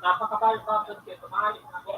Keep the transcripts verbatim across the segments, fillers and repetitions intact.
Napakabayo pa po siya, tumali na ako.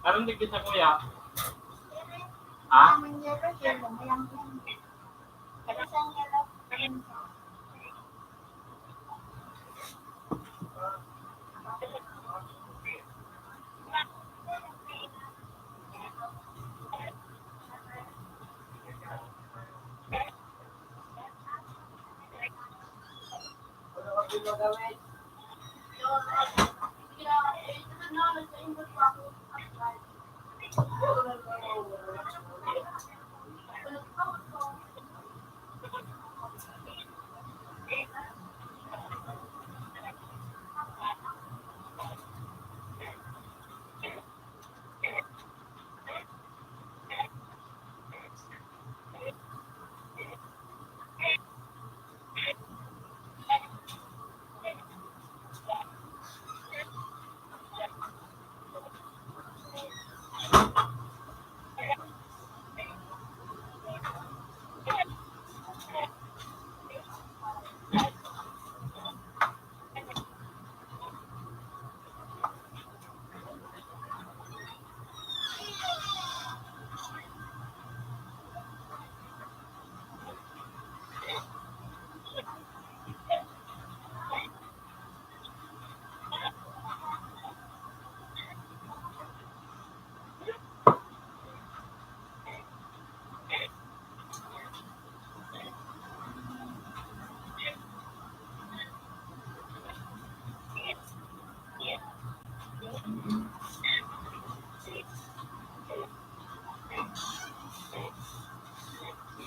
Anong digdi sa kuya? Ha?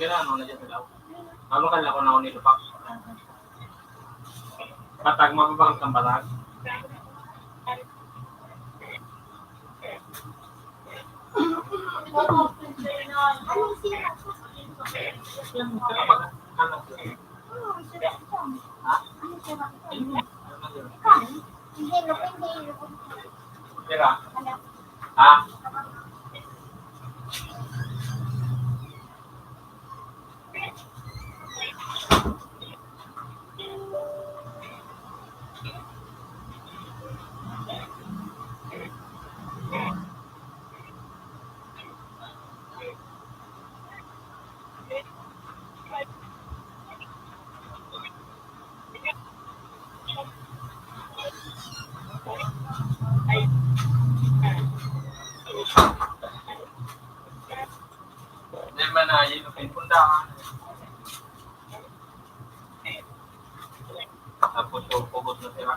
Sige na, ano na dyan sa daw? Mabakal ako na ako nilupak. Patag, mababakal kang patag. Tira. Ha? Hindi man na, yun ang pinundahan. Tapos, so, ubos na sila.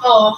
Oo.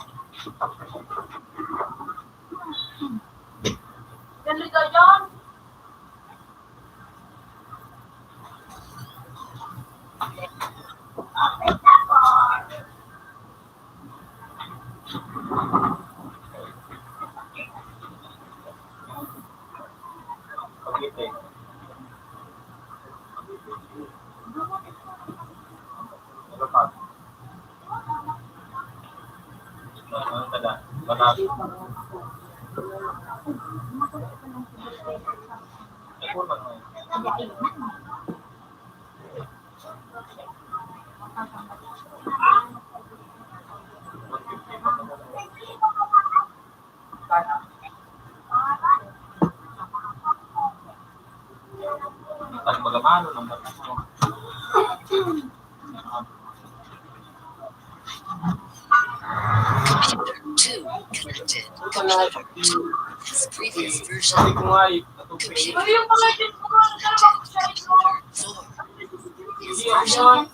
Pag magamano ng batas mo. Computer two connected. Computer two. This previous version. Computer two connected. Computer four. This version.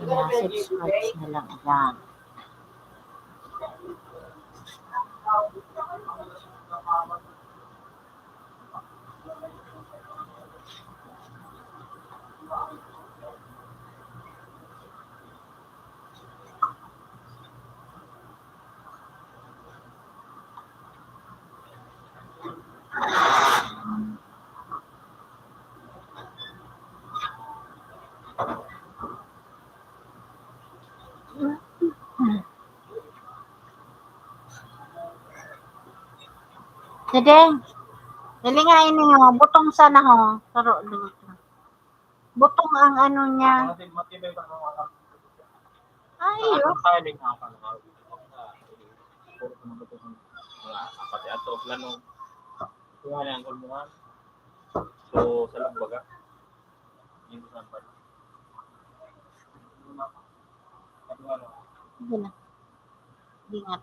Pina-subscribe na lang yan. Dede, dali nga ini, ho. Butong sana, ho. Taro, luto. Butong ang ano niya. Ay, oh. Pati ato, plano. Ito nga ang kulungan. So, sa Lambaga. Yung sa Lambaga. Sige na. Ingat.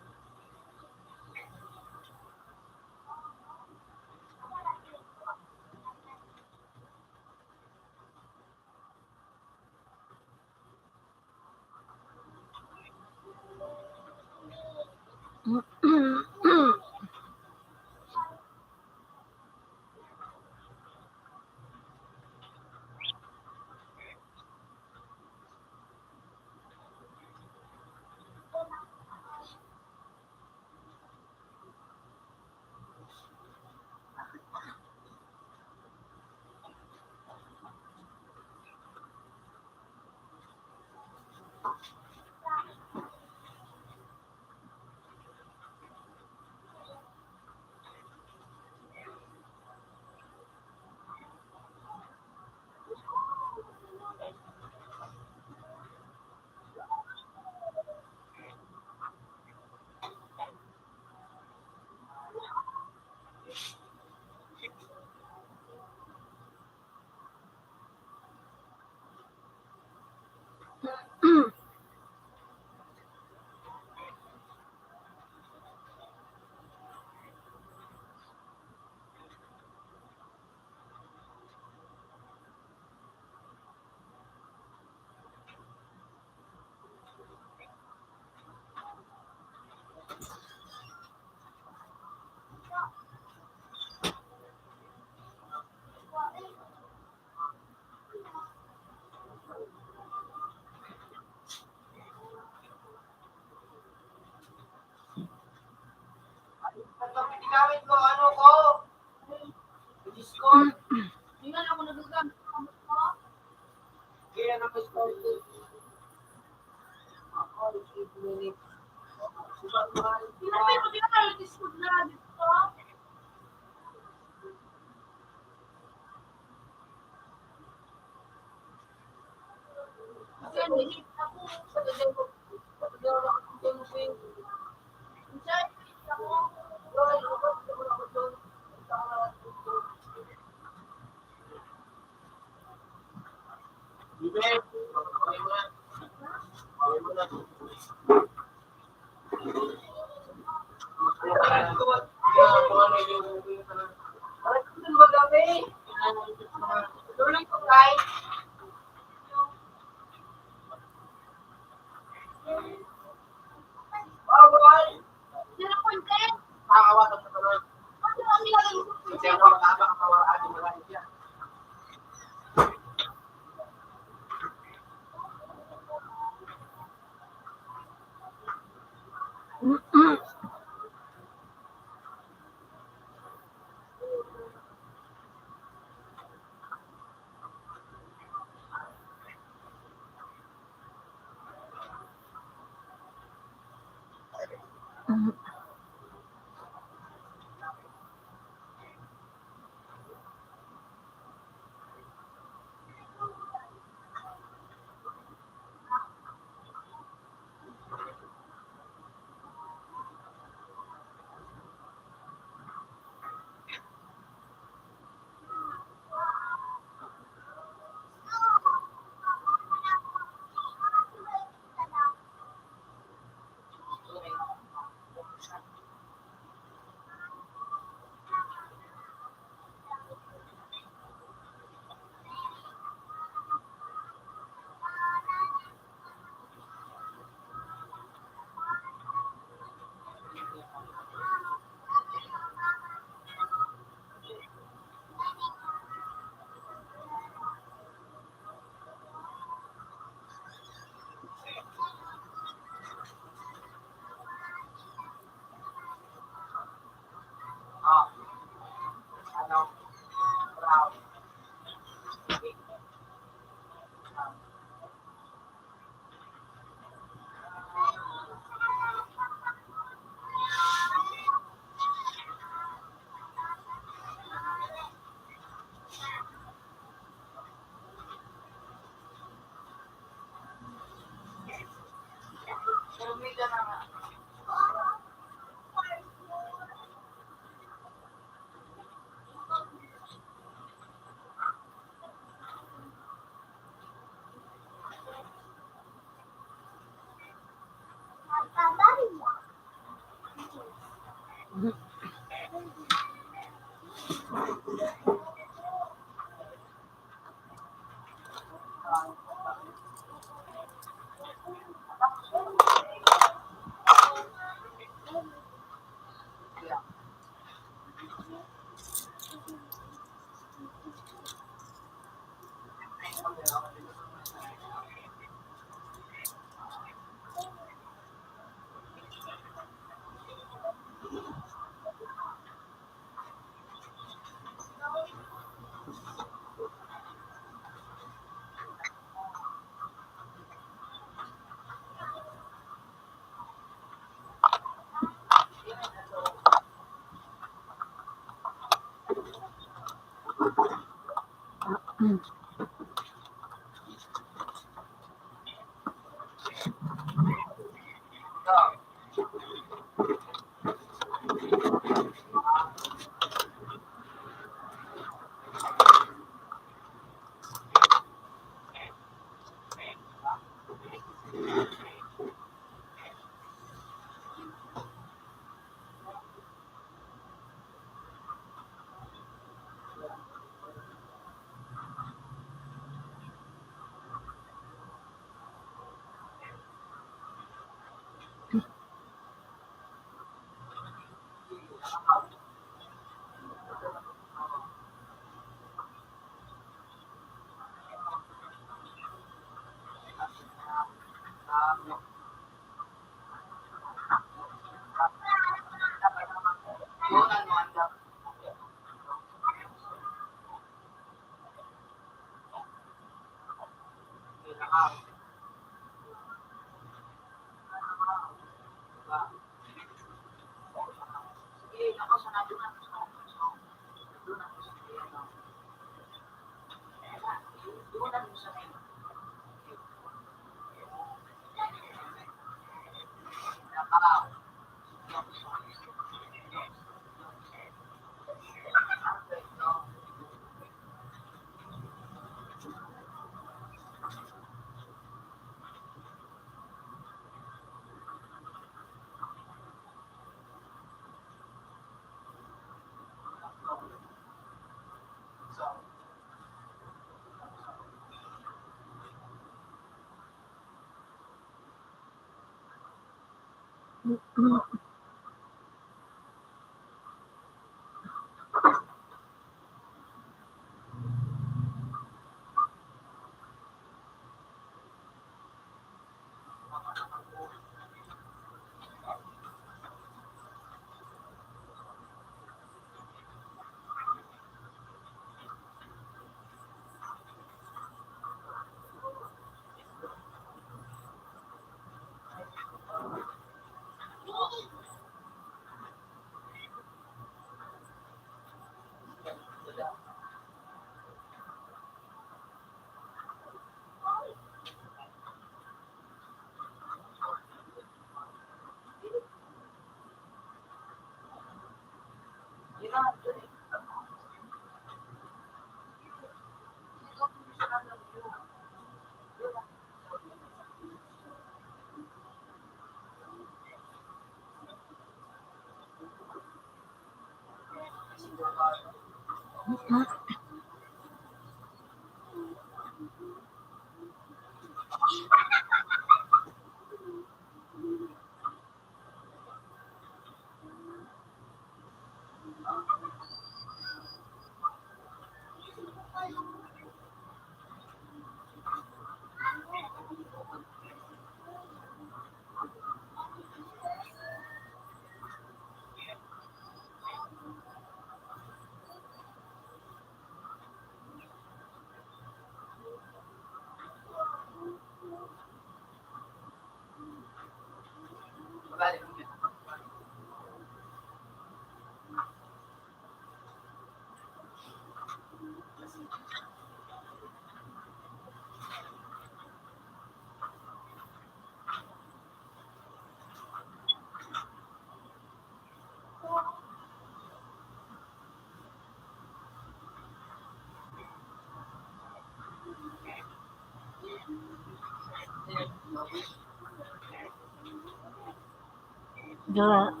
Gawa.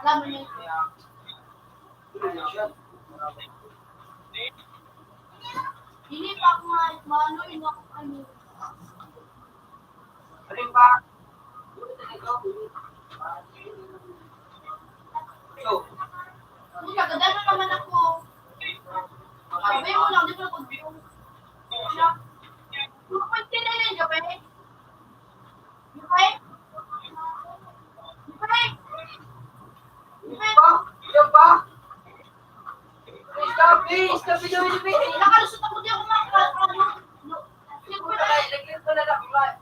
Alam mo yun? Hindi pa ako nga, maano yun ako, ano. Ano ba? So, kung nagdadala naman ako, sabi mo lang, di ko nag-view. Two point three na yun, gabi. Di ba? Di ba? Di ba? Stop, eh! Stop, stop, stop, eh! Nakalusot ako, di ako maka-, ano, no.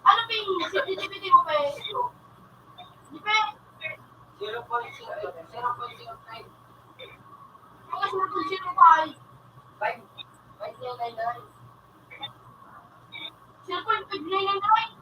Ano ba yung sensitivity mo, pe? Di ba? Zero point zero, zero point zero five. Ang zero point zero five. Five. Five nine nine nine. Zero point five nine nine nine.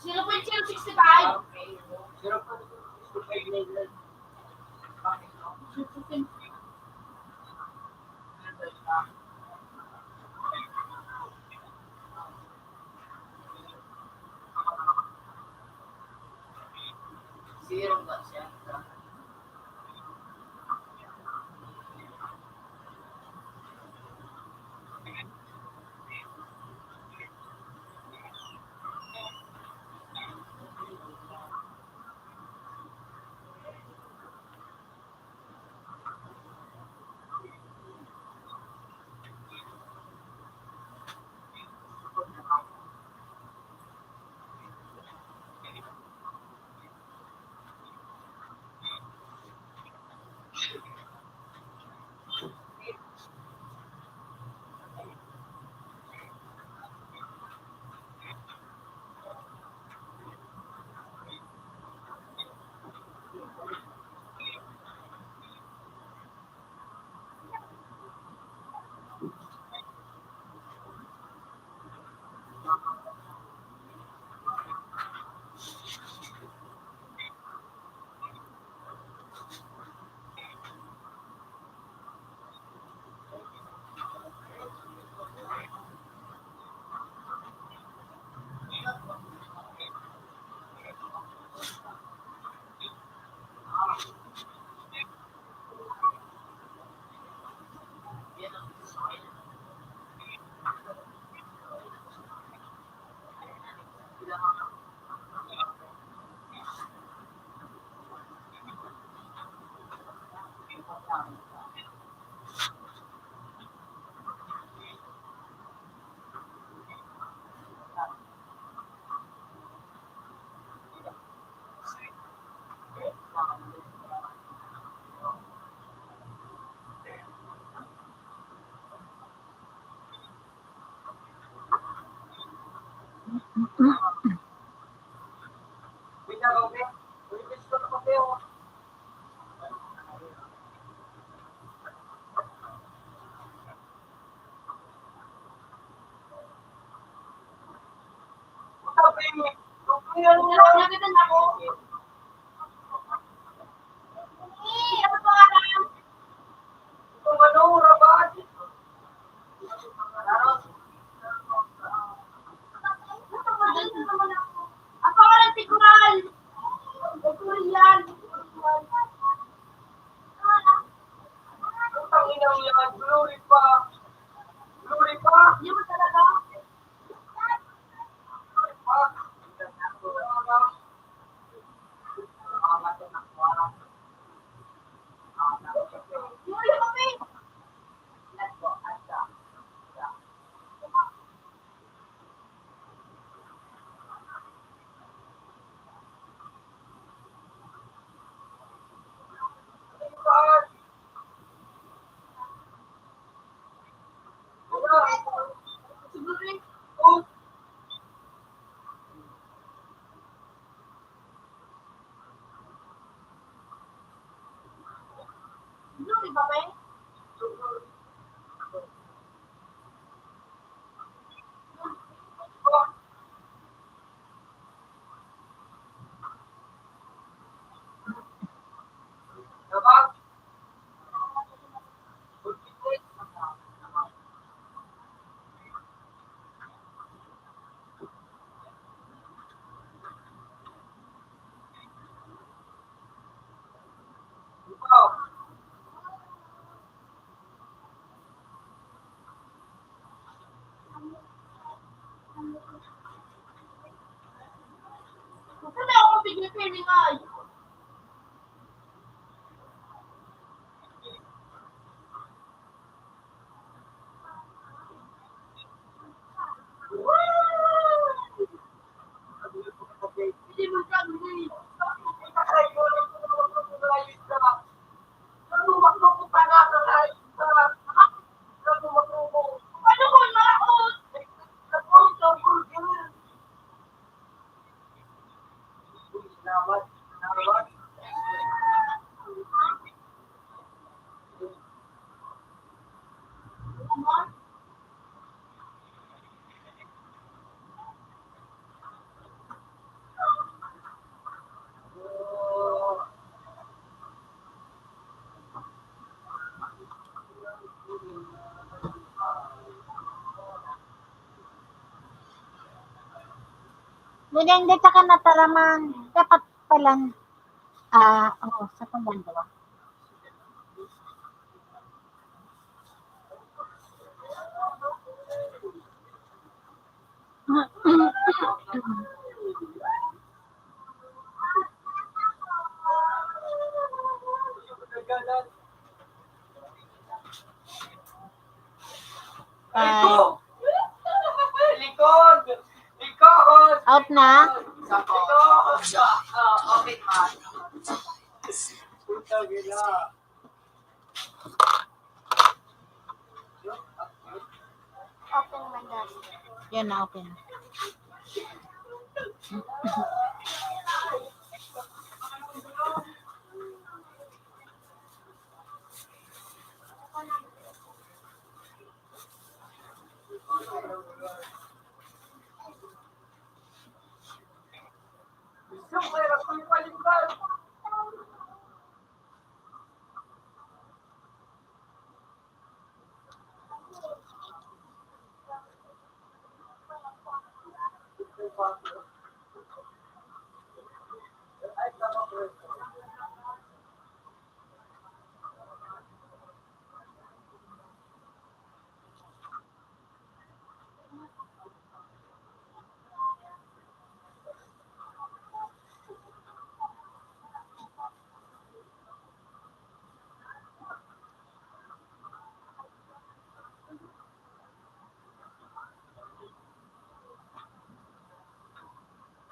Zero point zero six five. Putang ina mo yan, glory pa. Glory pa. Yun talaga. Glory pa. Ngunyan, di ta ka nataraman. Dapat palan, ah, oo, sa paglandawa. Ay. Likod! Likod! Out na? Likod! Ah, open mouth. Putang ina. Open man dati. Yan na, open.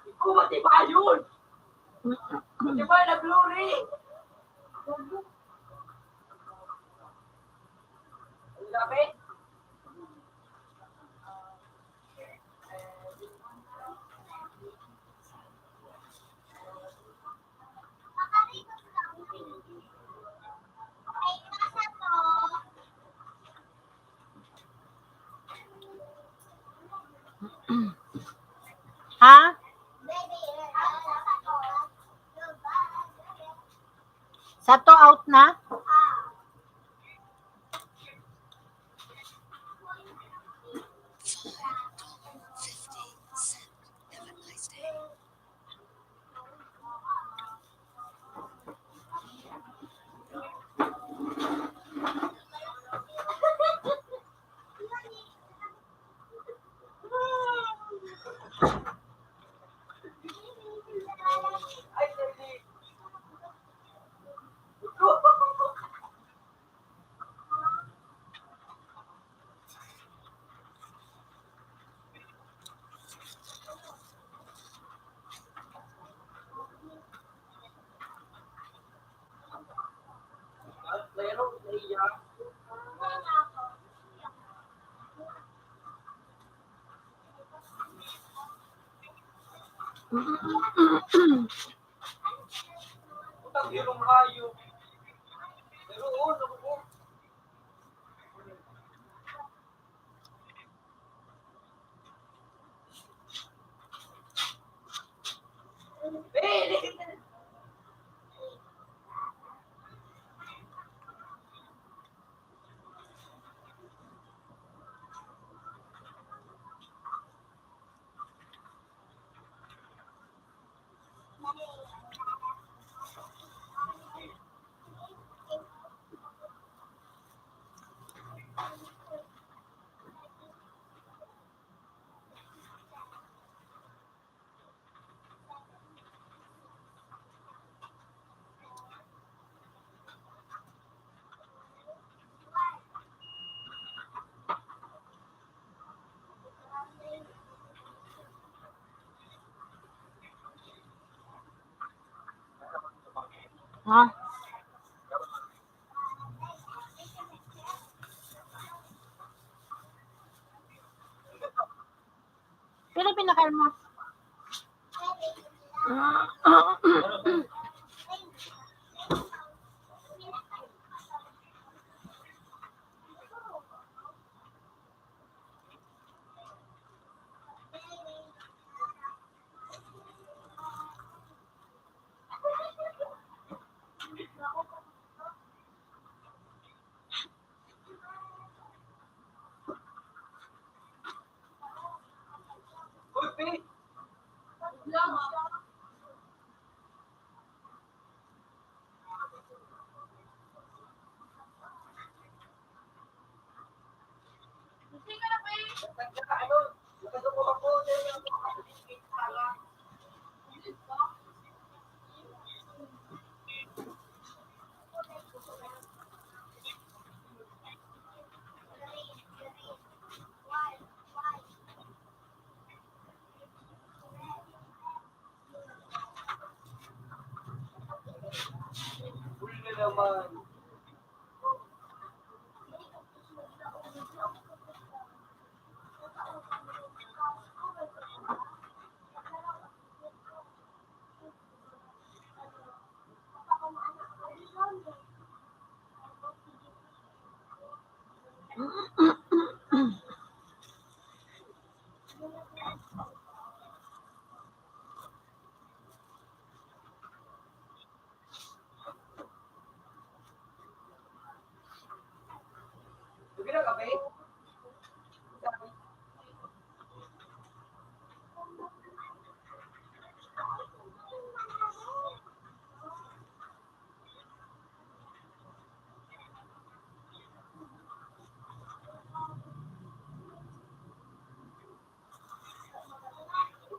Ikaw, matibay yun! Matibay na glory! Ang dami! Ha? Sato out na? Ha? Pila pinakain mo?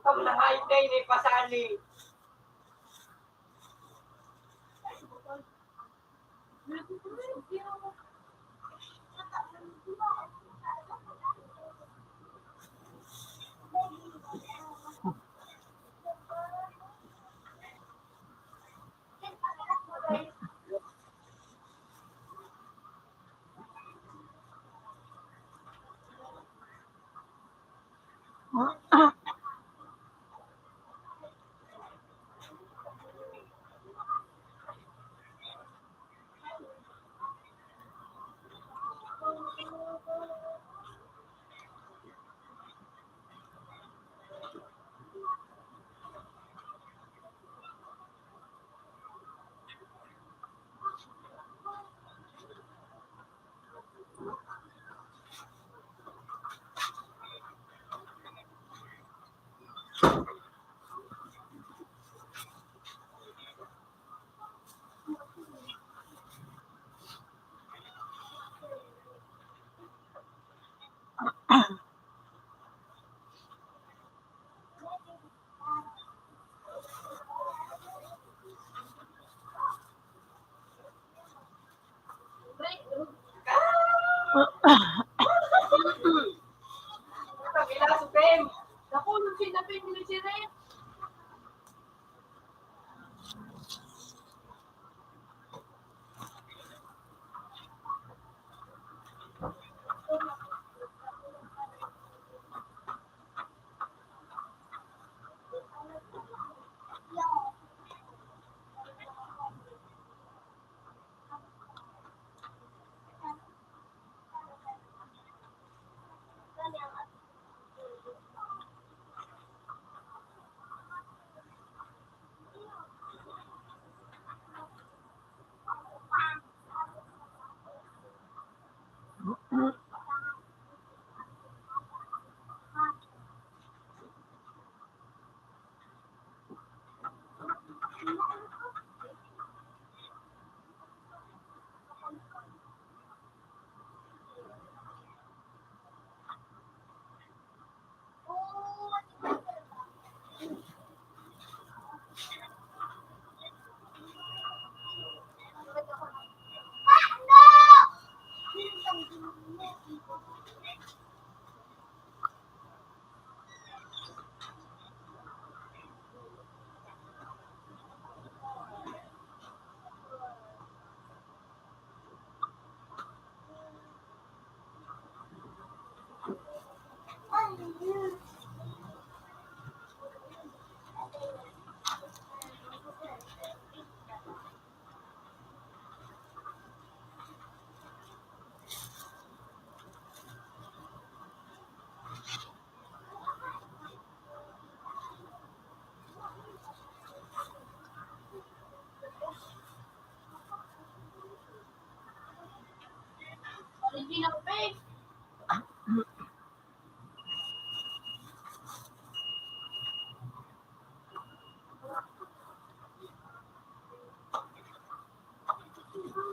Ang lahay na ini, pasali.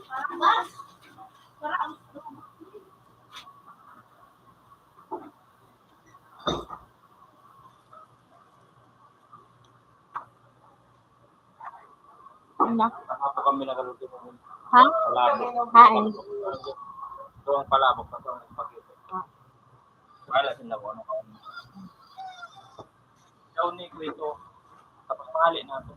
Ano? Saka po kami nakaluto ng Ha? Palabok. Hain. Ito ang palabok, ito ang spaghetti. Ah. Wala sila kung ano, kung ano. Ikaw, Nico, ito. Kapag mahali na ito.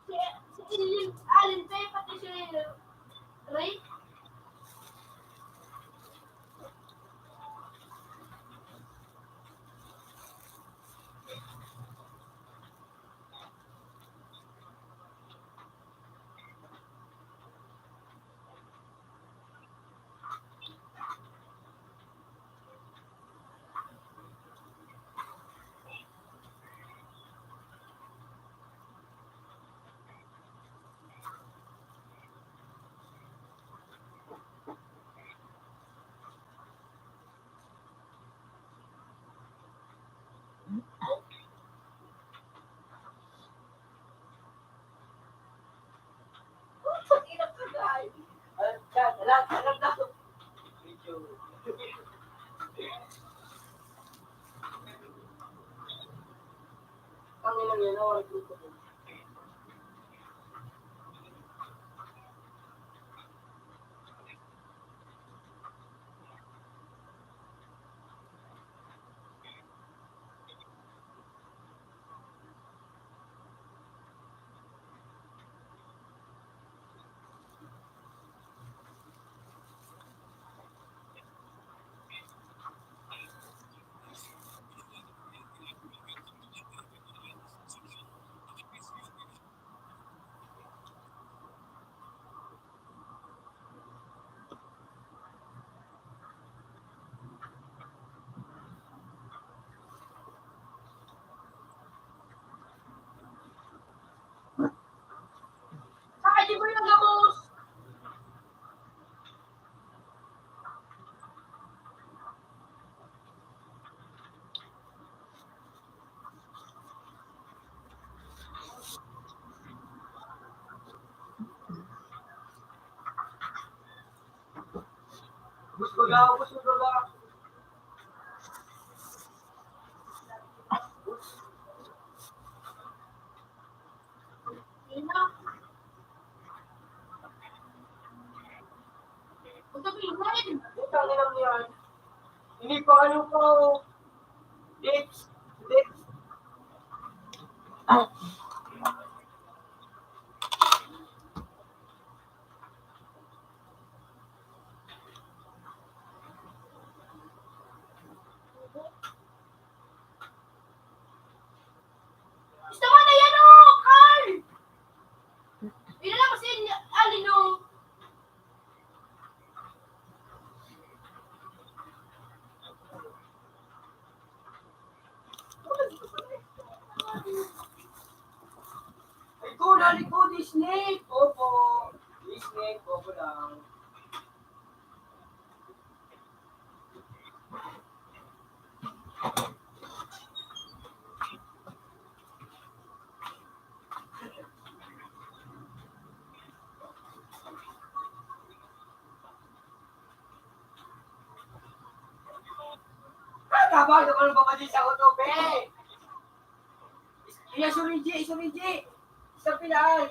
Si, si Alin, Alin Pe, pati si Ray. Saka di mo yung gabos. Gusto daw, gusto daw. Putang ina mo yan. Hindi pa ano pa, oh. Dates. Dates. Nalikod ni Snake. Bobo. Ni Snake, bobo lang. Tabang na ka ng babadi sa utob, eh! Iya, surinji, surinji! Isang pilaan!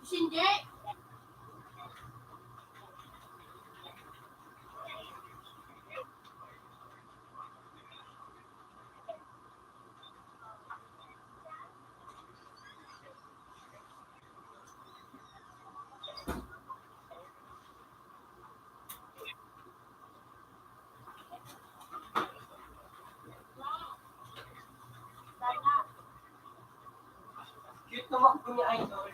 Sinje! Cute naman po ni Idol.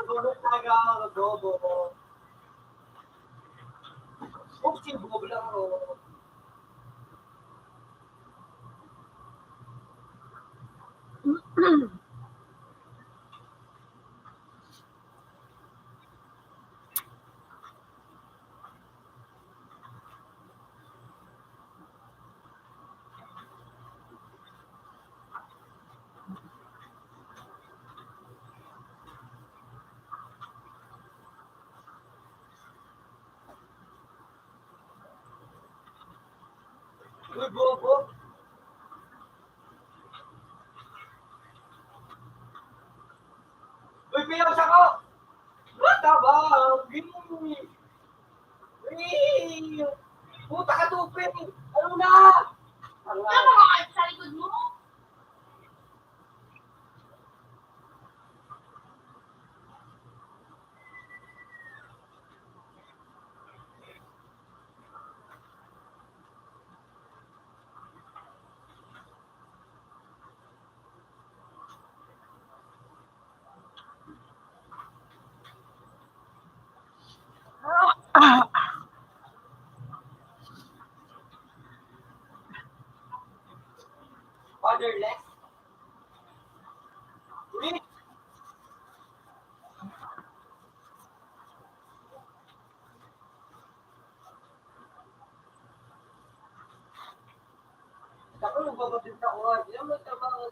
Bobo talaga, bobo. Oopsie, bobo lang ako. Uy, bobo! Uy, piyaw sa ko! Matabang! Uy! Uy! Puta ka, Tupi! Ano na? Ang Ano mga sa likod mo? Fatherless? Rich? Ako, nagbabating sa oras. Yan, may trabaho.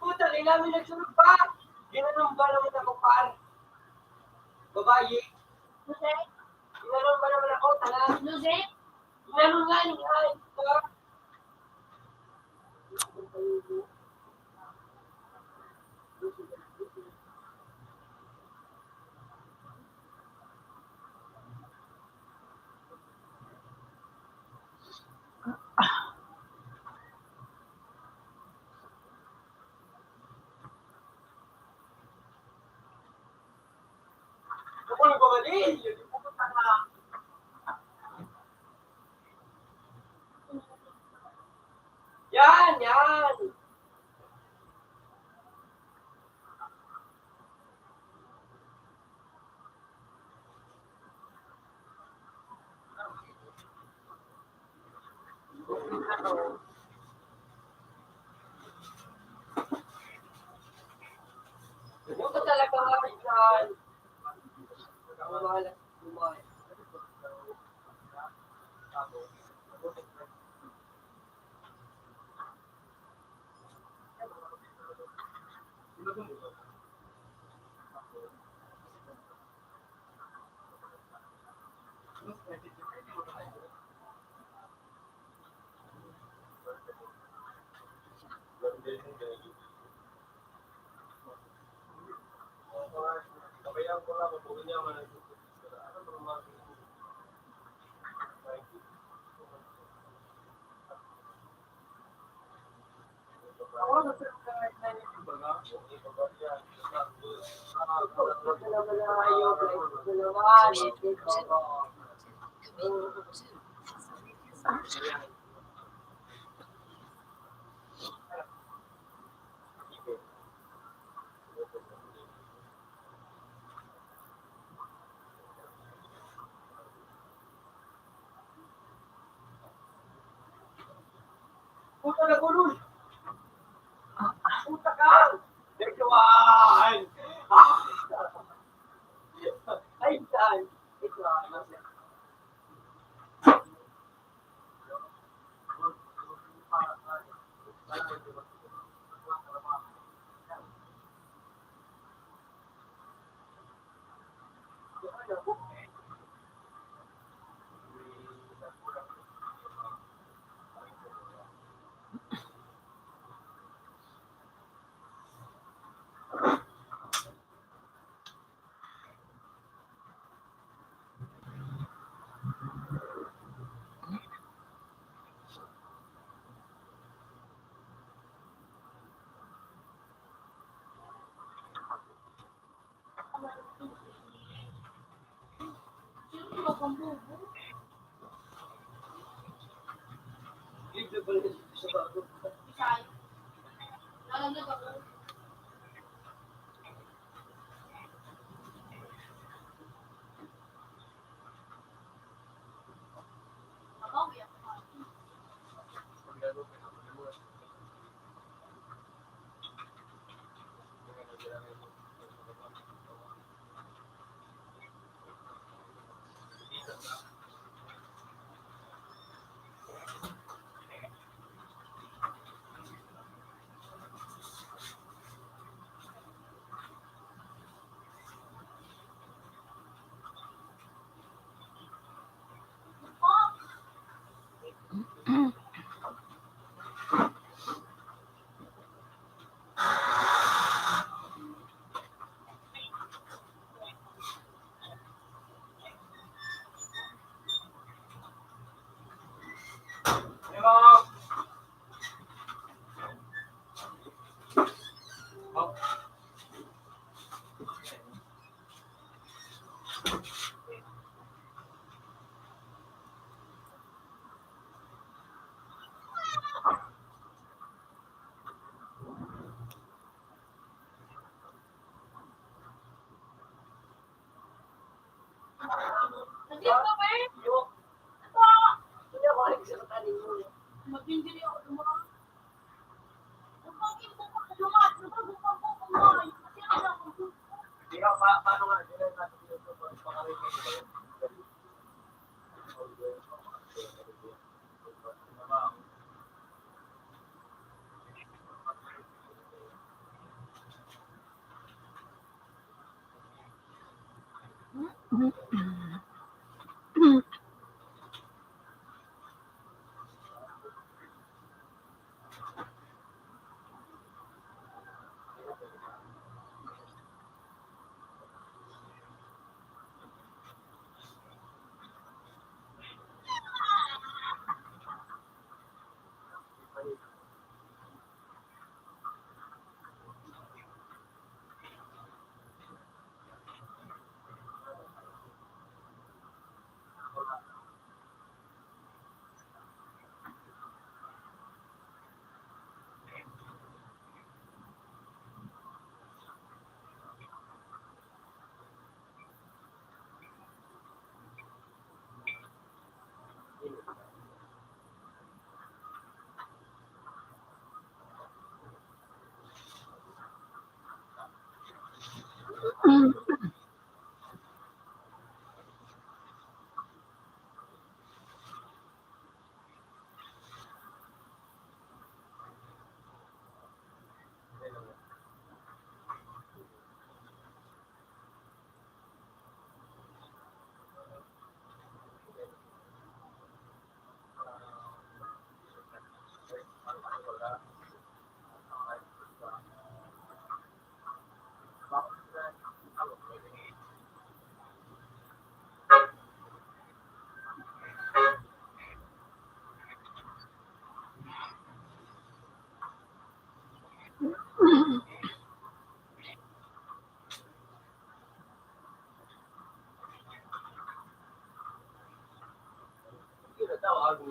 Puta, di namin nagsunod pa. Ginanon ba naman ako, par? Babae. Jose? Ginanon ba naman ako, tanga? Jose? Ginanon nga, yung ay, par. Yung talaga nga, yan. Ang malas, kumain. Puta na gulol! Puta ka! Ito ay! Ay, ay! Ito ay! Alam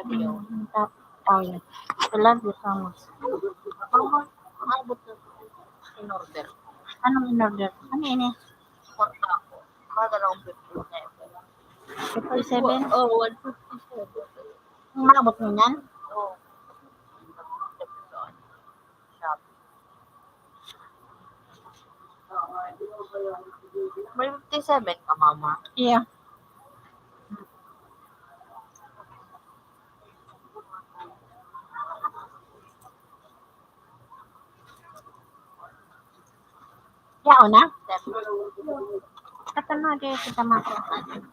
mo yun. Mm, tap-, oh, yeah. I love you so much. Mama, umabot na in order. Anong in order? Ano ini? Kwarta ako. Mga dalawang fifty-seven. Fifty-seven? Oo, one fifty-seven. Umabot mo yan? Oo. May fifty-seven ka, mama? Yeah. Yaon na? Kata na, di kita makakuha.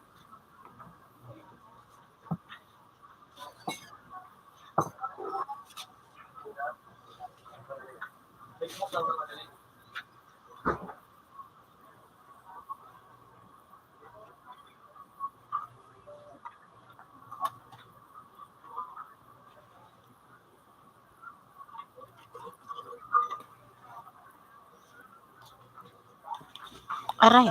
Aray.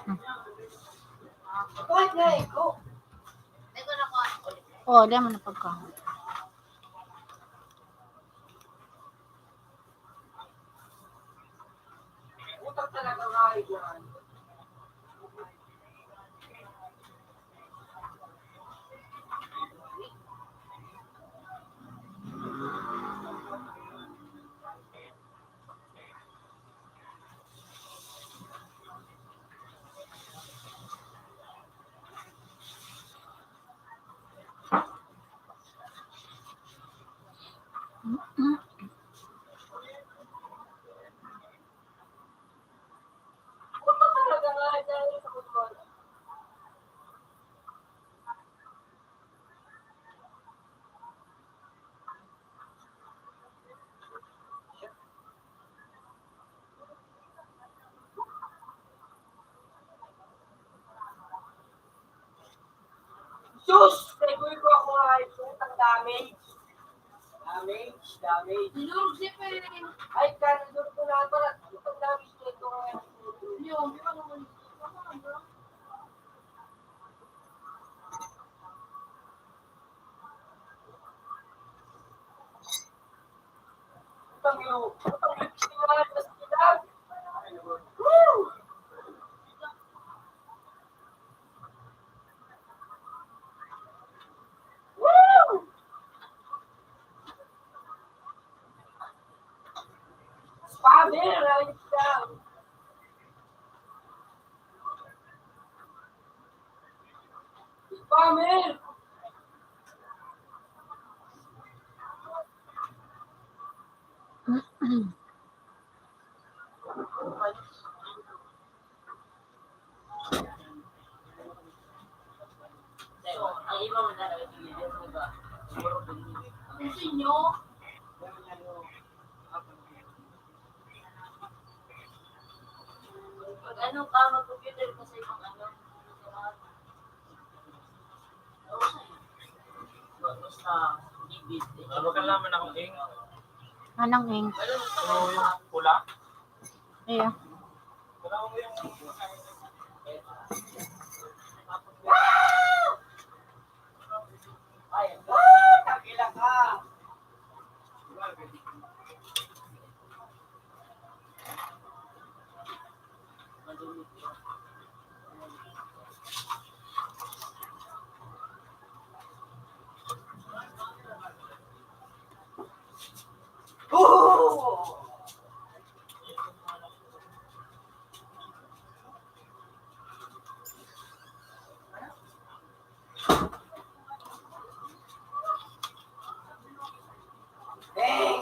Hmm. Oh, di mo na pagkaon. Sus! Nagulgo ako nga, ay, putang damage. Damage, damage. Nilurog siya pa eh. Ay, kanilurog ko na pala. Putang damage nito. Yun, di ba naman? Putang ilo, putang ilo, putang ilo. Woo! Woo! Spammer, right down. Spammer. Pag ano ka, mag-computer ka sa ibang ano, sa mga Ano ka naman akong ink? Anong ink? So, yung pula? Iya. Dang,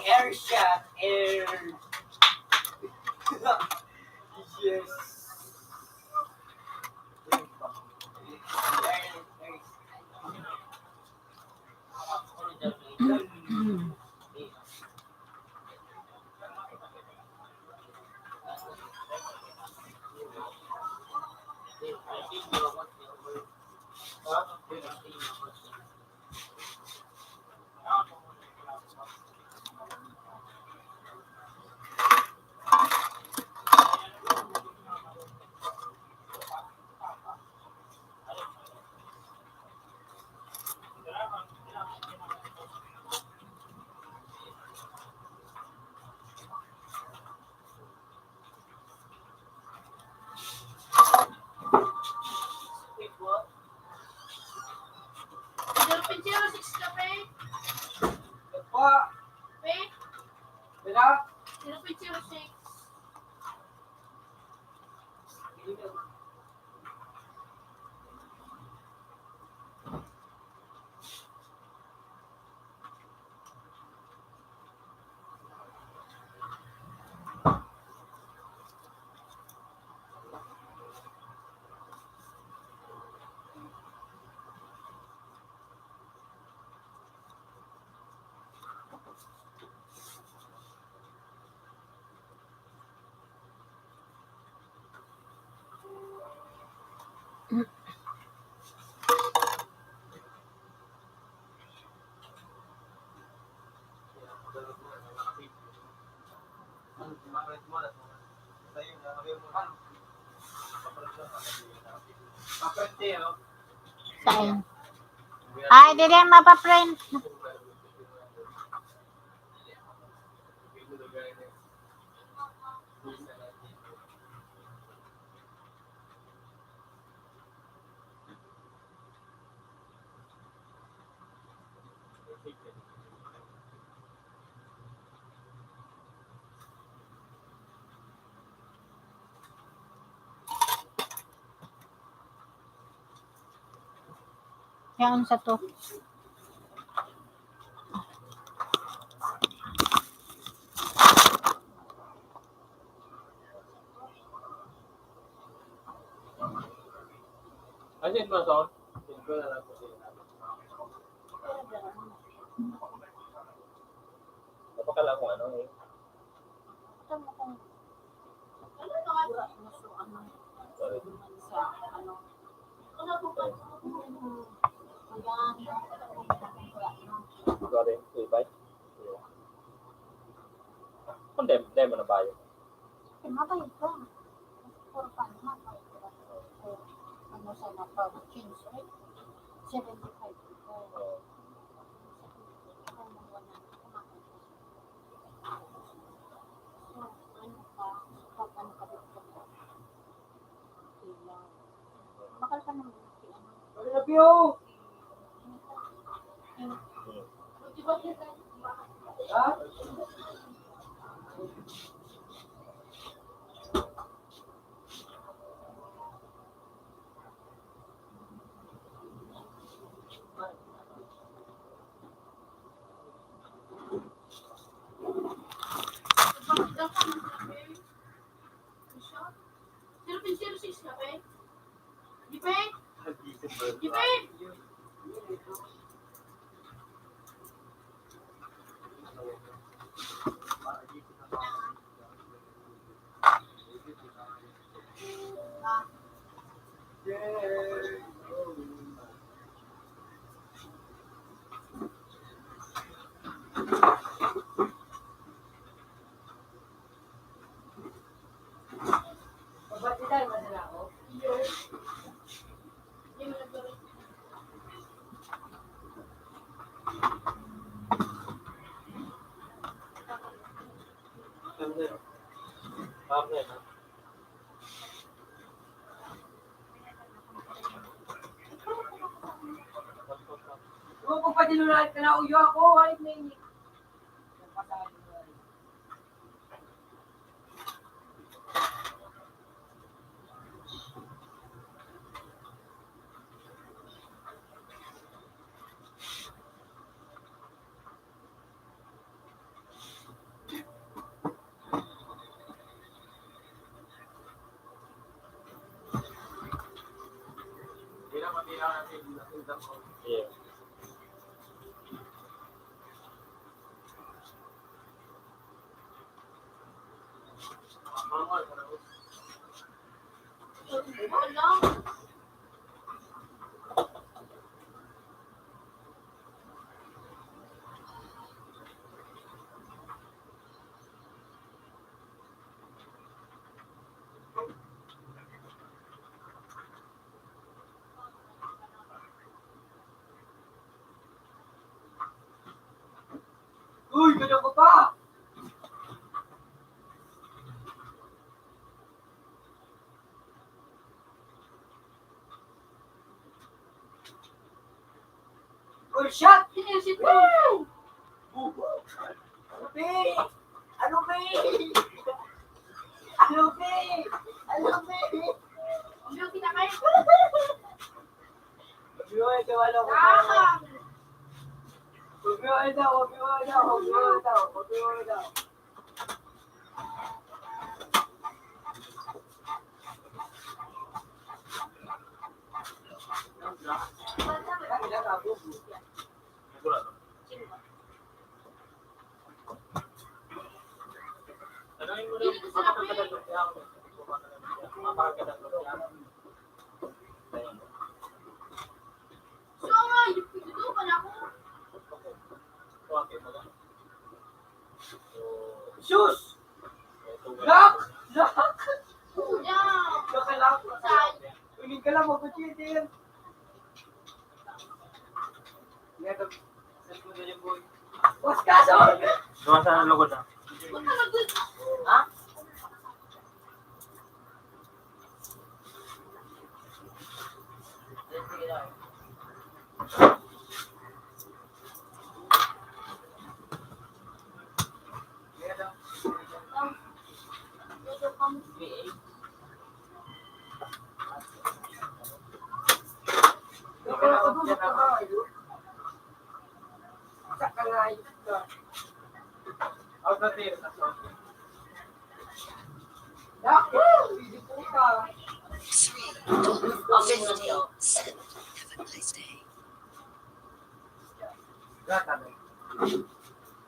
air shot, air. Yes. Zero point zero six ka, pre? Nagpa. Pre? Wala. Zero point zero six. Saan? Ay, di rin mapaprint. Yaon sa to. Asin mo son? Napakala kung ano eh. Sorry. Sorry, kuya, bye. Kung dem-, demo na ba yun? Mabayad ka. For fun, mabayad ka. So, ano sana, pag change, eh? Seventy-five. Oo. So, ano pa? So, pag ano ka dito? Bakal ka naman. Ano na, Pio? Ha? Zero point zero six ka, pe? Di, pe? Di, pe? Huwag ko pa dinulaan ka na, uyo ako, ay, may Uy, ganyan ka pa! Full shot! Sino si Woo! Ano, be? Ano, be? Ano, be? Ano, be? Ano, kita kayo? Mag-iwan daw, ano, mag-iwan. Mag-iwan daw, mag-iwan daw, mag-iwan daw, mag-iwan daw. Sus! Lock! Lock! Lock, lock! Uling ka lang, magkakita yan. Boss, kaso! Gawa sa lugod, ah. Ha?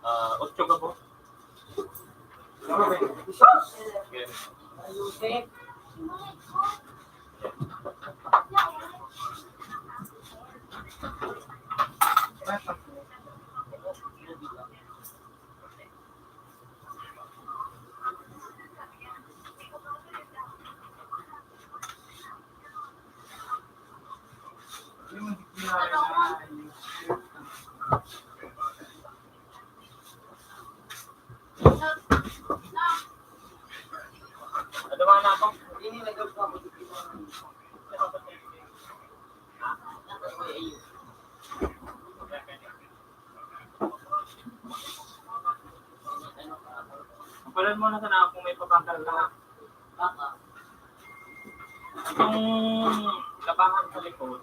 Ah, otso ka po? Ano ba na ako? Papalan mo na sana kung may papakal ka. Itong labahan sa likod,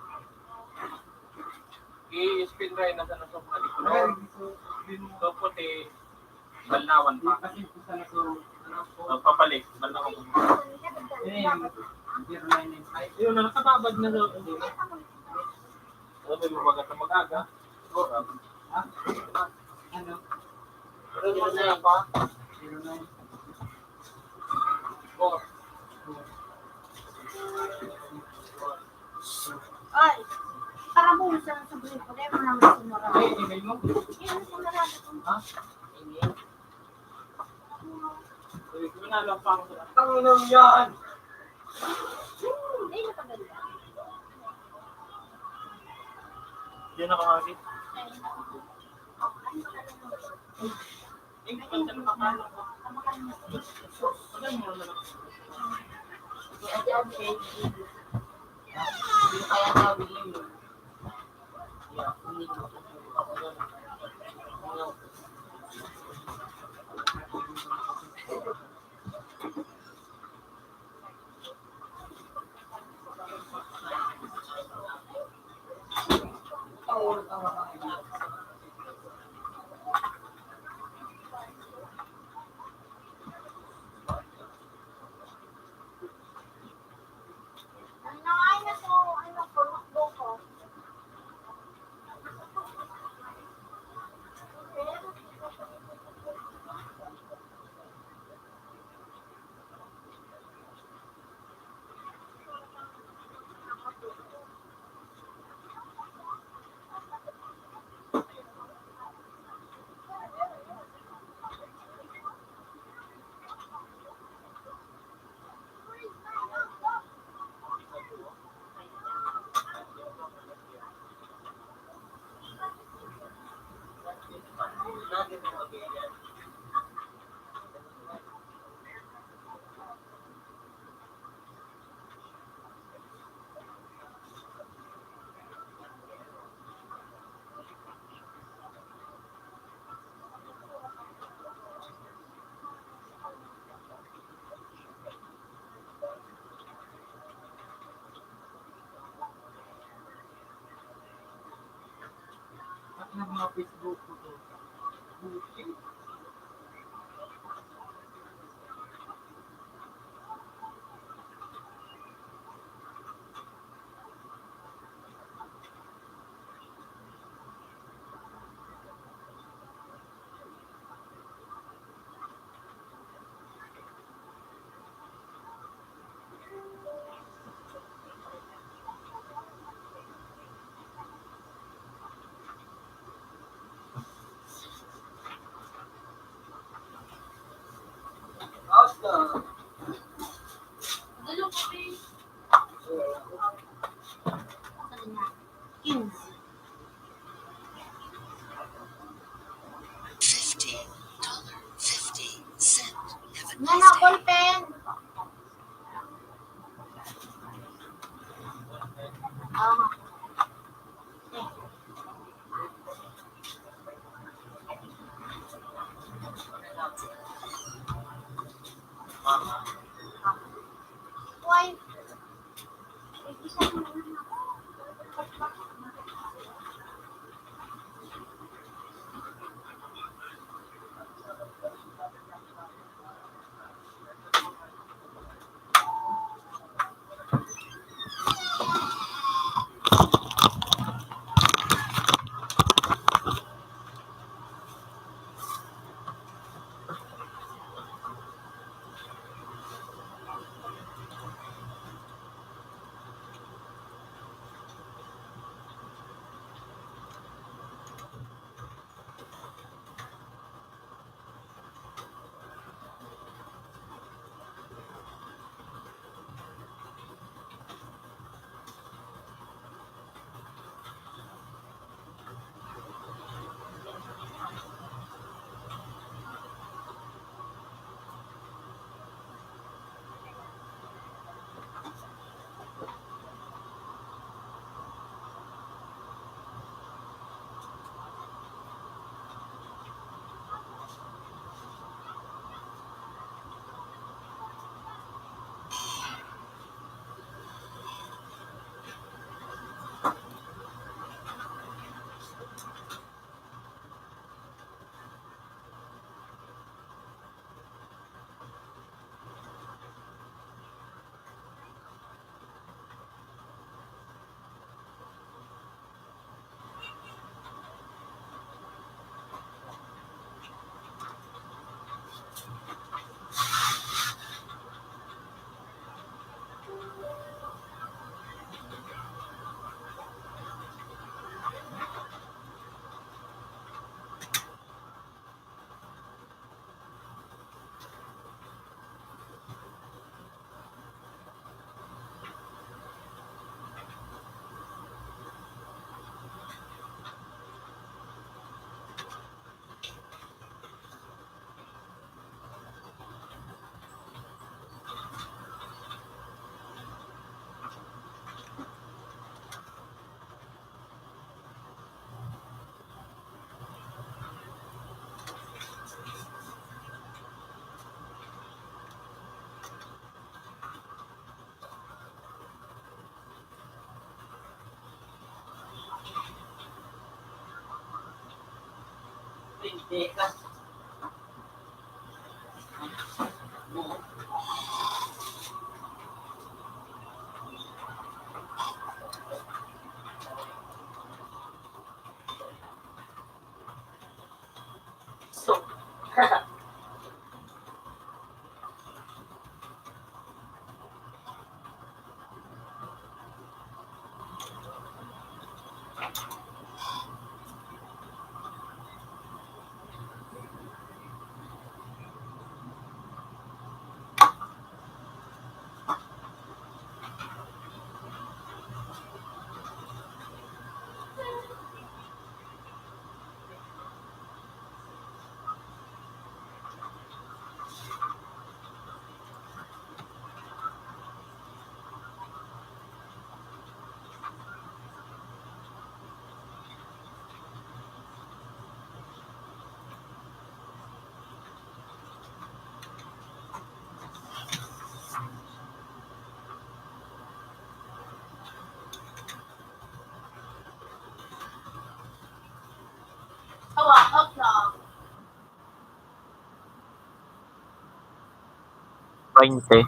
i-spin dry na sa nasok na likod. Ito puti, balnawan pa. Magpapalik, balnawan pa. Yun na, nakababad na daw. Sabi mo, bagat na mag-aga. Ano? Ano na pa? Ay, para mo sa, sa grupo, dahil mo naman sumara. Ay, email mo? Yun, sumara. Ha? Email? Ay, wala lang pa ako sa. Tanginang yan! Hindi na paganda. Hindi na kahagit. At nag mga Facebook ko to. Buti. Yan na, ballpen. Ah. Why? Twenty.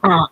Ah.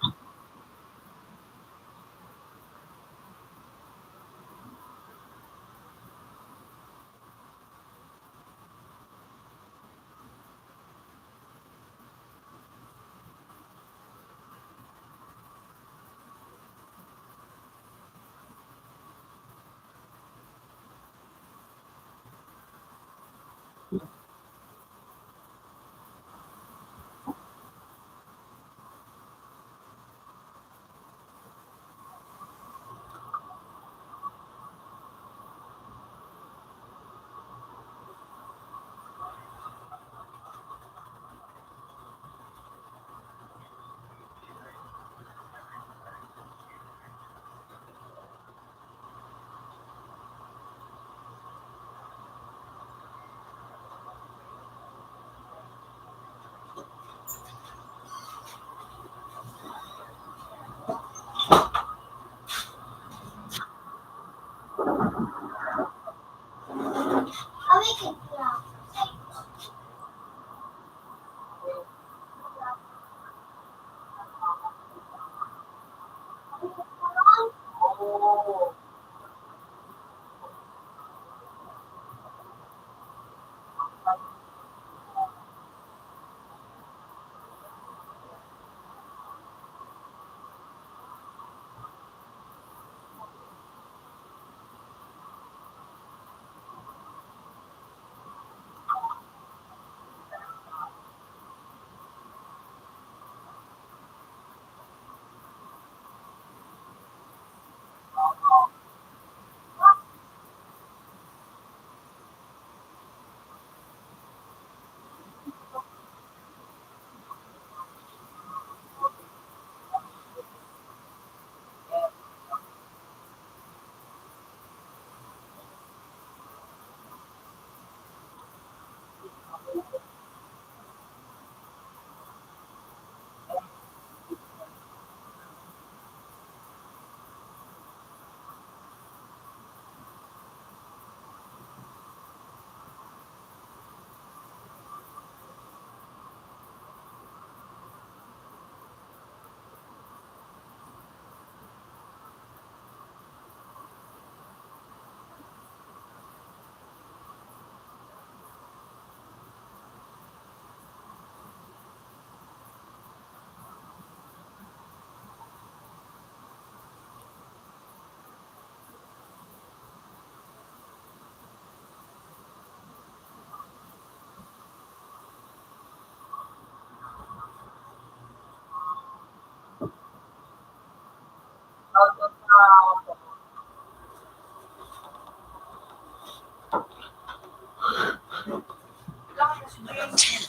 Ten,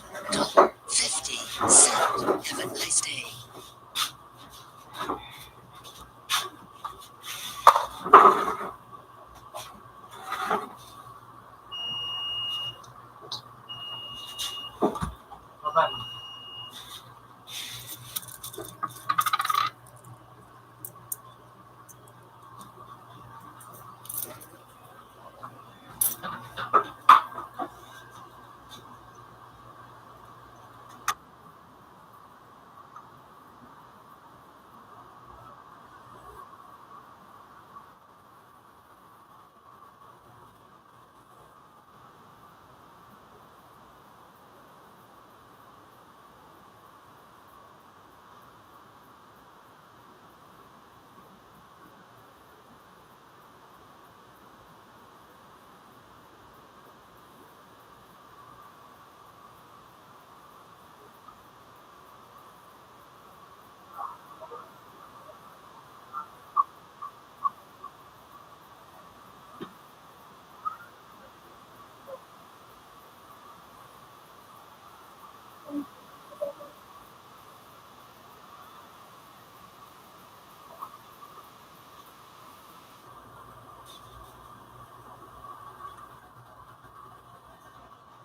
fifty, sound. Have a nice day.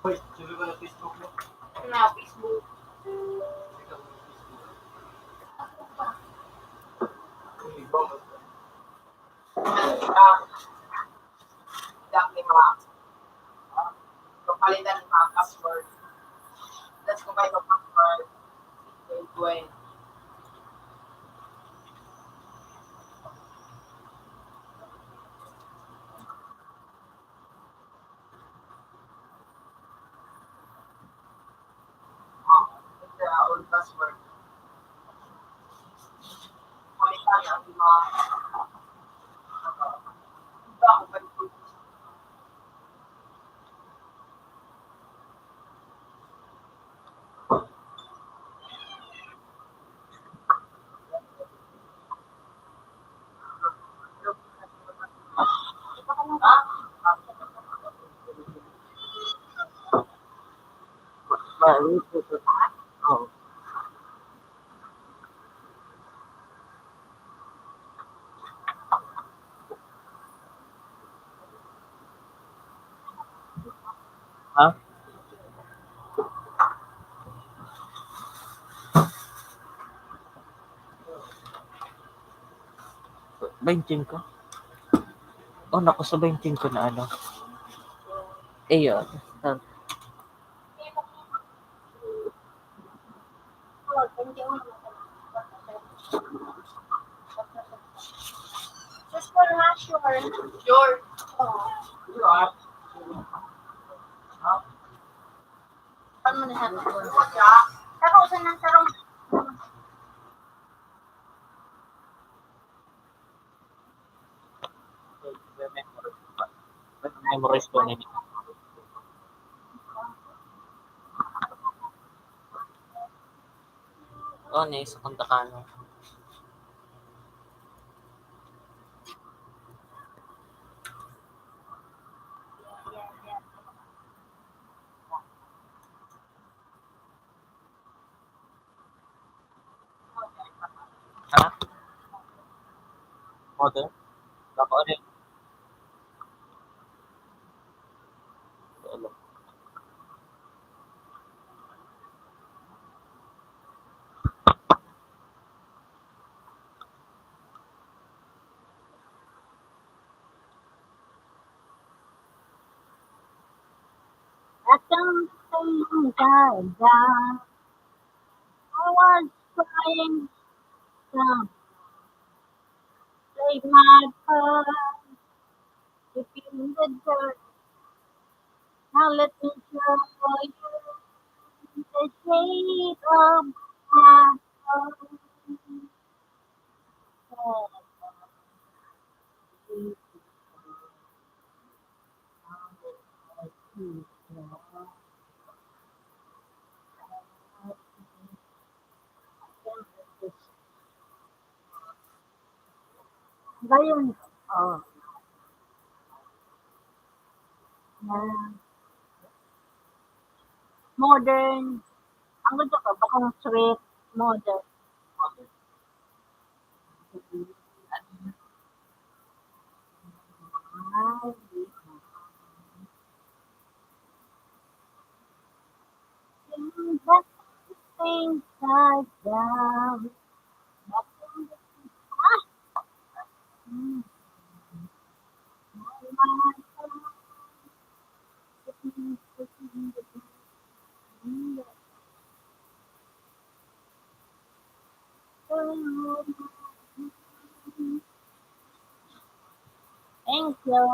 Hoy, sabi ko na Facebook mo. Na Facebook. Ikaw na Facebook. Ang iba, mas Dami mga, kapalitan ng mga password. Tapos kung may password, twenty. Ha? Bainting ko? Oh, naku, sa bainting ko na ano. Ayun. Ah. Sure. Sure. Paano na siya? Saka usan ng sarong. Memorize ko na yun. Oh, ni sa Punta Cana. Ha? Modern? Baka ano yun? Ano? At ang tingin ka dyan, I was trying to save my heart. If you would turn, now let me show you the shape of my heart. Gayon, oh. Yan. Modern. Ang gusto ko, bakong sweet, modern. Thank you.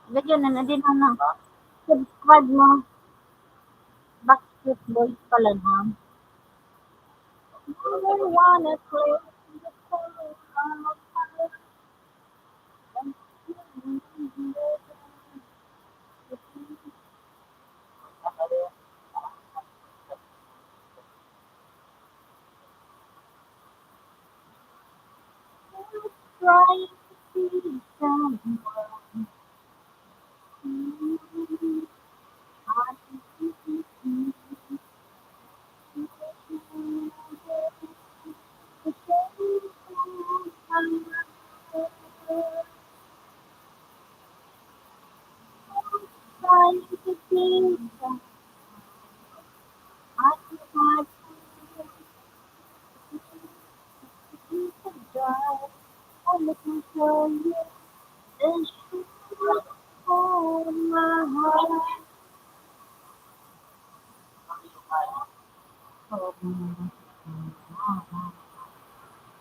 Lagyan na, na din, ano. Subscribe mo. Backstreet Boys pala, ha? I wanna play in the cold of fire. Trying to be someone.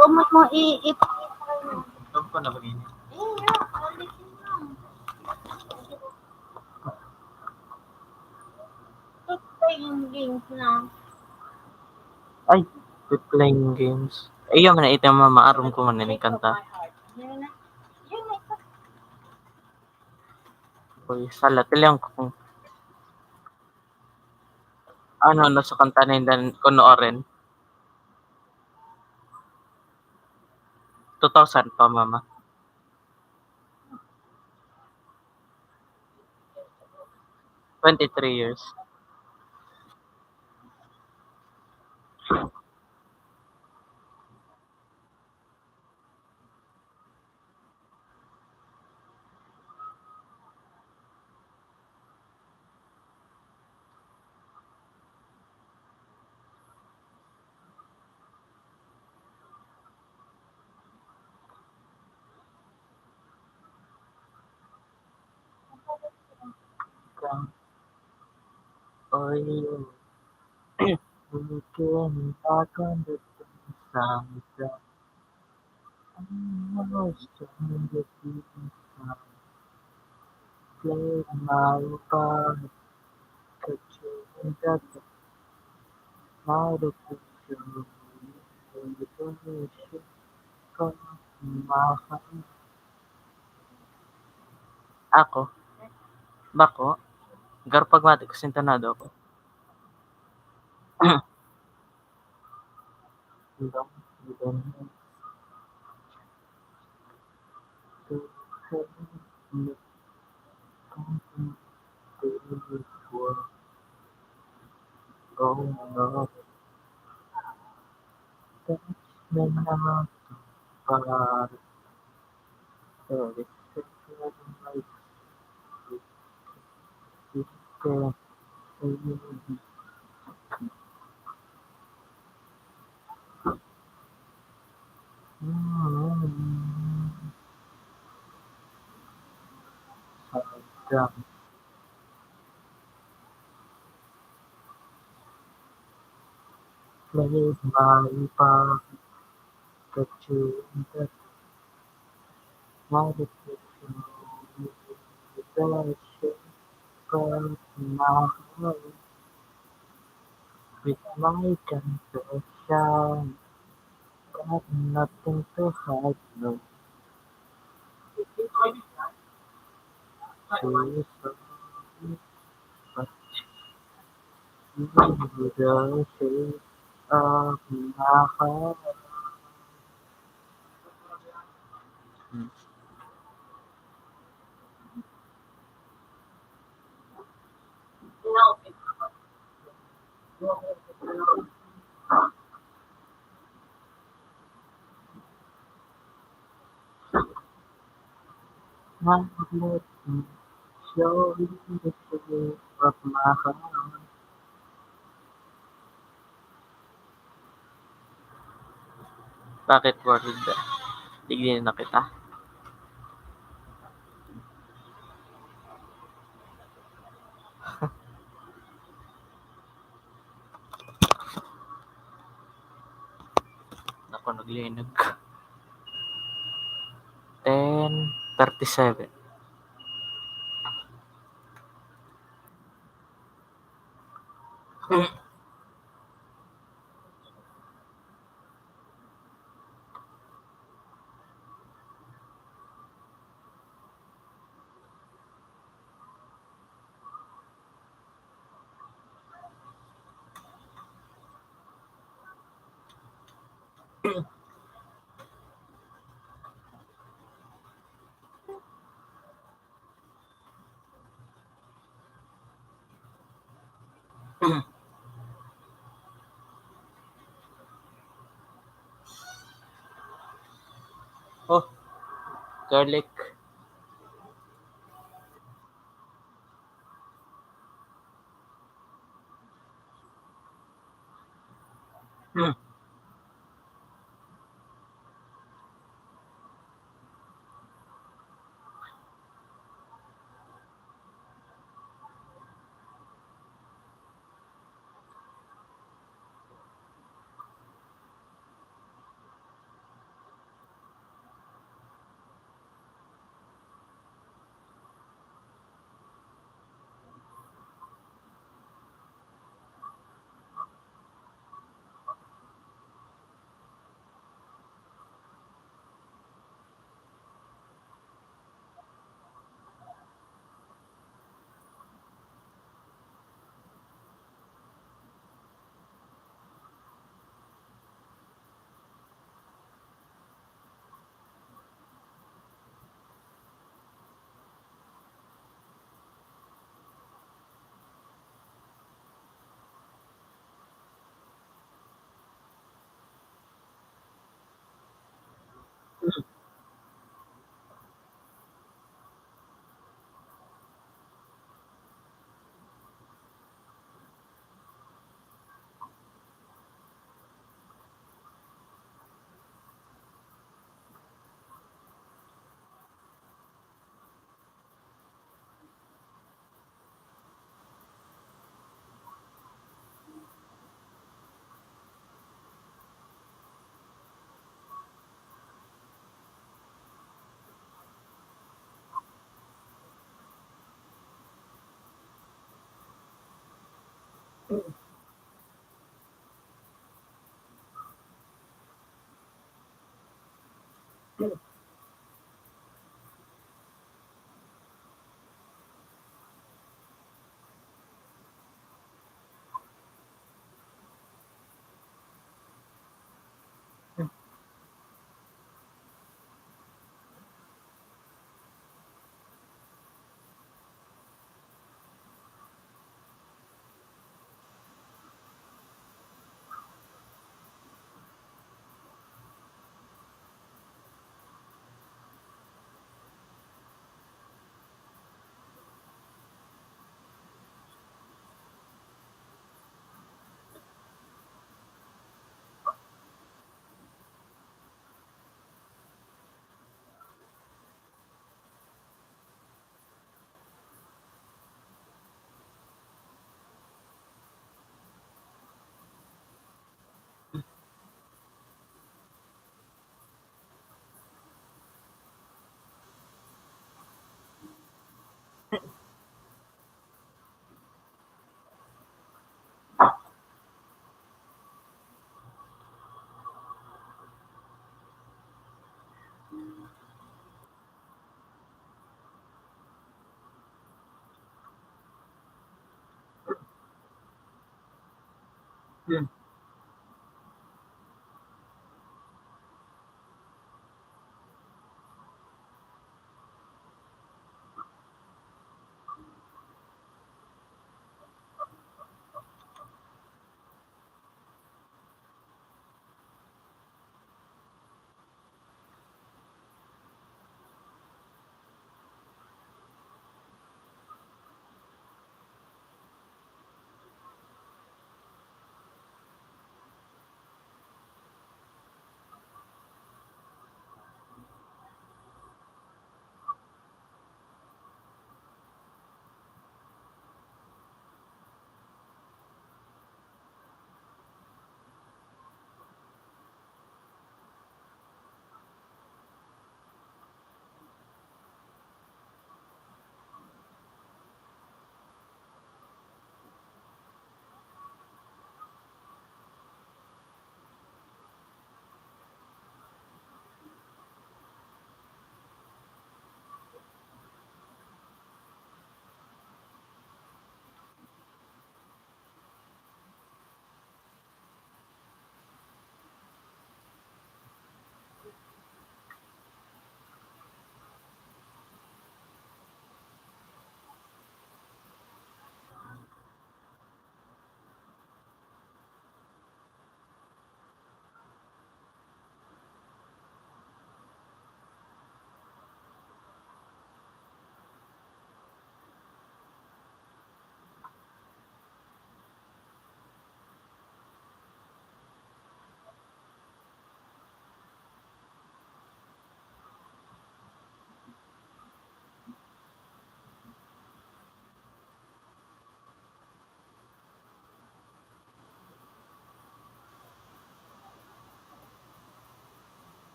Umot mo i-, i-, Saan ko na ba ganyan? Eh, yeah, ulit yun lang. Playing games na. Ay, quit playing games. Iyo man na ito, mama, aram ko man na yung kanta. Yun na. Yun na. Uy, sala, tilyang ko kung ano, ano sa kanta na yun, dan-, kuno oren. Two thousand pa, mama. Twenty-three years. Oy, mungkin bakon dito sa Ako, bako, garo pagmati ko, sintonado ako. Please, my pa, that you, that, why did you, that you, but now, with my confession, got nothing to hide, no. Jesus, but you don't say, oh, my heart. Hmm. Bakit worried ka? Tignan na kita. Ako, naglinog. Ten thirty-seven. Oh, garlic. Hmm.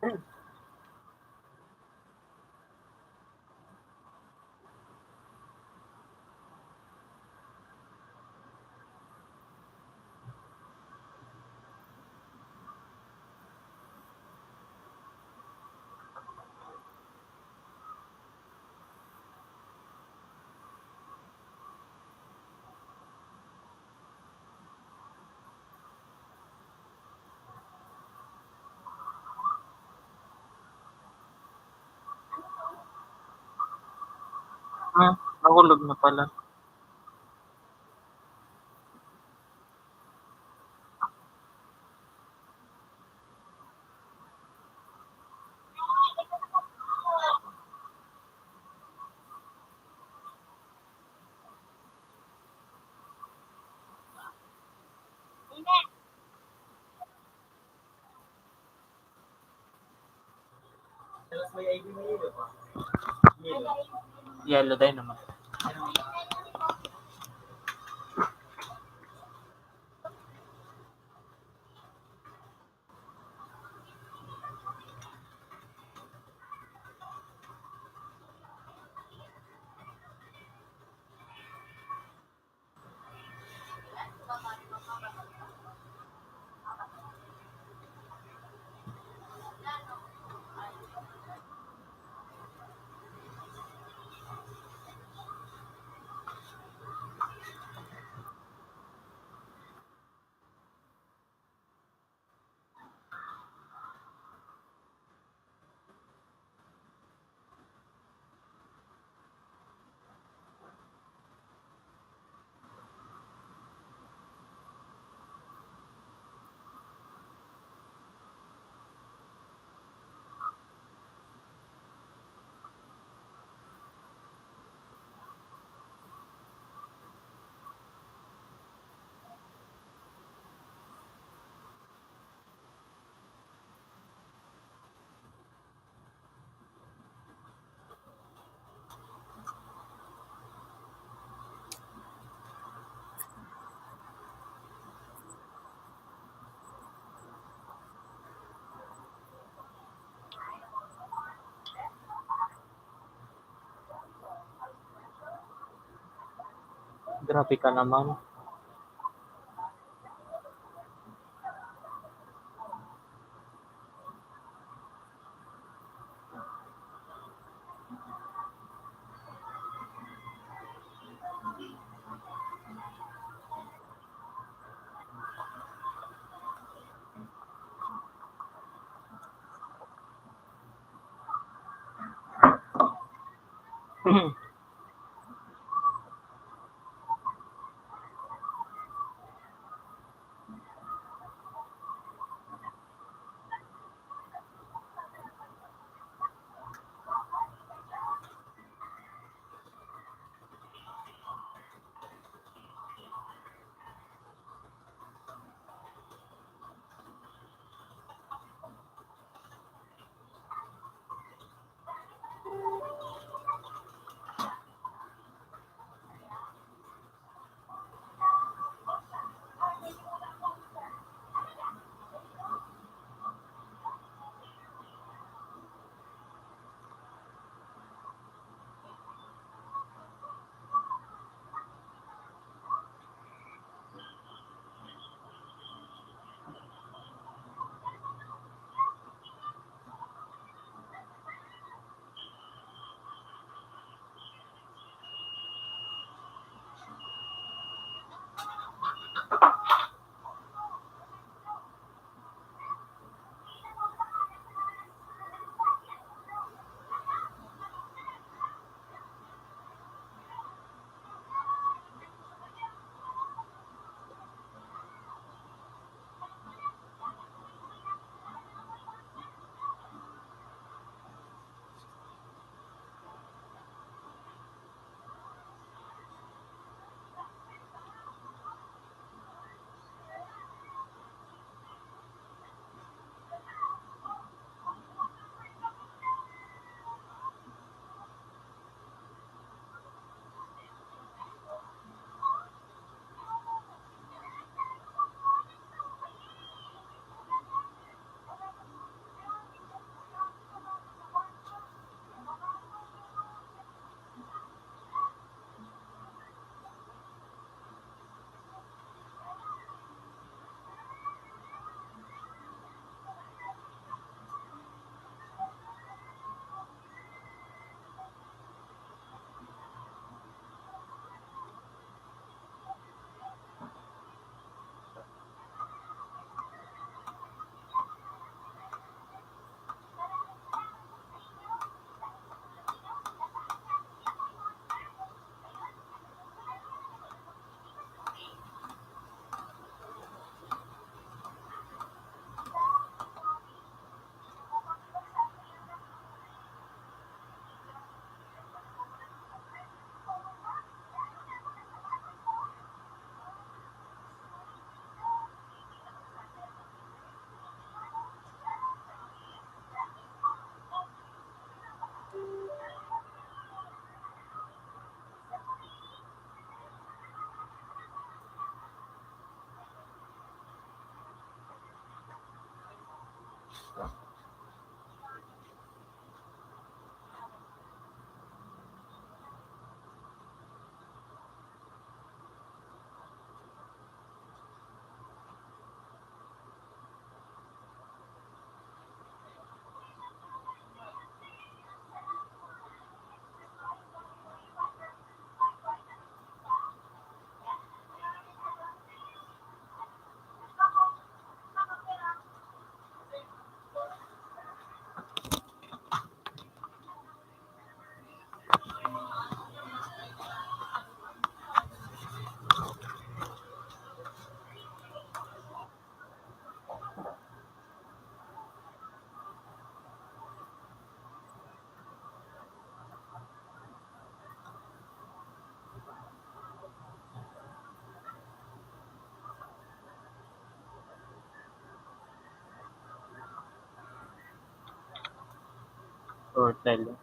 Hmm, nakulog na pala. Yellow Dynamite. Grabe ka naman. Portal.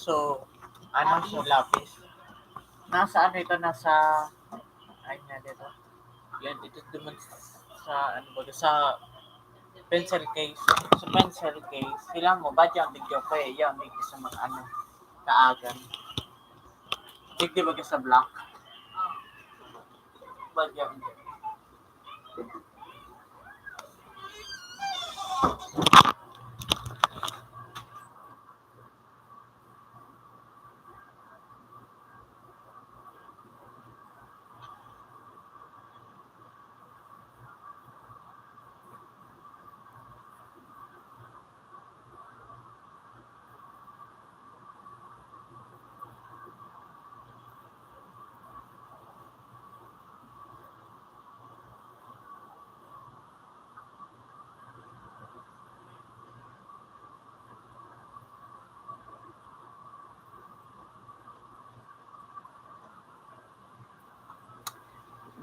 So, ano, so lapis. Nasa ano ito? Nasa, ay nga dito. Yan, ito naman sa, ano ba, sa pencil case. Sa pencil case, kailangan mo, bad yung tigyo ko eh. Yan, tigyo sa mga ano, kaagan. Tigdi ba sa black? Bad yung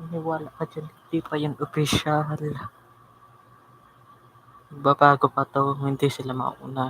Maniwala ka diyan, hindi pa yan opisyal. Magbabago pa 'to, hindi sila mauna.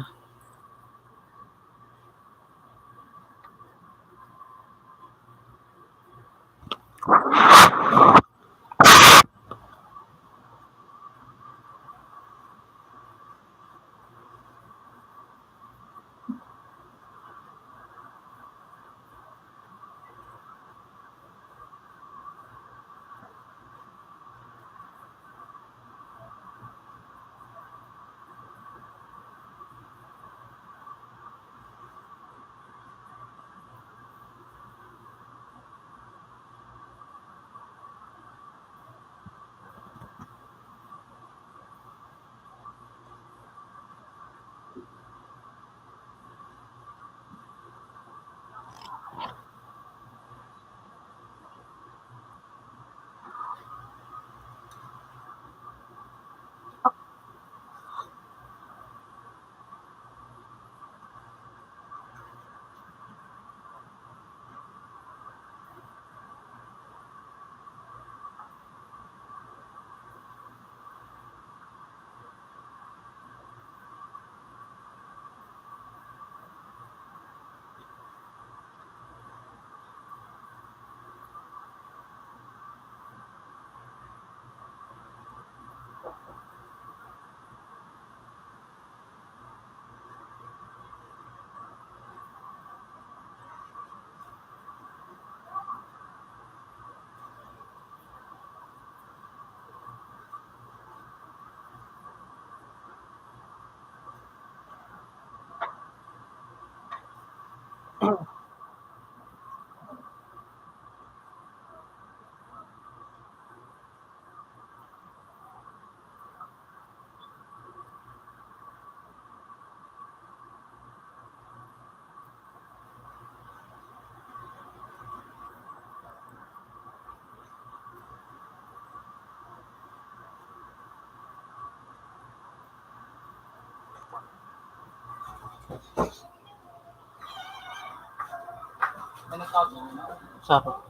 Sarap.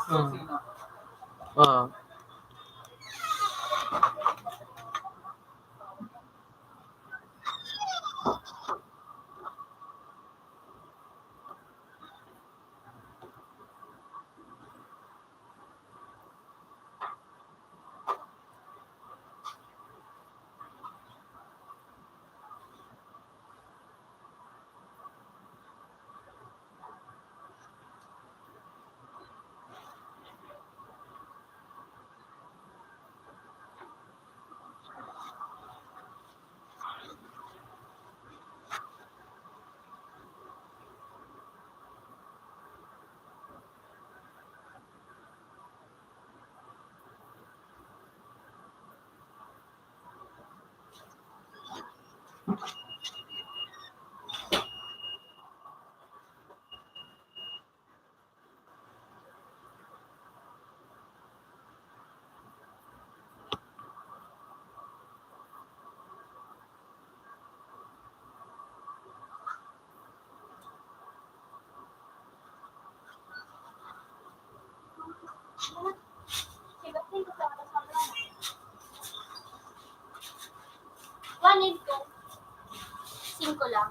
Mm. Oo. One and two. Singko lang.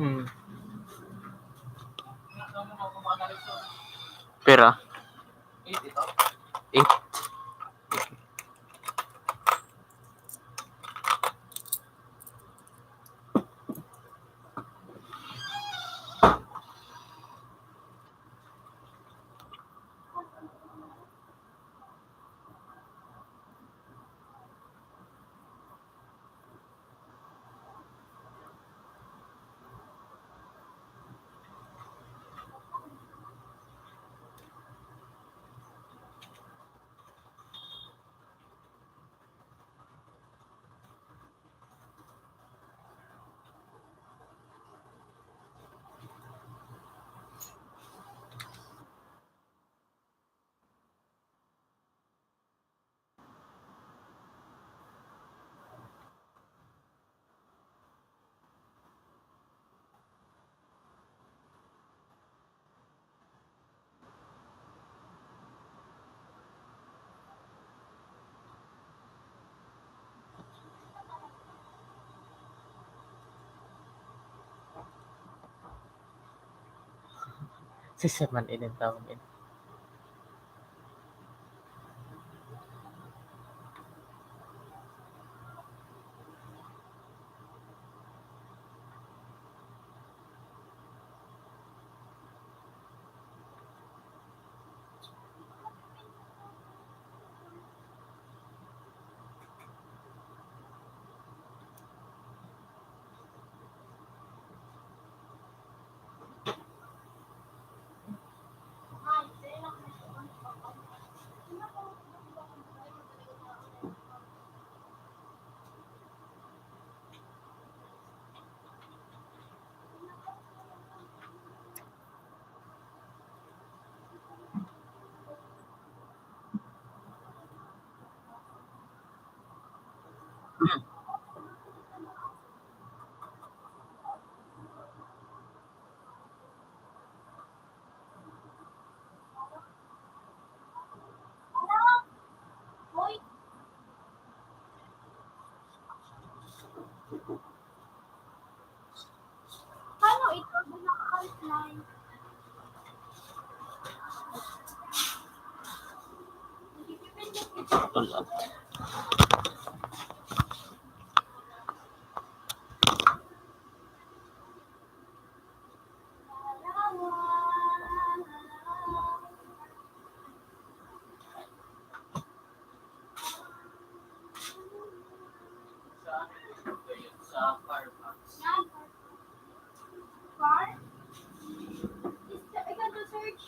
Hmm. Pera? Eight. Sisir man ini an tawon ini. Paano ito? Di naka-reply. Wala. Sa Firefox. Far? Is the, ikaw do search.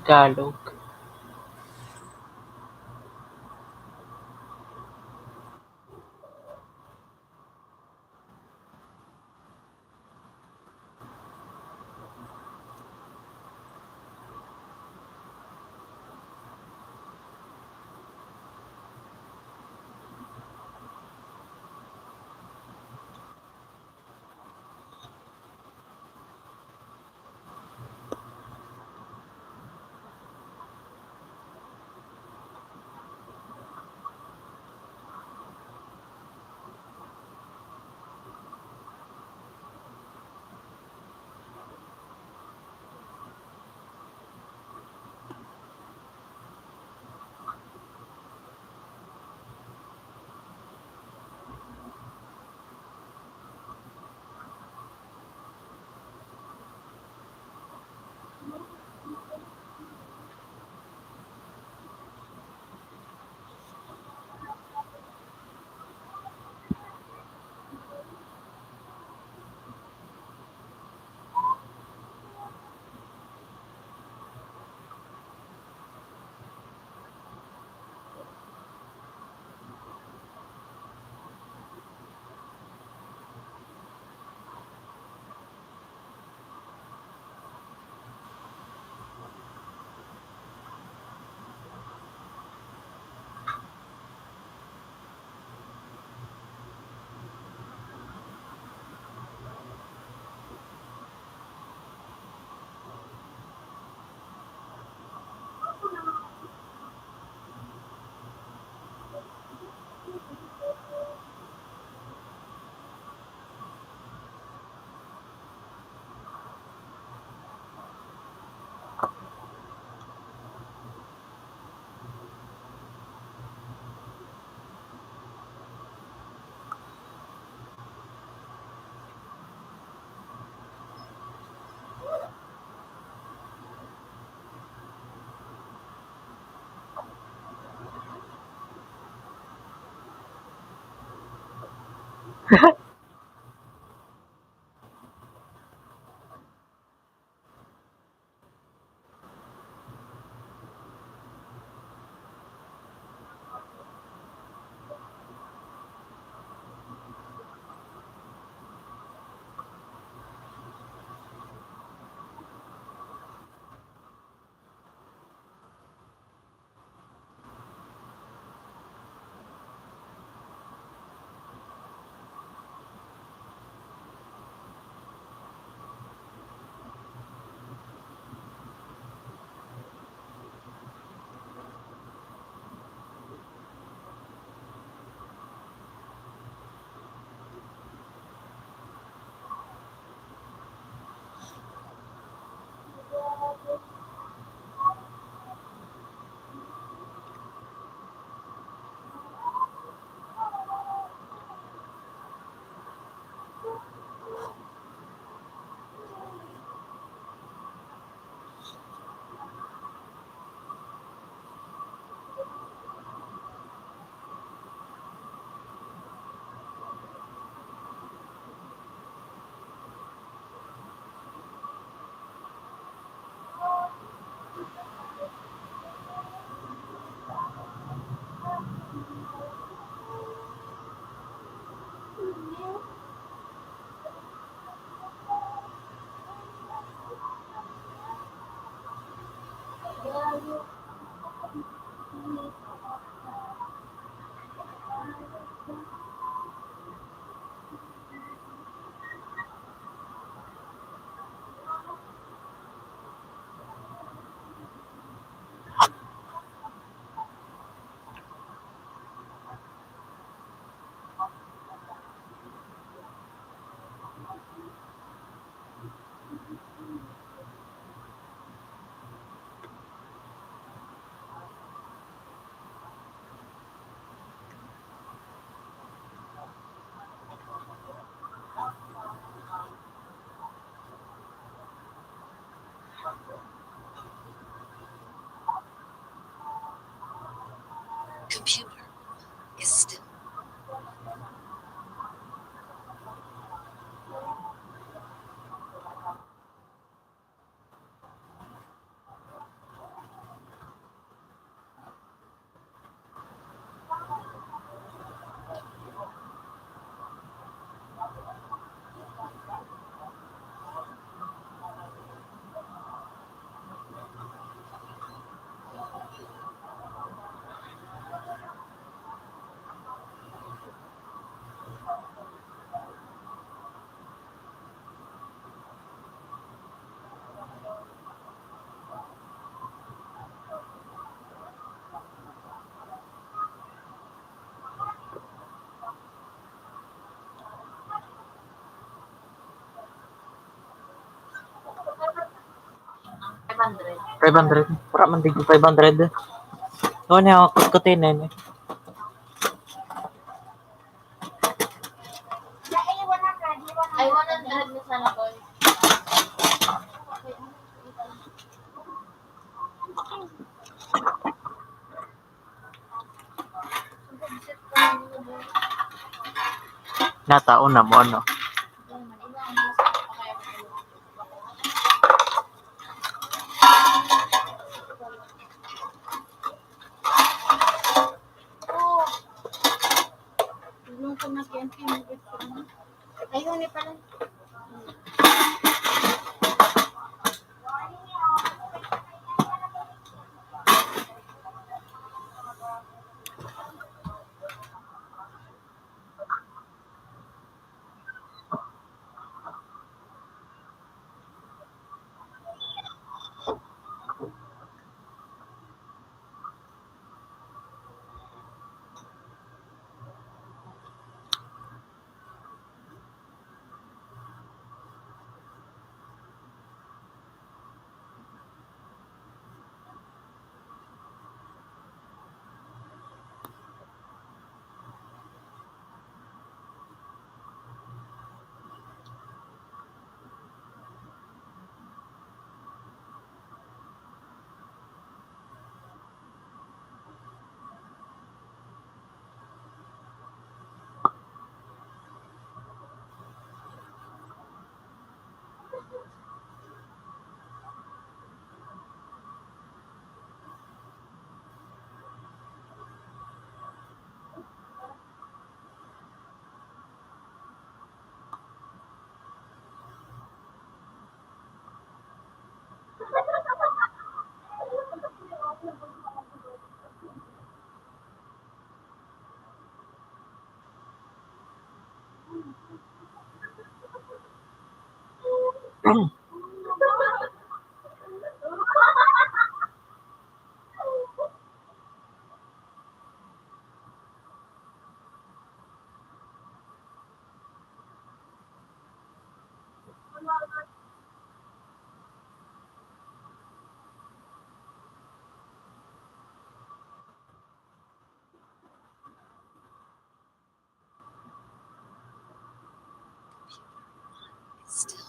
Tagalog. Computer is still. Five hundred. Wala man digdi five hundred. Ano niya, kutkutin na yun eh. Ay, one hundred na sana, boy. Nataon na mo, ano? Ayun, ni pala. Still.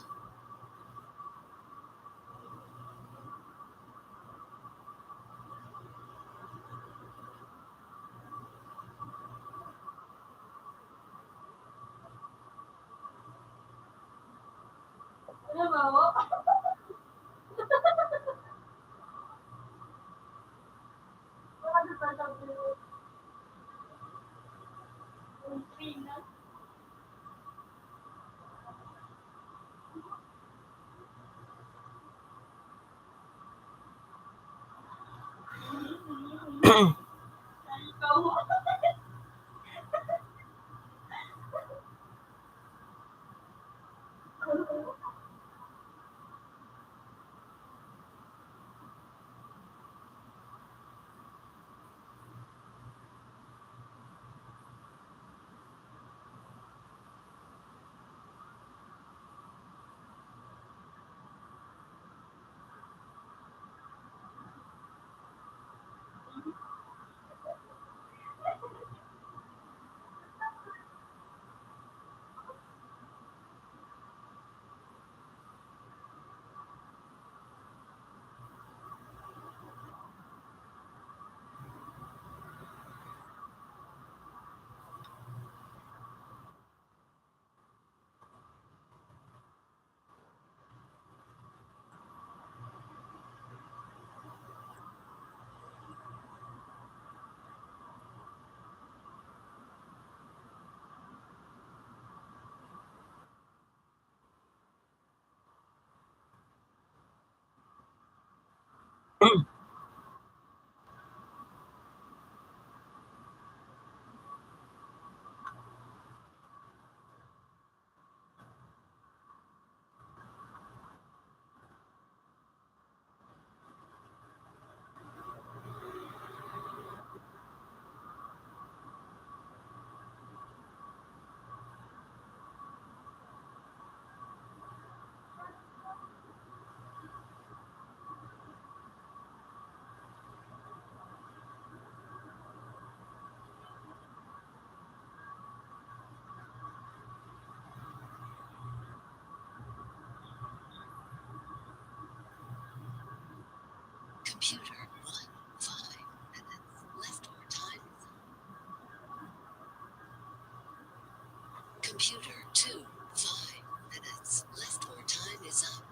Computer one, five minutes left or time is up. Computer two, five minutes left or time is up.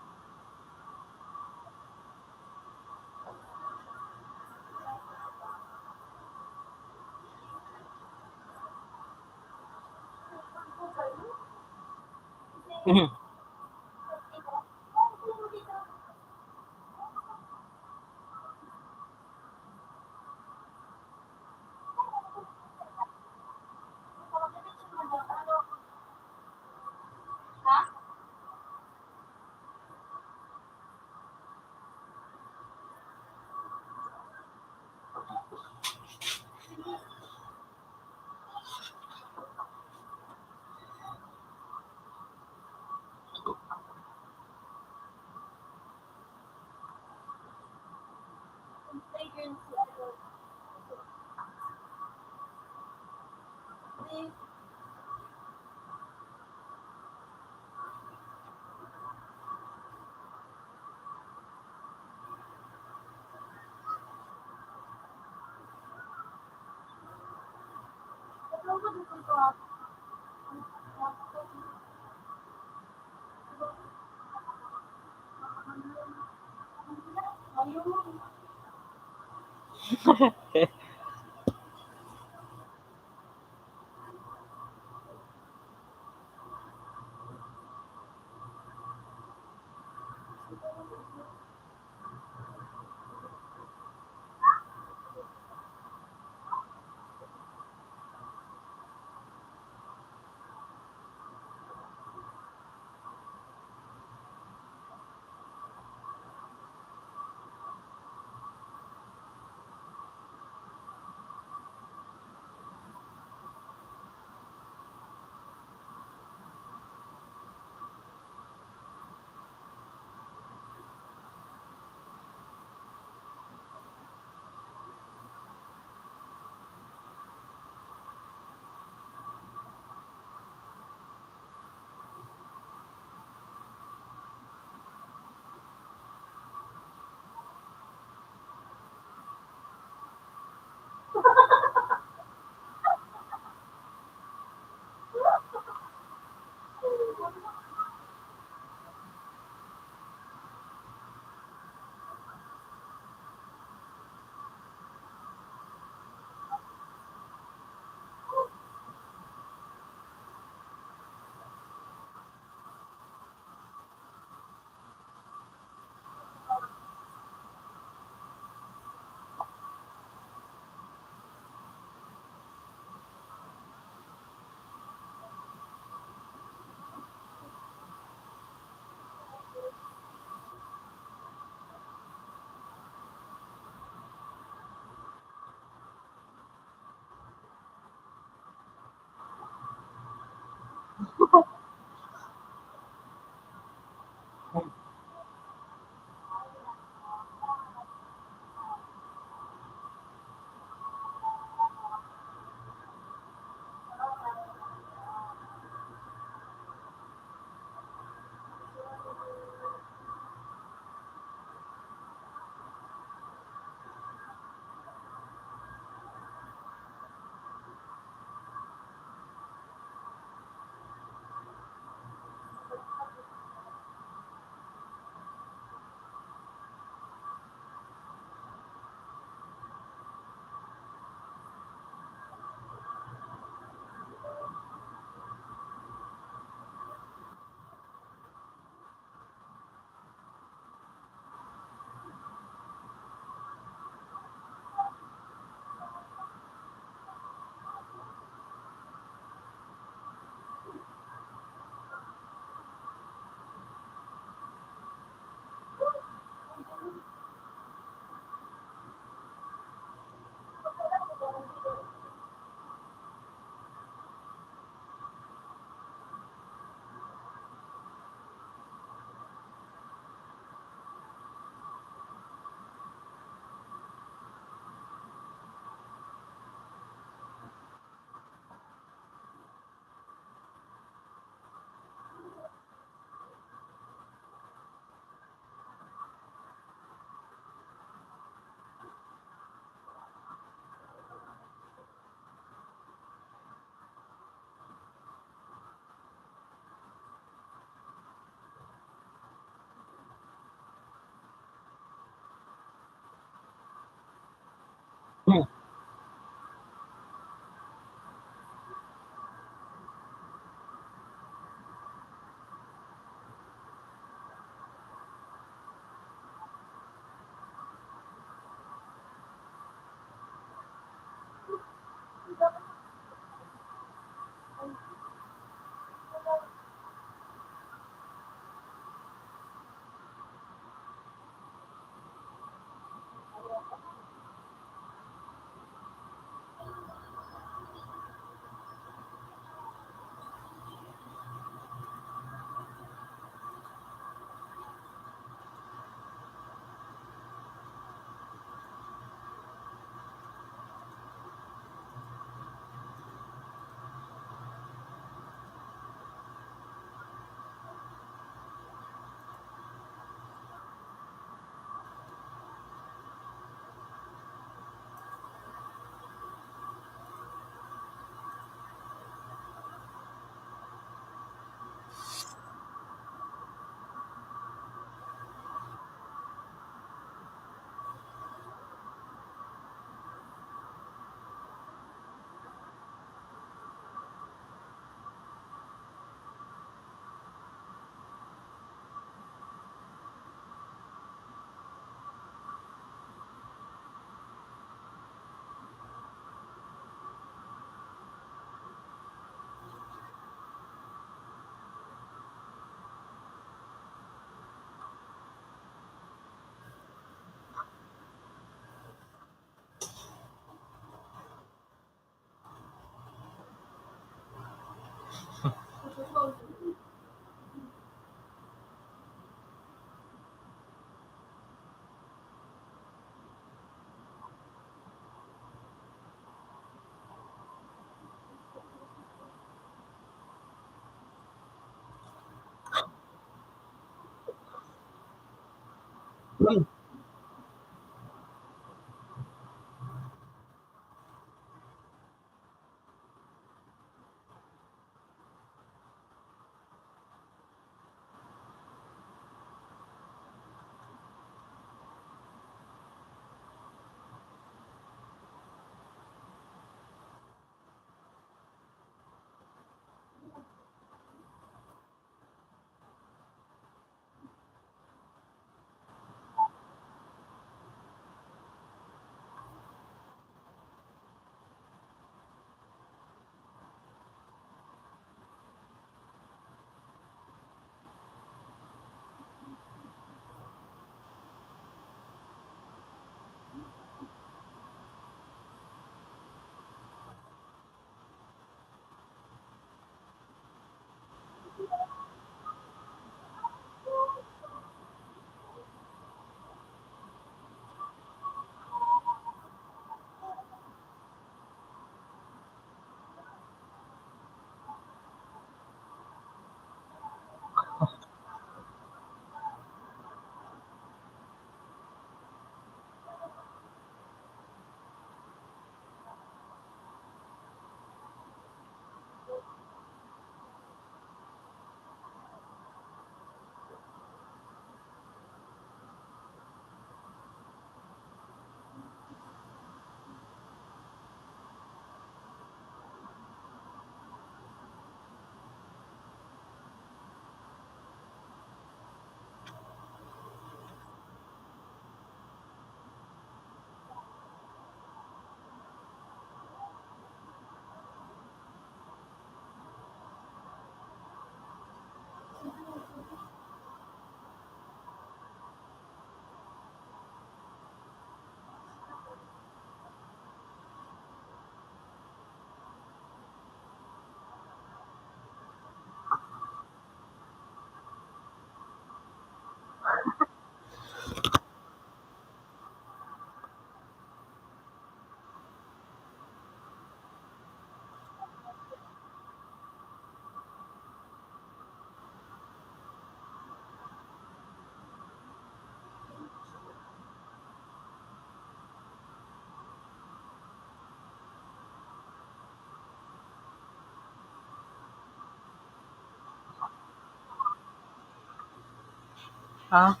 Ha?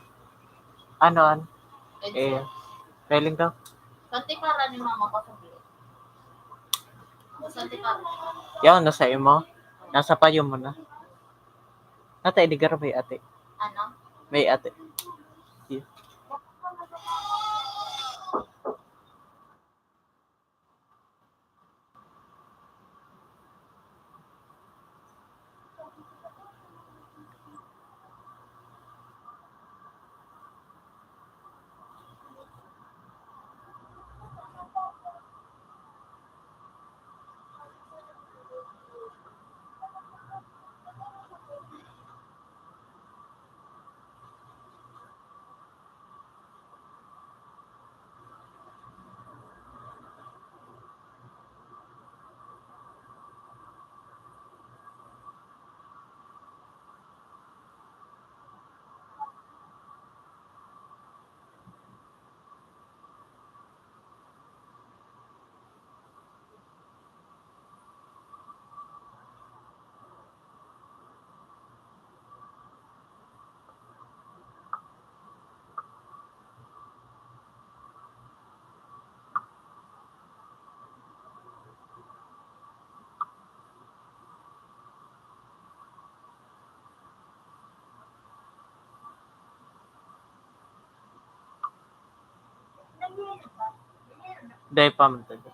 Ano, an? Eh, Pencil. Peling ka? Santi para ni mama ko sa bilis. Santi para. Yaw, nasa imo? Nasa payo mo na. Nata, idigar may ate. Ano? May ate. Dai pa man talaga.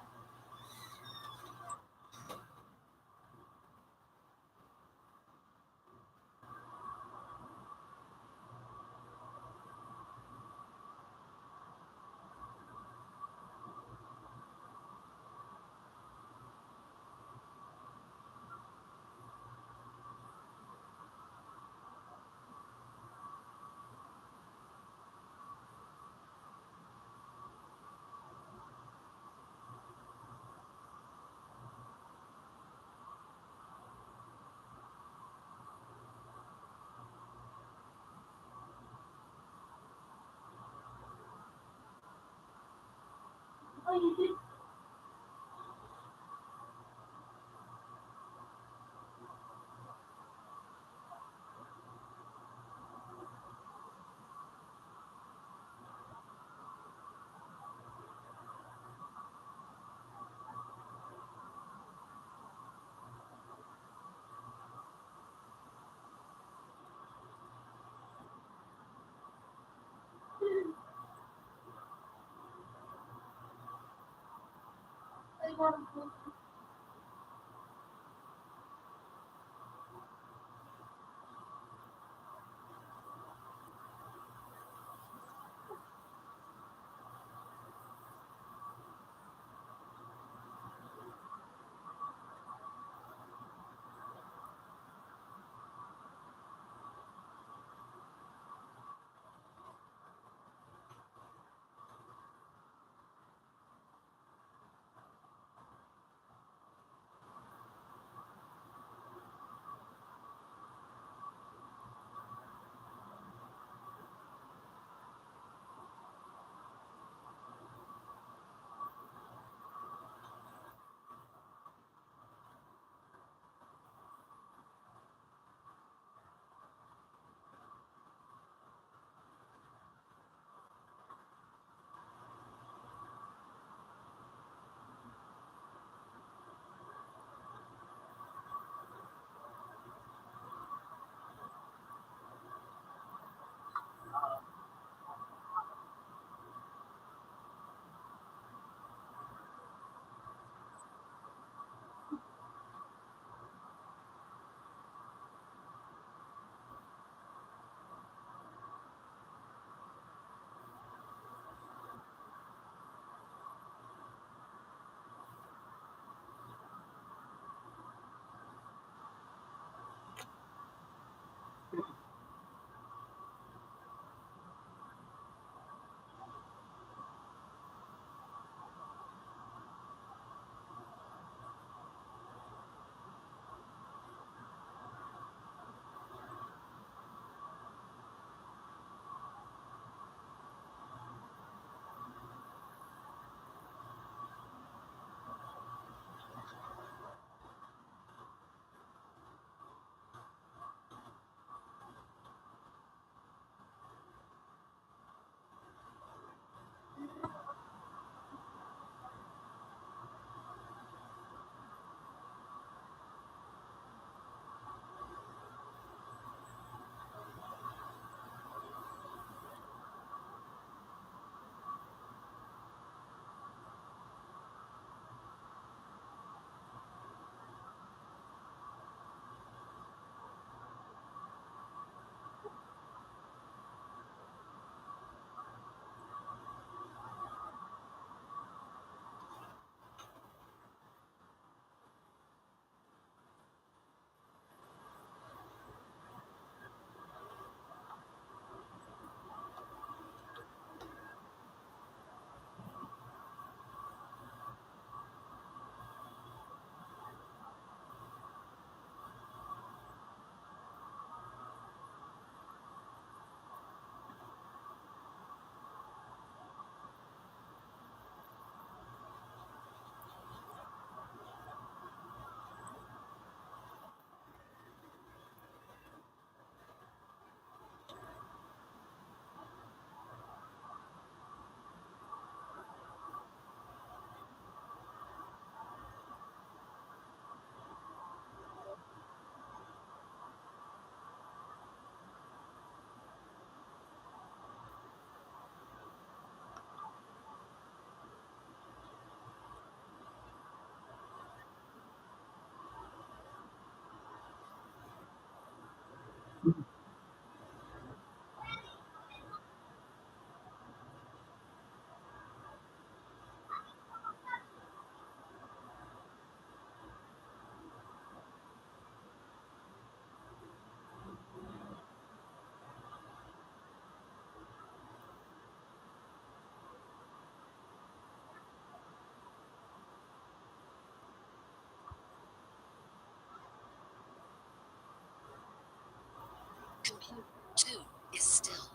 Compute two is still.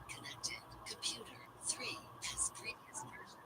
Connected. Computer three has previous version.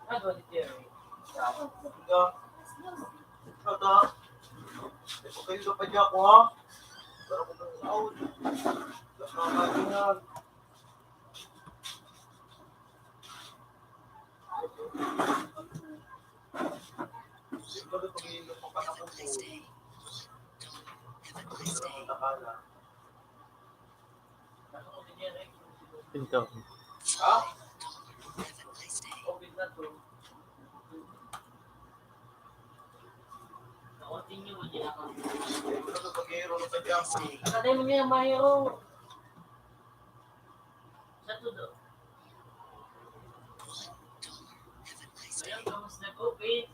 Have a nice day. Have a nice day. Pinto. Have a nice day. Have a nice day. One dollar. Have a nice day.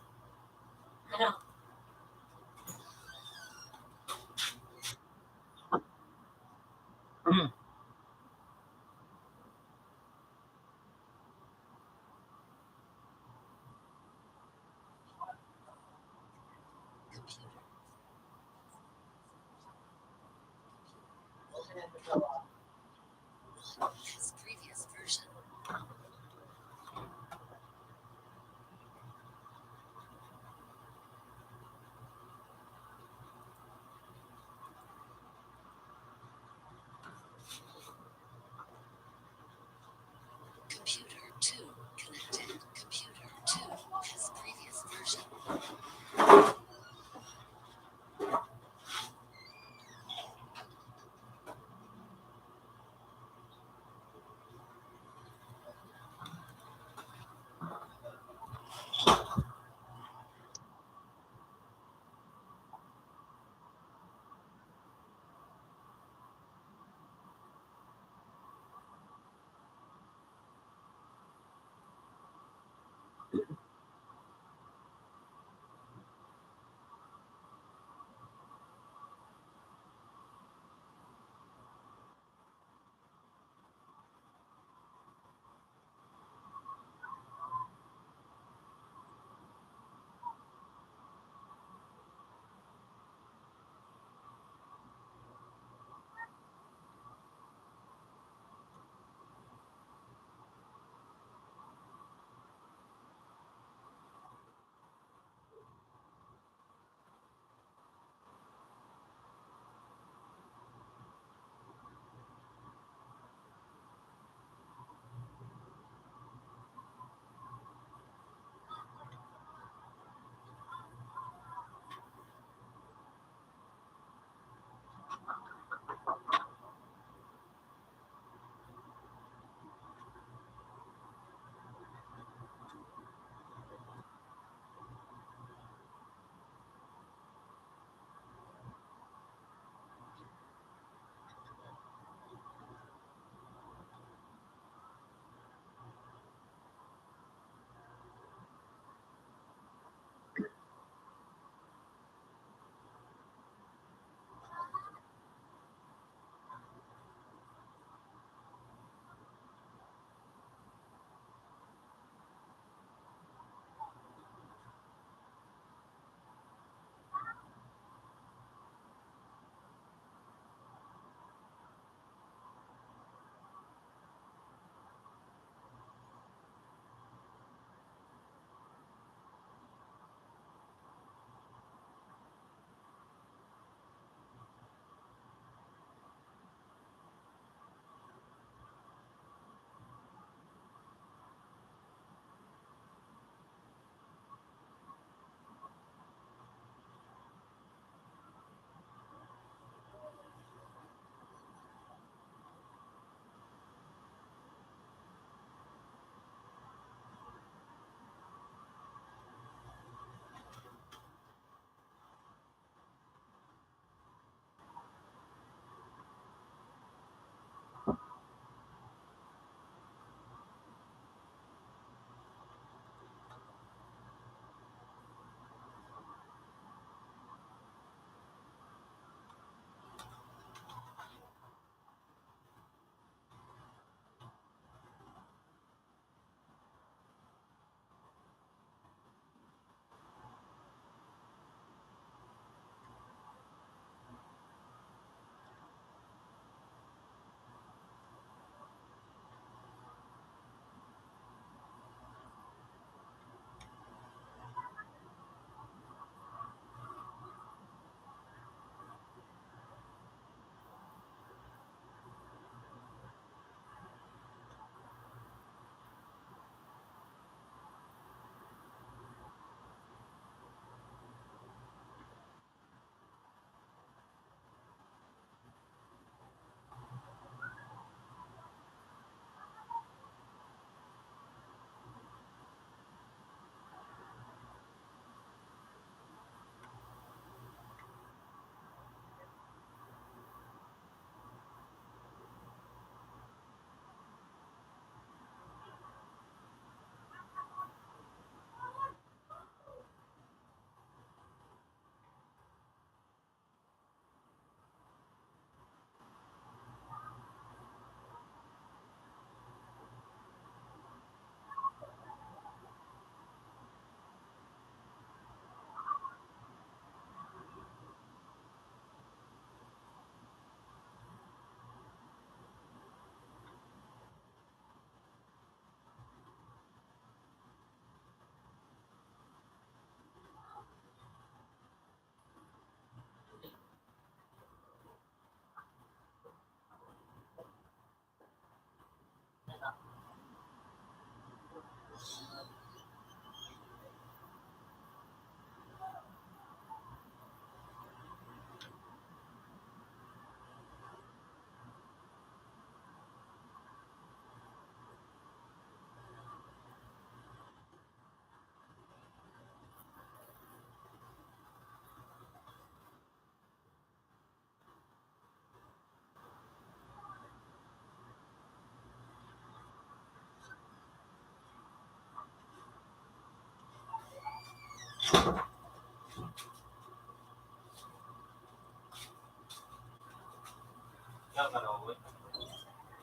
This previous version. Computer two connected. Computer two has previous version.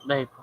Dai po.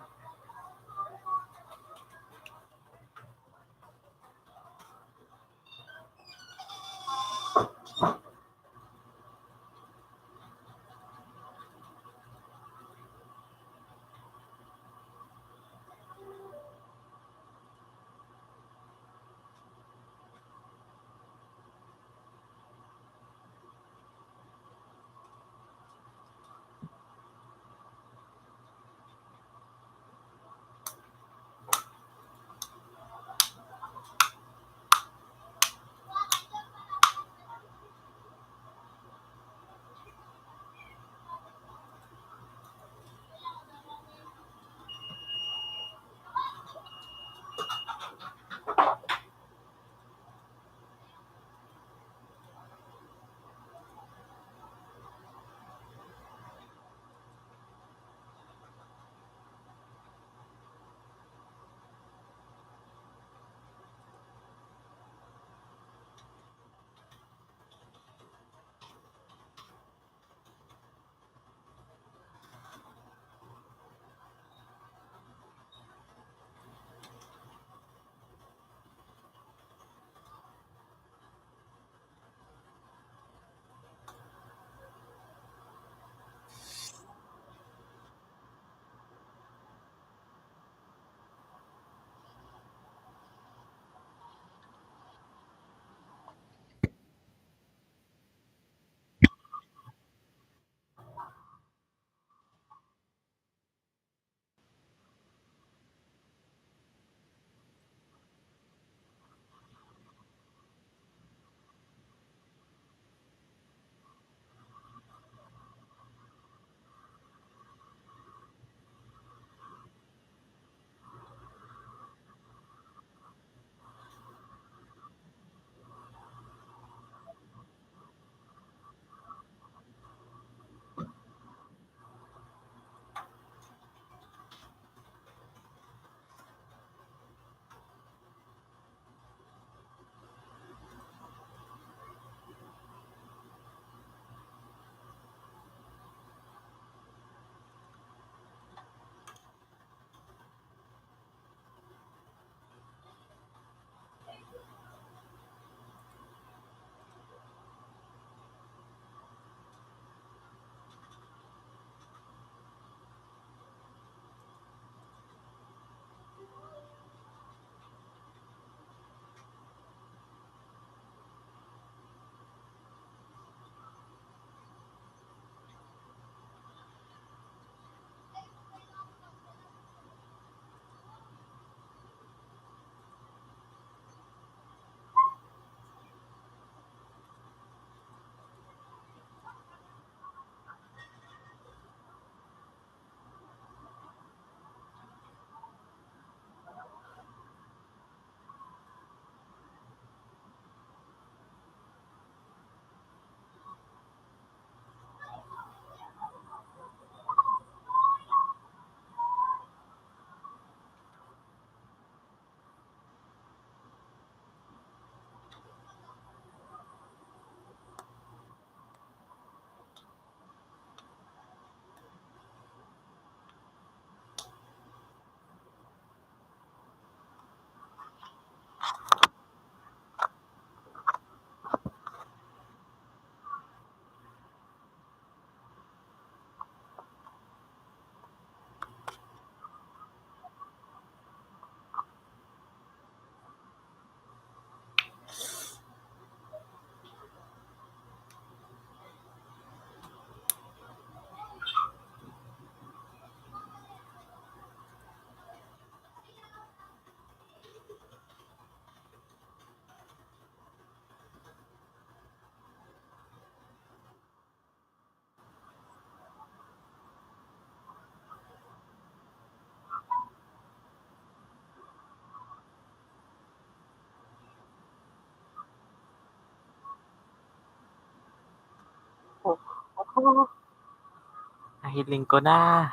Nahiling ko na.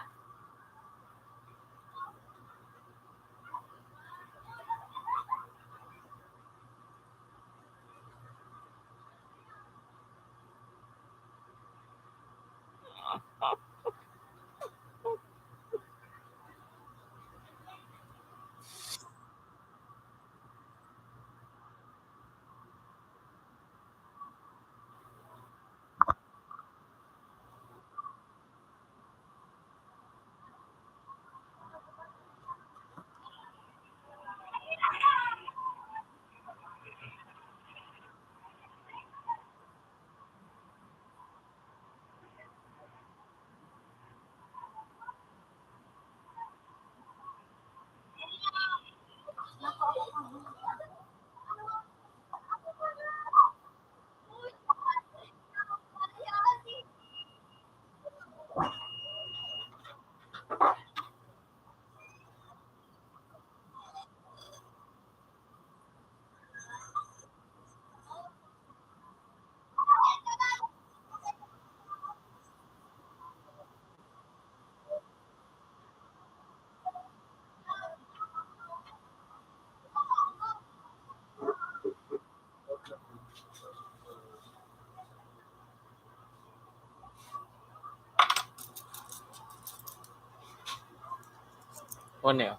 Ano yun?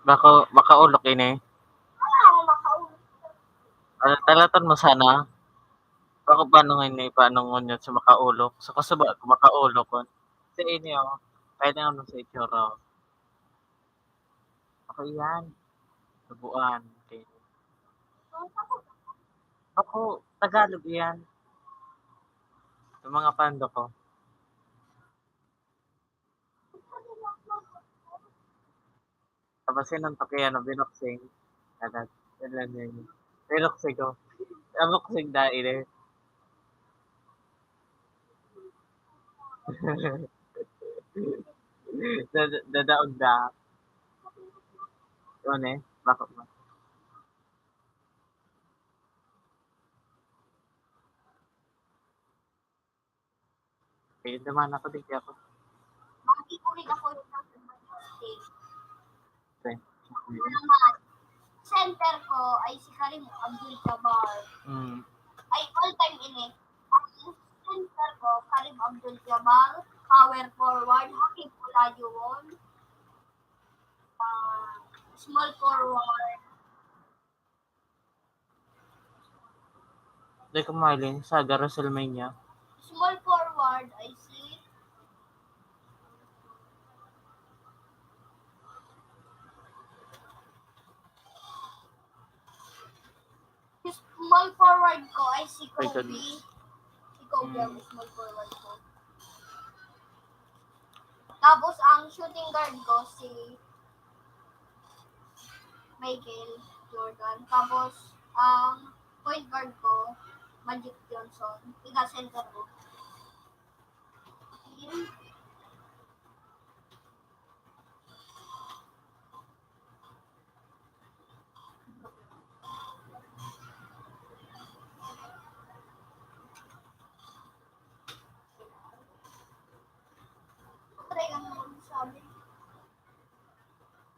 Baka, makaulok ini. Ano, talatan mo sana? Baka paano nga ini, paano ngunyan sa makaulok? Sa kasuba, kung makaulok ko. Sa inyo, kaya na ano sa itsura. Ako yan. Subuan. Okay. Ako, Tagalog yan. Yung mga pando ko. Tapos yun ang pakiano, binoksing. Agad. Yun lang yun. Binoksing ko. Binoksing dahil eh. Dada-, dadaog da. Yun eh. Bakit mo? Ayun naman ako, di ako. Bakit ko rin ako yung nasa Manila State? Okay. Naman, center ko ay si Karim Abdul-Jabbar. Mm. Ay, all time ini. Ang center ko, Karim Abdul-Jabbar, power forward, Hakeem Olajuwon, ah, small forward. Di ko mahiling sa Gareth Selmania. Small forward, I see. Small forward ko ay si Kobe. Si Kobe ang small forward ko. Tapos ang shooting guard ko si Michael Jordan. Tapos ang point guard ko, Magic Johnson. Ika center ko.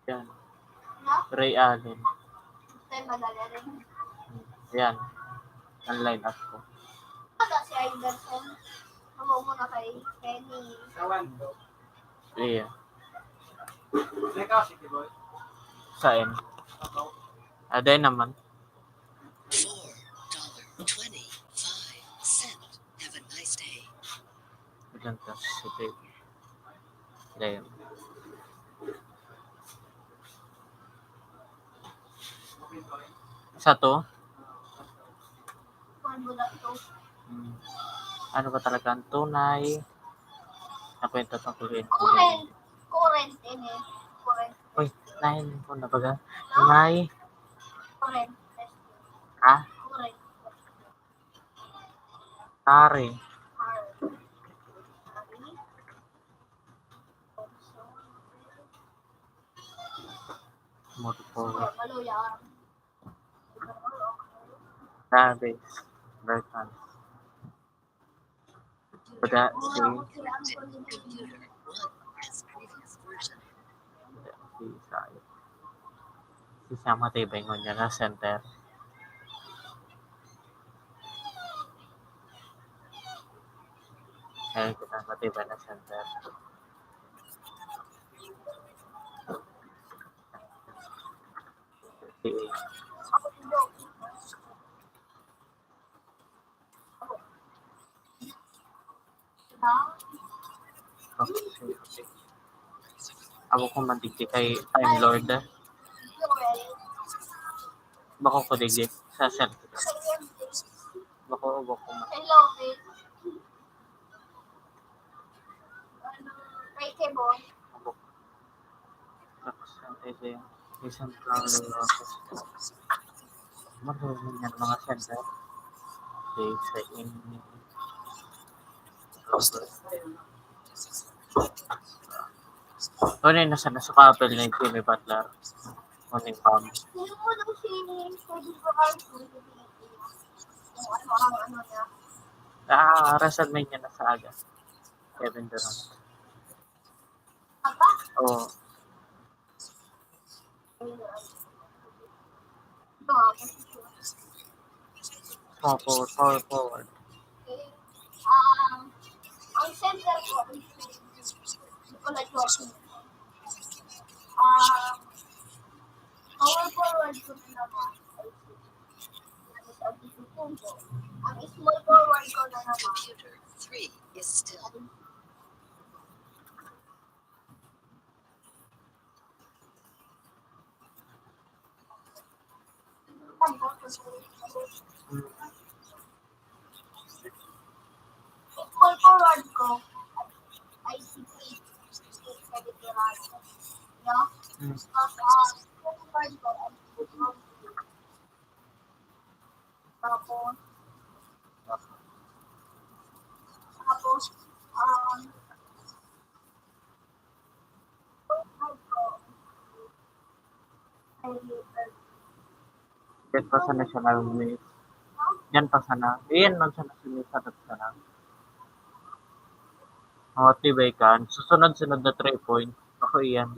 Yan. Ray Allen. Yan. Ang line-up ko. Ito si Iverson. Amo mo na kay Kenny. Iya. Saan? Aday naman. Four dollar twenty-five cent. Have a nice day. Ilang taas sa tayo? Ayan. Sa to? Hmm. Ano ba talaga ang tunay na kwento tungkol dito? Current. Current, ini. Current. Uy, nahin ko na baga. Tunay. Current. Ha? Current. Tari. Multiple. Database. Version. Wala si, si Isaiah. Si Sam Matibay ngunyan na center. Ayan, kita Matibay na center. Si Ako ko man digdi kay Time Lord. Bako ko digdi sa cell. Bako, bako man. I love it. Ano, kay Kebon. Tapos, ang pwede, isang flower. Marunong yan mga center. Okay, sa in-, ano yung nasa, nasa couple na yung Jimmy Butler? Ano yung pam? Sino mo daw si Kobe Bryant? Kung ano ang ano niya? Ah, Russell May niya nasa aga. Kevin Durant. Papa? Oo. Power forward, power forward. Okay. Um, ang center ko, Nicolas Joaquin. Ah, Power forward ko na naman. Ang small forward ko na naman. Computer three is still Small forward ko, I C T. No? Hmm. Tapos, ah, small forward ko, I C T. Tapos, tapos, um, Diyan pa sana siya nag-miss. Diyan pa sana. Iyan man sana si Miss Harap sana. O, tibay kan. Susunod-sunod na three point. Ako iyan.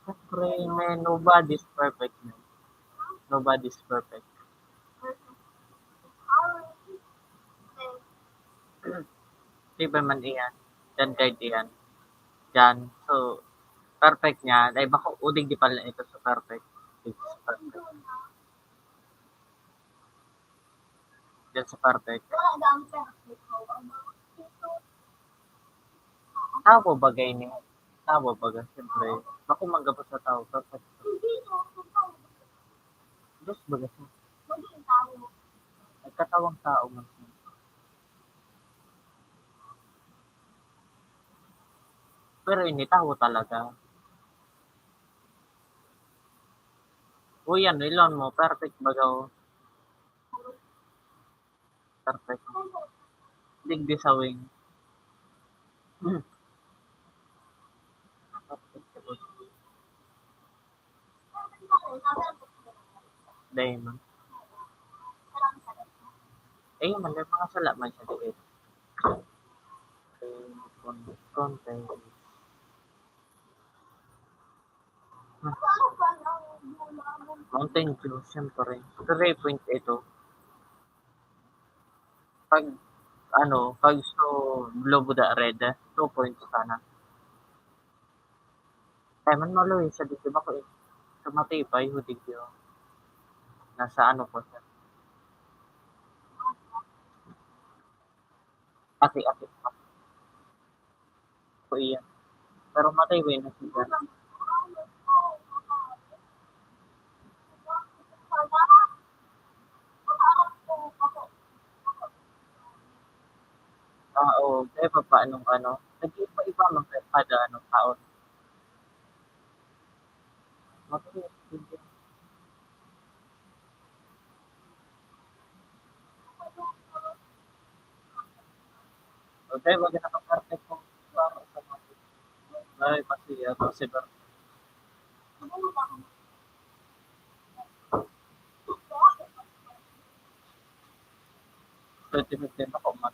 Siyempre, may nobody's perfect, man. Nobody's perfect. Di ba man iyan? Diyan kahit iyan. Diyan. So, perfect niya. Ay, bako, udig di pala ito sa perfect. It's perfect. Diyan sa perfect. Tawo bagay ni, tawo baga, siyempre. Bako man gabos sa tawo, perfect. Diyos baga siya. Nagkatawang tao man siya. Pero ini, tawo talaga. Uy, ano, ilon mo, perfect baga, oh. Perfect. Digdi sa wing. Hmm. Dahil man. Eh, man, may mga sala man siya doon. Content. Mountain Dew, siyempre. Three point ito. Pag, ano, pag so, globo da red, two points sana. Kaya man maluwi sa video ba ko eh. Sa matibay, hudig yun. Nasa ano po siya. Ati-ati pa. Ko iya. Pero matay ba yun na siya? Ah, oo. Kaya pa paano, ano, nag-iiba-iba man kaya kada, ano, taon. Matay. Okay, wag na kaparte ko. Ay, kasi, ah, kasi ba? Twenty fifteen ako, man.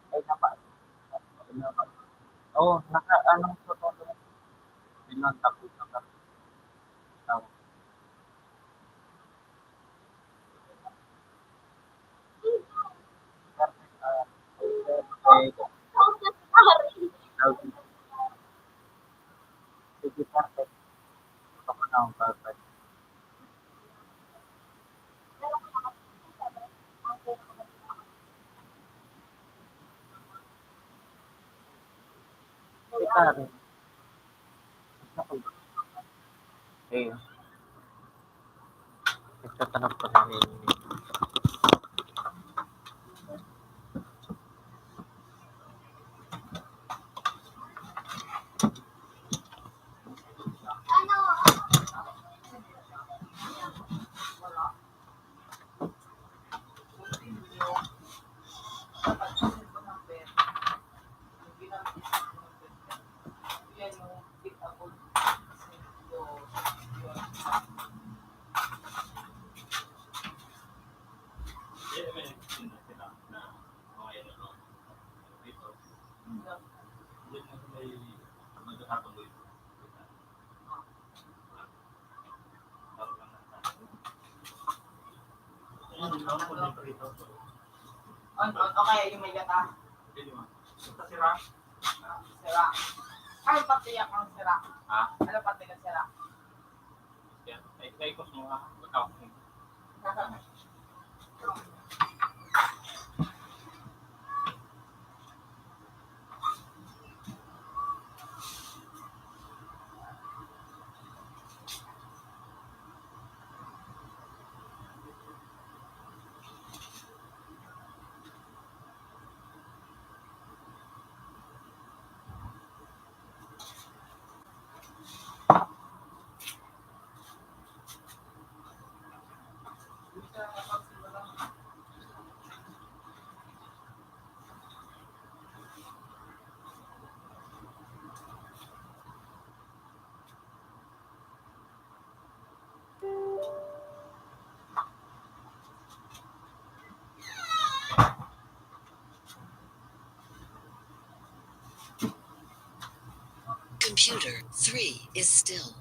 Ay, napa-, oh, naka-, anong photo ko? Pinunta ko sa ka-, tao. Perfect, ah, perfect. Sige, perfect. Ito ko na ang perfect. Ikaw rin. Eh, nagtatanong pa kami. Ano, ano kaya yung may gata? Sira. Sira. Ano pati yung sira? Ha? Ano pati yung sira? Kaya, ay, ay, ikos mo, ah. Pagkakos mo. Computer three is still.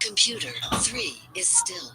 Computer three is still.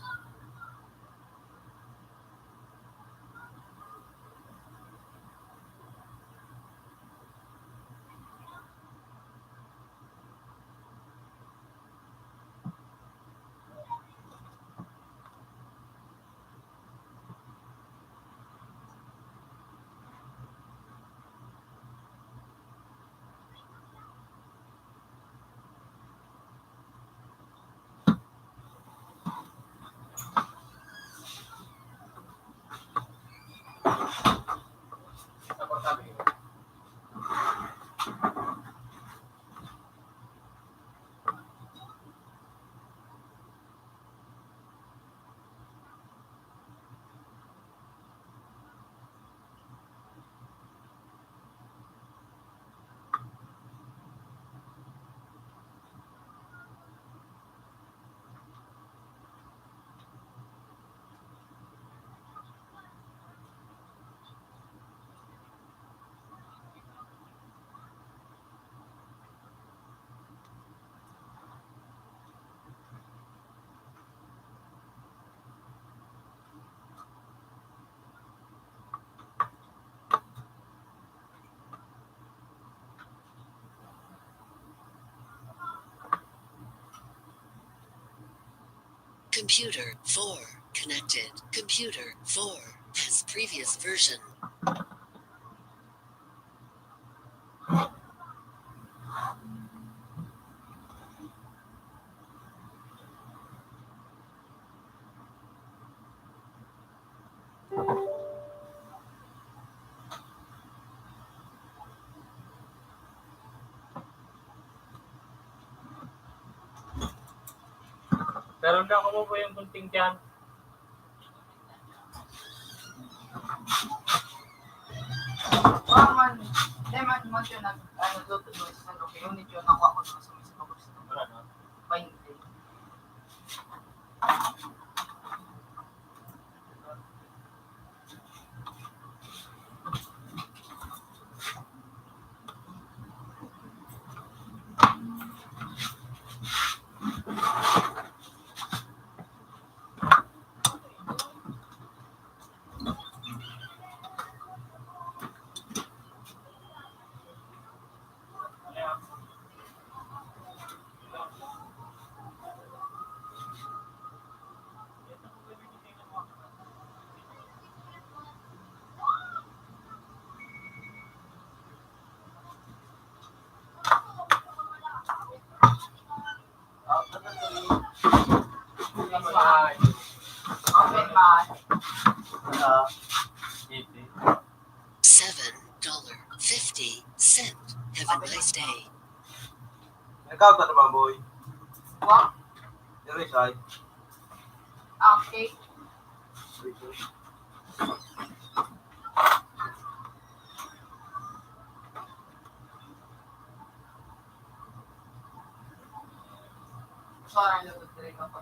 Computer four connected. Computer four has previous version. Pero hindi ako po yung kunting tiyan. Wa man, di man, man siya nag, ano, luto, luto sa luto. Yun, yun, nakuha ko naman sa mga sa pagkakas. Ano? Pahinti. Seven dollar fifty cent. Have a nice day. Ikaw ka naman, boy. Wa. Diri, say. Okay. Sorry, lugod diri ka pa.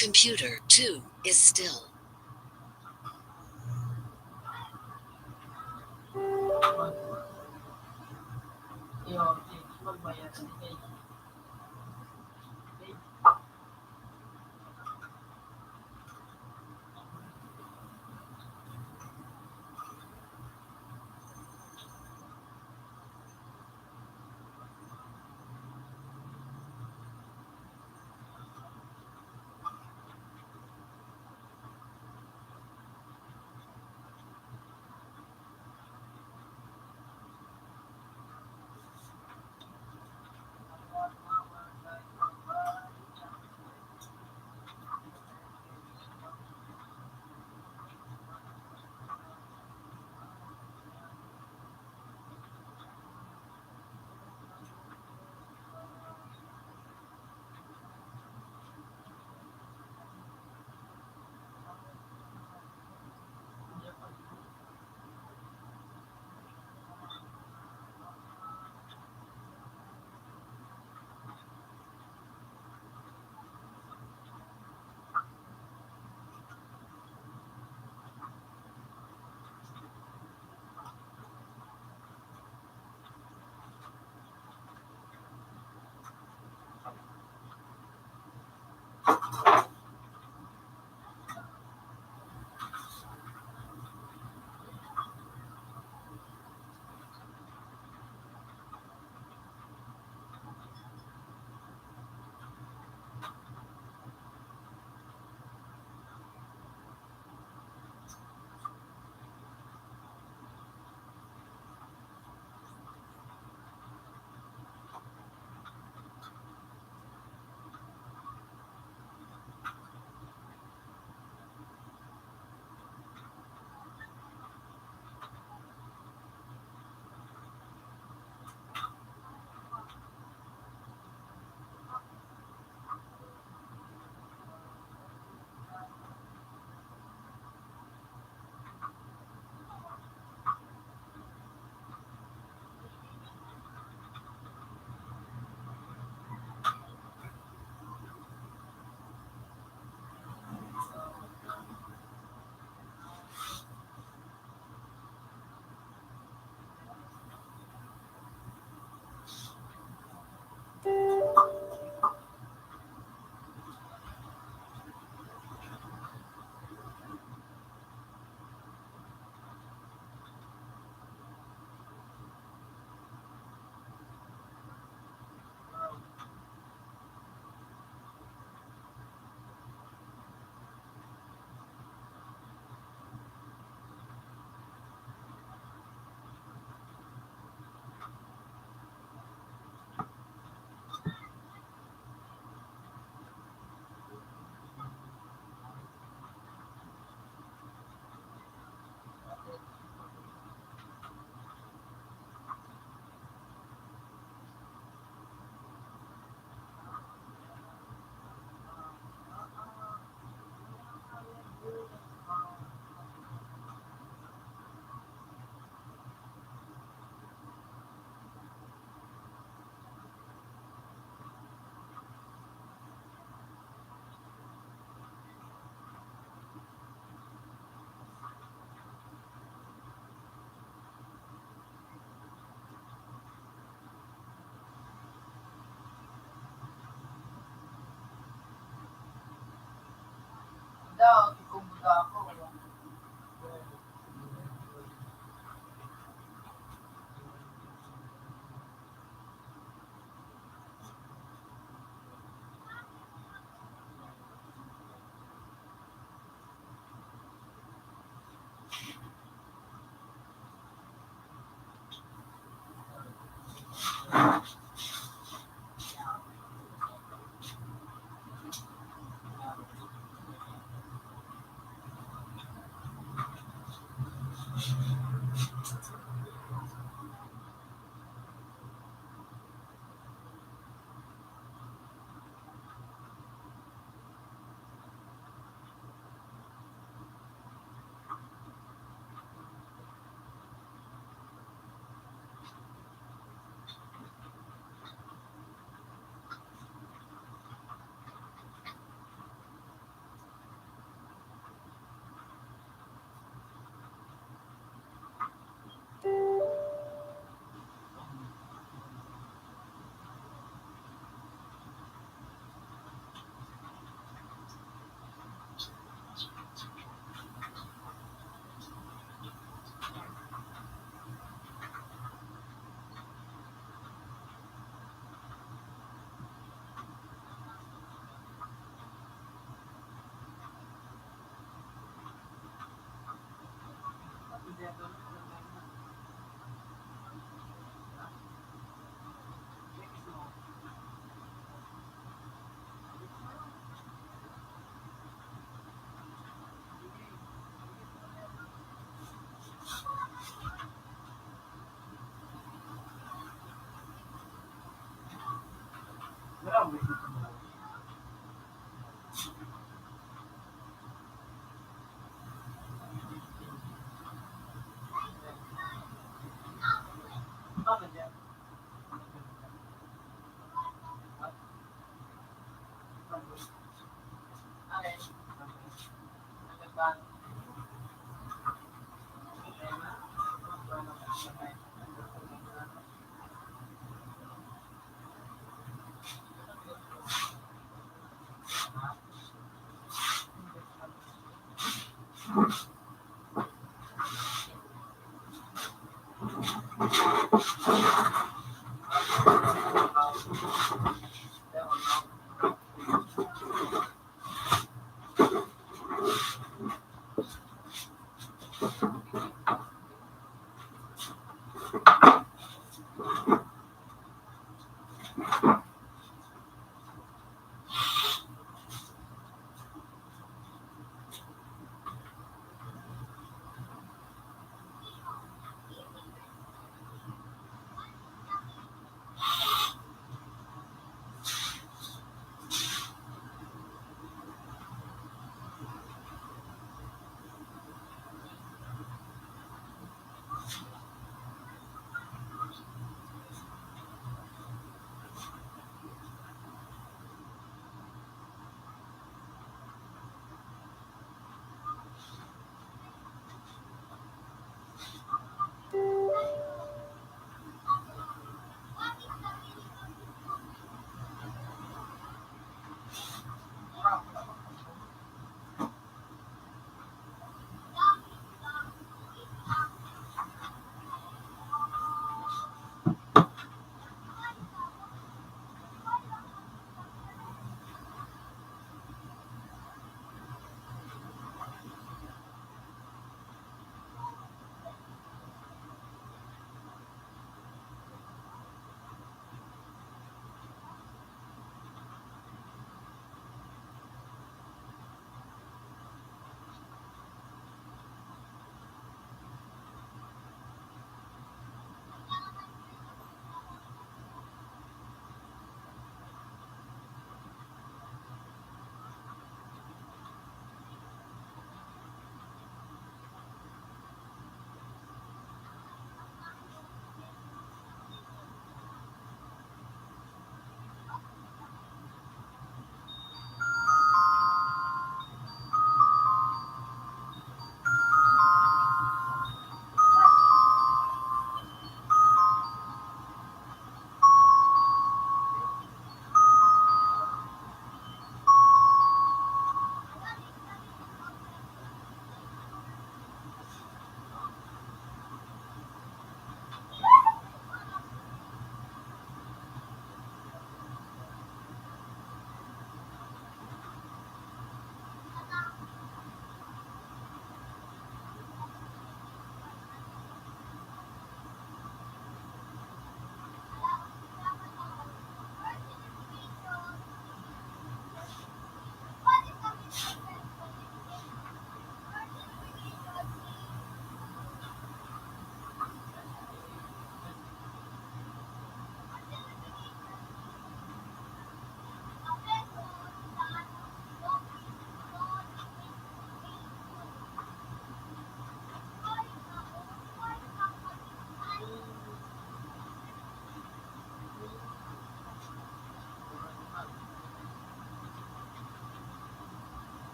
Computer two is still.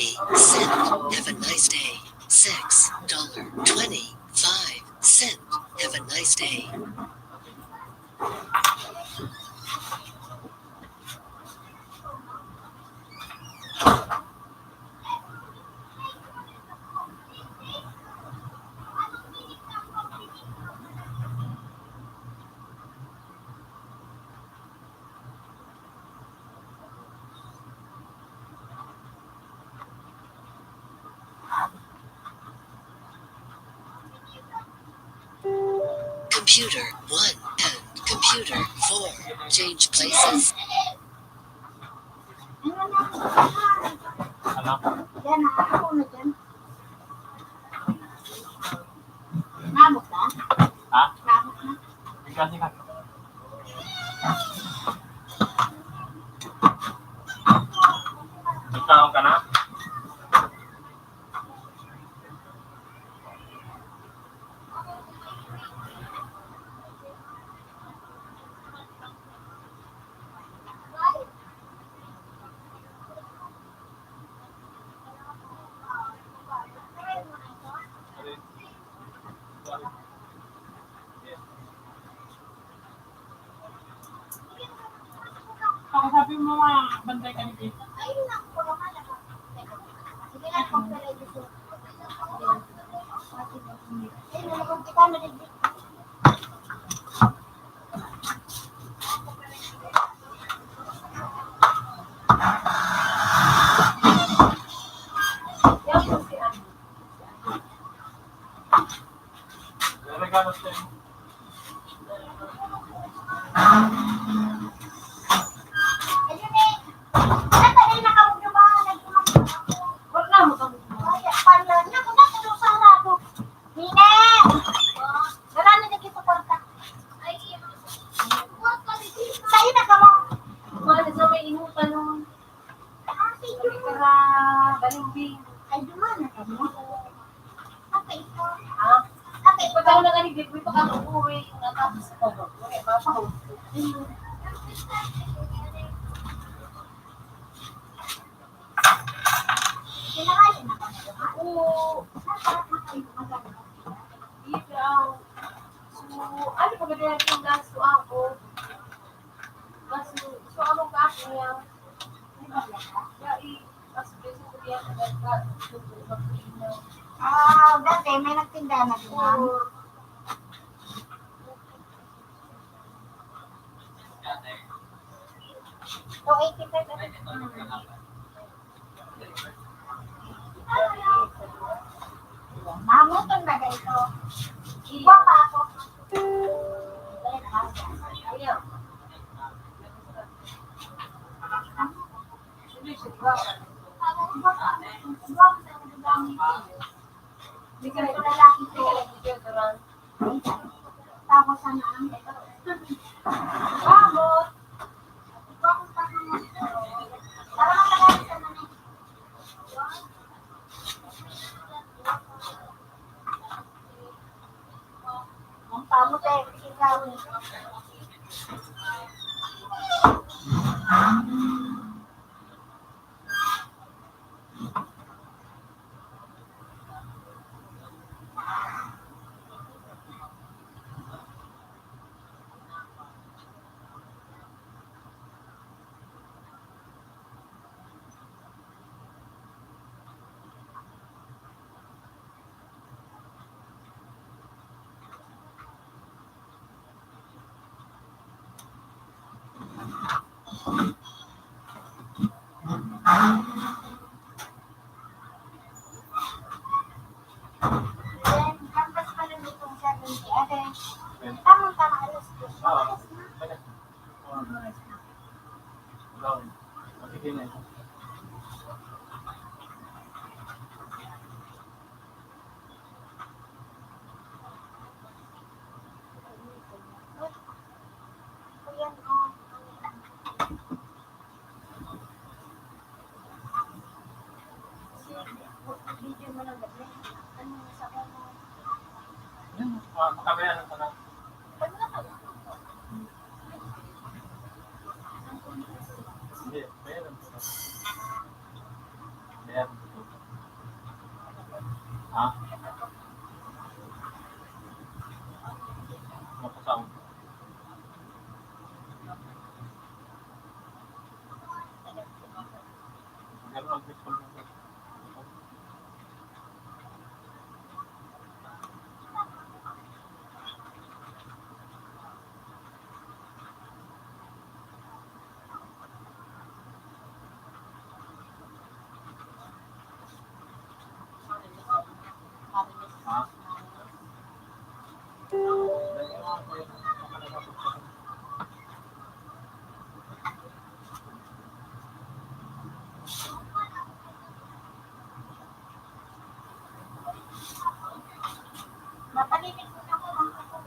Cent. Have a nice day. Six dollar twenty-five cent. Have a nice day. Computer one and computer four. Change places. Ano? Yan, ah, ako na dyan. Nabot na? Ha? Nabot na. Ikaw, ikaw. Ikaw ka na? Ako sabi mo, mga bantay ka ni Tito. Nine! Wala na lagi sa kwarta. Sa'yo na ka mo. Wala sa may inutan nun. Ah, sige. Para balimbing. Ay, duman na ka mo. Apa ito? Ha? Apa ito? Pagkaw na gani, di ko ito kang uuwi. Natapos ko. Okay, mapahuli. Oo. Ikaw. So, ano pa ba din ang gasto ako? Gasto, so, ano ka niya? Dai, gasto, gasto ko diyan, nagka-, Ah, dati may nagtinda na din, ma'am. Oo. Two eighty-five at least. Mahamuton ba dito? Igwa pa ako. Hindi ka na lalaki ko. Tapos ang ang ito. Bakit? Bakit pa naman? Para matagal sa naman. Ang pamot eh, ikaw. Then, lampas pa lang itong seven P M. Tamang-tama, alas dos. Alas na. Alas na. Hindi, meron. Meron. Ha? Makasaon.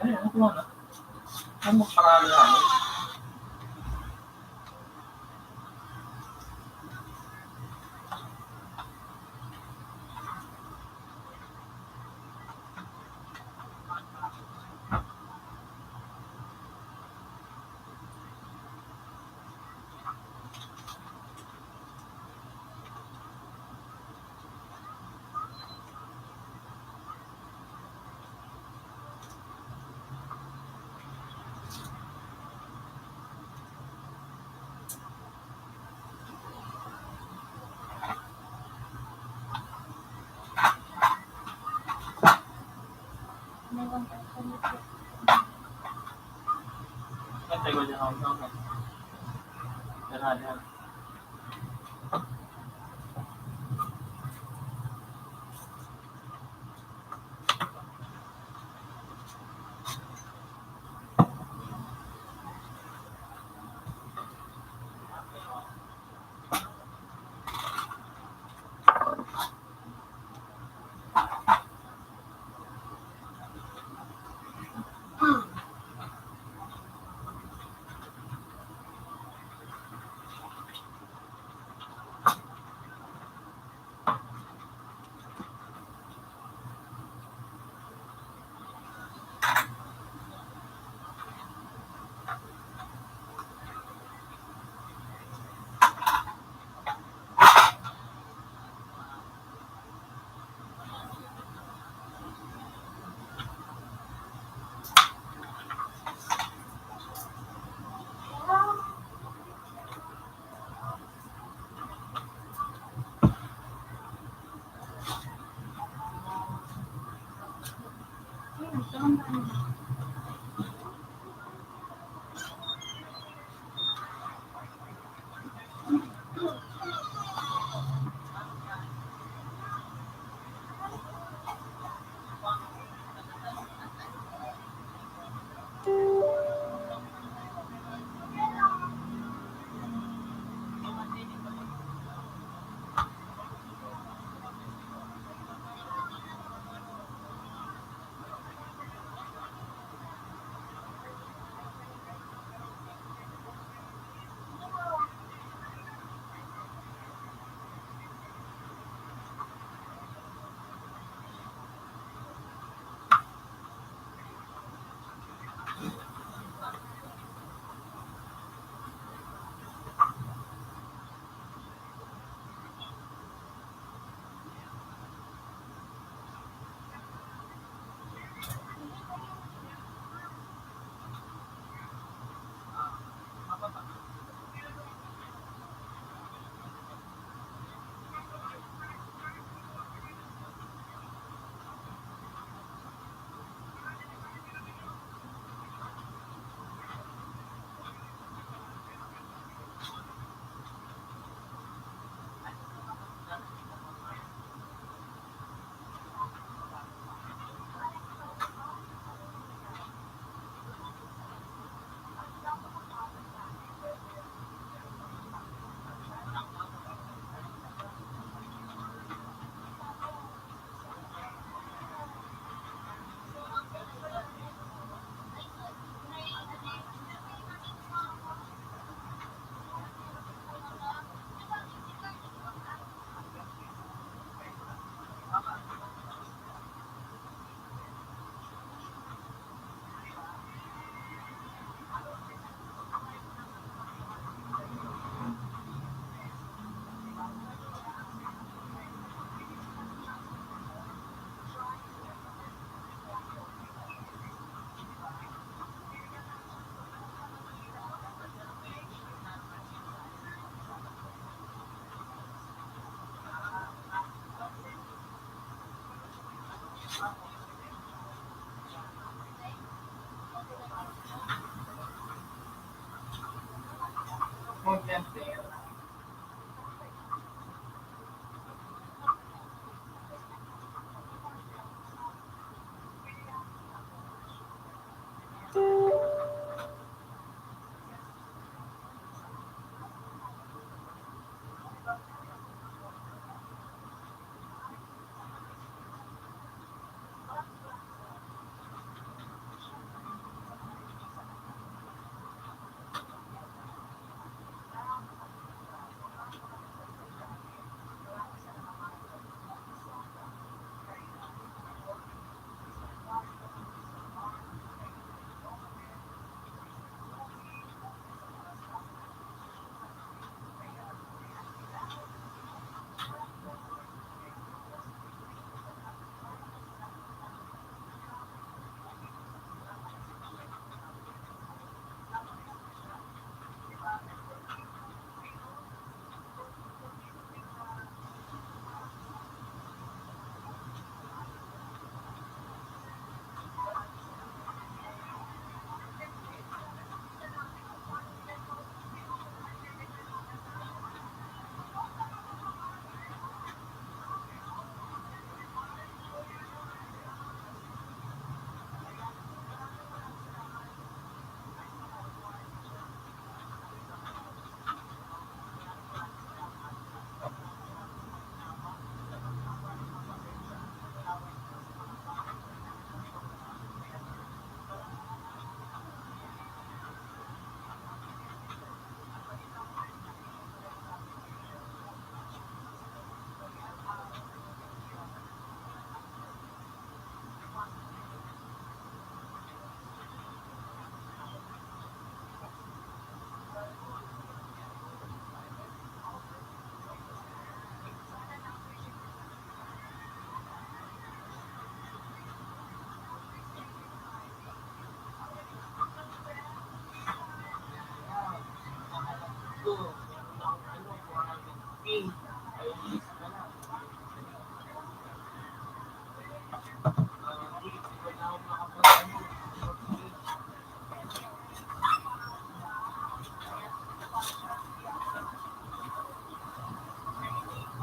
Ay, ano ko na? Ano mo parang ano?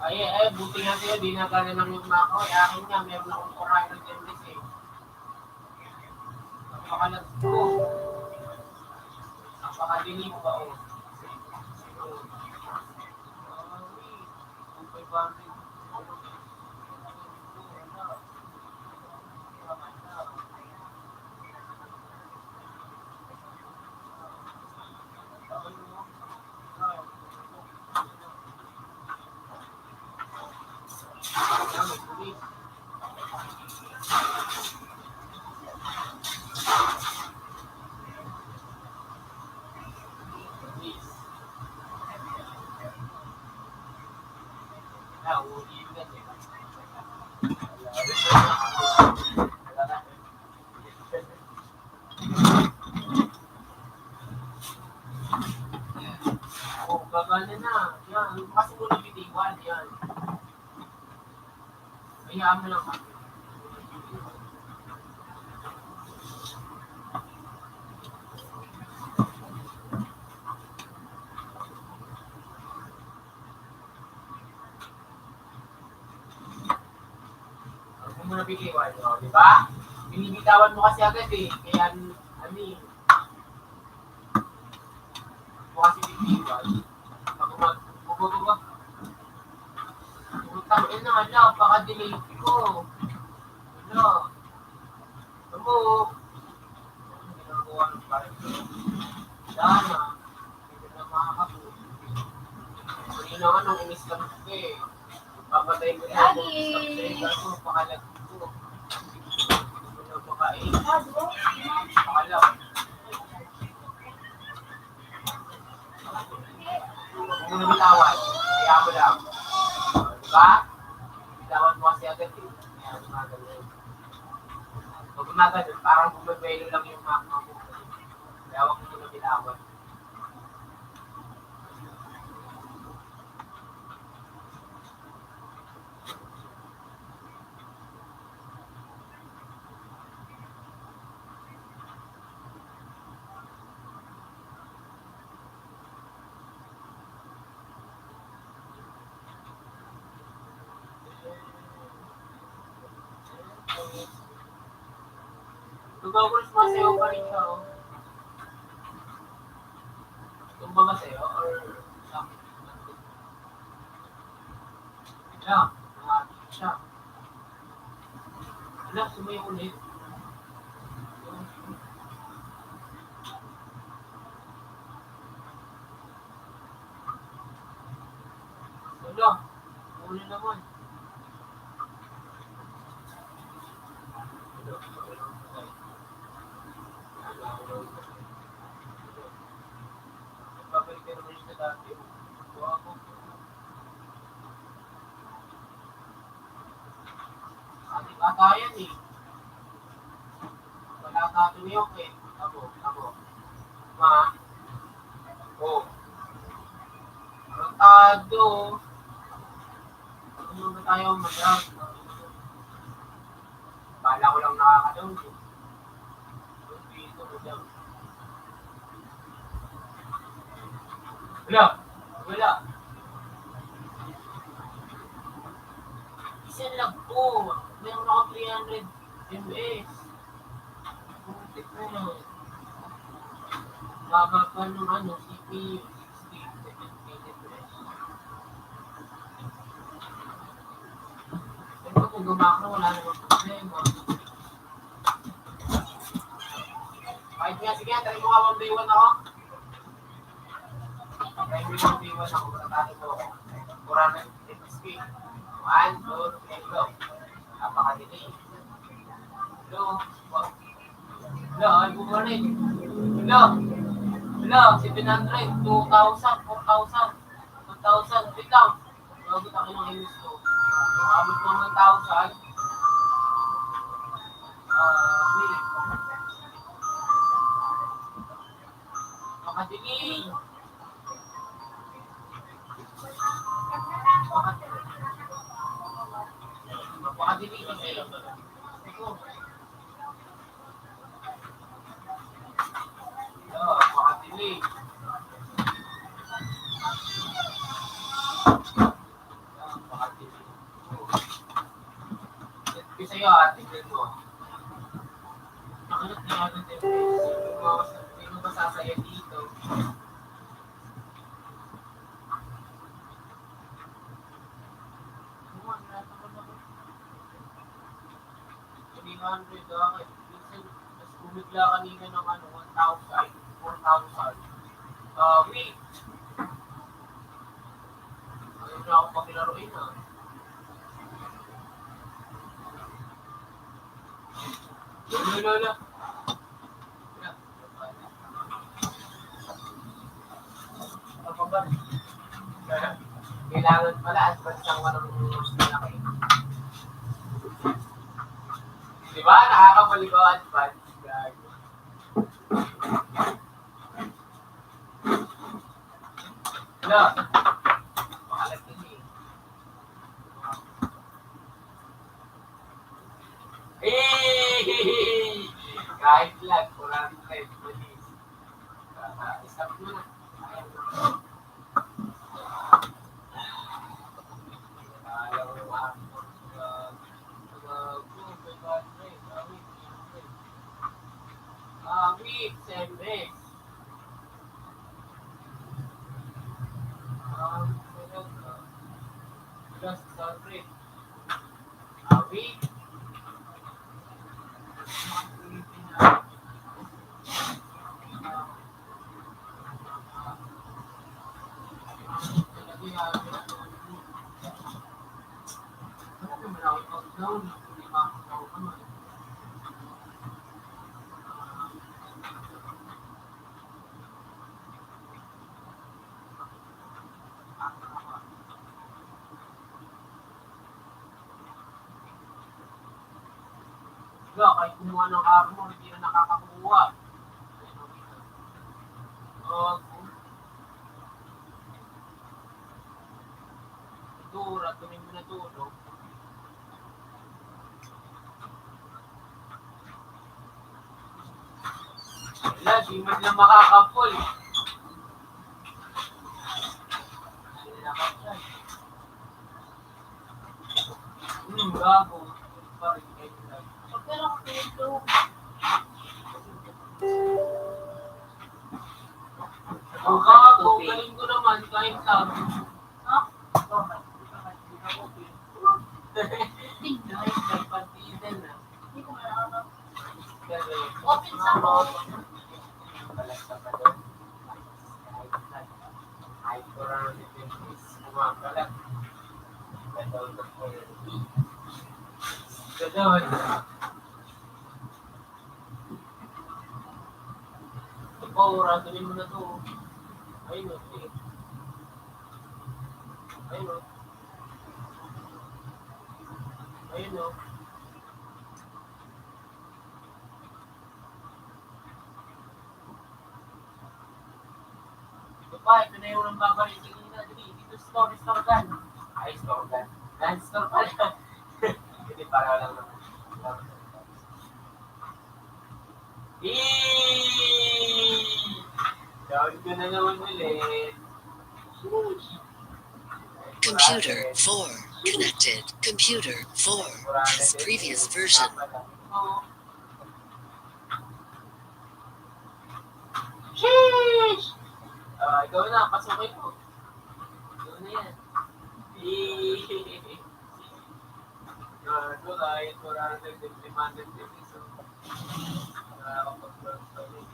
Ay, ay, buti nga sa'yo, di na gano'n ang yung mako. Eh, akin nga, meron akong four hundred M S eh. Napakalag ko. Napakadilim ba, oh? Two five hundred. Oh, gagana na. Yan, kasi mo nabitiwan, yan. Hayaan mo lang. Huwag mo na bitiwan, no? Di ba? Binibitawan mo kasi agad eh. Kaya, ano eh. Huwag mo kasi bitiwan. Pag umag-, umag-, umag-, Putang ina, ala, baka delay ko. Ala. Ano? Ano ginagawa ng pare ko? Sana. Hindi na makakapag-, Hindi na nga nung in-stop ko eh. Papatay ko na ako. In-stop ko eh. Kaso pakalag ko. Hindi ko na makain. Pakalag. Huwag mo na bitawan. Kaya mo lang. Di ba? Bitawan mo kasi agad eh. Kaya gumagano. Pag gumagano, parang bumibelo lang yung mga mga mo. Kaya huwag mo na bitawan. Nagkakaroon sumasayaw pa rin siya, oh. Tumba ba sa'yo? Or something? Siya. Siya. Wala, sumayaw ulit. Wala. Wala naman. Babalik ka naman sa dati. Gawa ko. Ating bata yan eh. Wala ka tumiyok eh. Tabo, tabo. Ma. Oh. Tarantado. Ano ba tayo mag-out? Bala ko lang nakakadong. Wala. Wala. Isa lang po. Meron ako three hundred M S. Putik na yun. Baba pa ng ano, C P U. Pero kung gumakno, wala namang problema. Kahit nga, sige, try mo nga one by one ako. Try mo one by one ako, matatalo ko ako. Kurang na yung speed. One, two, three, go. Napakadali. Hello? Hello, ay, good morning. Hello? Hello, seven hundred, two thousand, four thousand, two thousand, wait lang. Bago tayo ng inis ko. Umabot ng one thousand. Ah, wait. Makadiling. Makadiling kasi. Ah, makadiling. Ah, makadiling. Ito sa'yo, ate, ito. Nakalap na agad yung mga mas-, may mga masasaya dito. Three hundred, ah, minsan, mas bumigla kanina ng ano, one thousand, four thousand. Ah, wait. Ayaw na ako pakilaruin, ah. Wala, wala, wala. Kailangan pala advance ang walang malaki. Di ba? Nakakabaliw ang advance. Gago. Wala. Makalagyan eh. Eh, kahit lang, kurang time, please. Ah, stop mo na. Ayaw mo, ah. Ah, wait, seven. Ah, seven, ah. Plus, sorry. Awit. Wala, kahit kumuha ng armor, hindi na nakakakuha. Gago. Dura, tuloy mo na dulo. Wala, di man lang makakapul. Hmm, gago. Pare, kayo lang. Pero kung ito, ang kago, galing ko naman, kahit lang. Ha? Tingnan. Nagpatidan na. Open sa ko. Ay, kurang nipis. Kumakalat. Gadol. Gadol. Ito pa, oratonin mo na to. Ayun, o, sige. Ayun, o. Ayun, o. Ito pa, ito na yung nang babalik kanina. Dali, dito store, store gun. Ay, store gun. Gun store pala. Hindi, para lang naman. Eee! Down ko na naman ulit. Sheesh. Computer four connected. Computer four has previous version. Sheesh! Ah, ikaw na, pasukin mo. Ikaw na yan. Eee! Gago, kahit wala nang nagdemandang permiso. Nakakapag-work pa rin.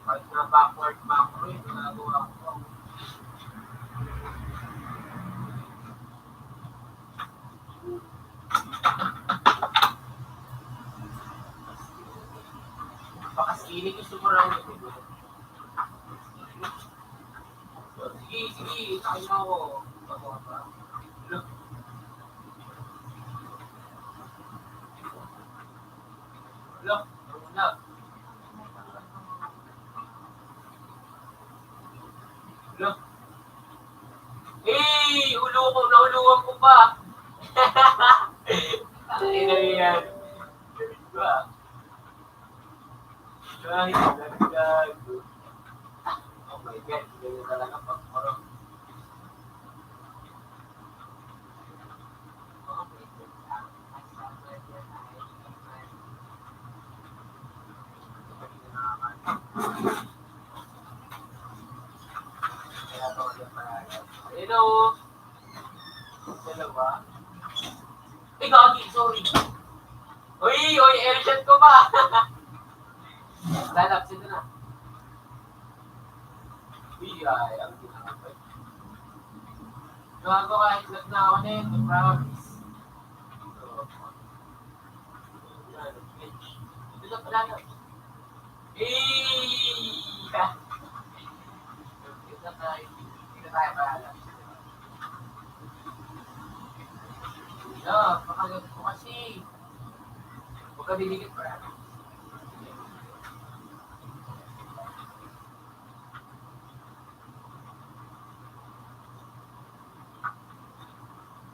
Pag na backward, backward, ginagawa ko. Baka sili, gusto ko lang yung Sige, sige, itakin mo ako. Ano ka ba? Hello? Hello? Ano na? Hello? Eh, ulo ko, nauluan ko pa. Ang ina yan. Galing ko, ah. Ay, gago. Oh my God, ganyan talaga pag parang Hello. Hello ba? Ay, gagi, sorry. Uy, uy, airshot ko pa. Lalabs, ito na. Uy, ay, ang ginagawa. Gago, kahit lag na ako na yun, promise. So, yan, bitch. Ito na pala, no? Eh! Ito na tayo. Ito tayo pala. Yo, pakagat ko kasi. Huwag ka didikit, promise.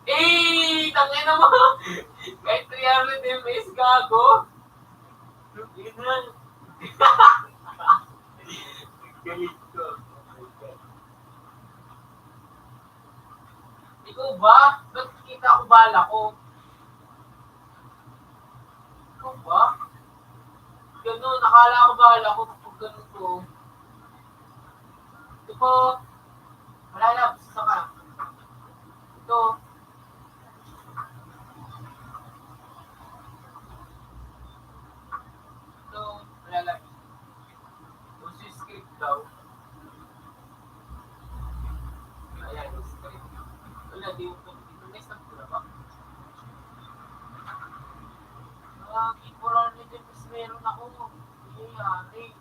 Eh, tangina mo. Kahit three hundred M S, gago. Tangina. Galing ko. Oh my God. Ikaw ba? Ba't kita ko bala ko? Ikaw ba? Ganun, akala ko bala ko kapag ganun ko. Ito po. Malalabs, isa ka. Ito. Ito, malalabs. Kung si script daw, ayan, yung script. Wala, di yung, di yung may script na ba? Ah, ikuran ni Jepes, meron ako. Nangyayari.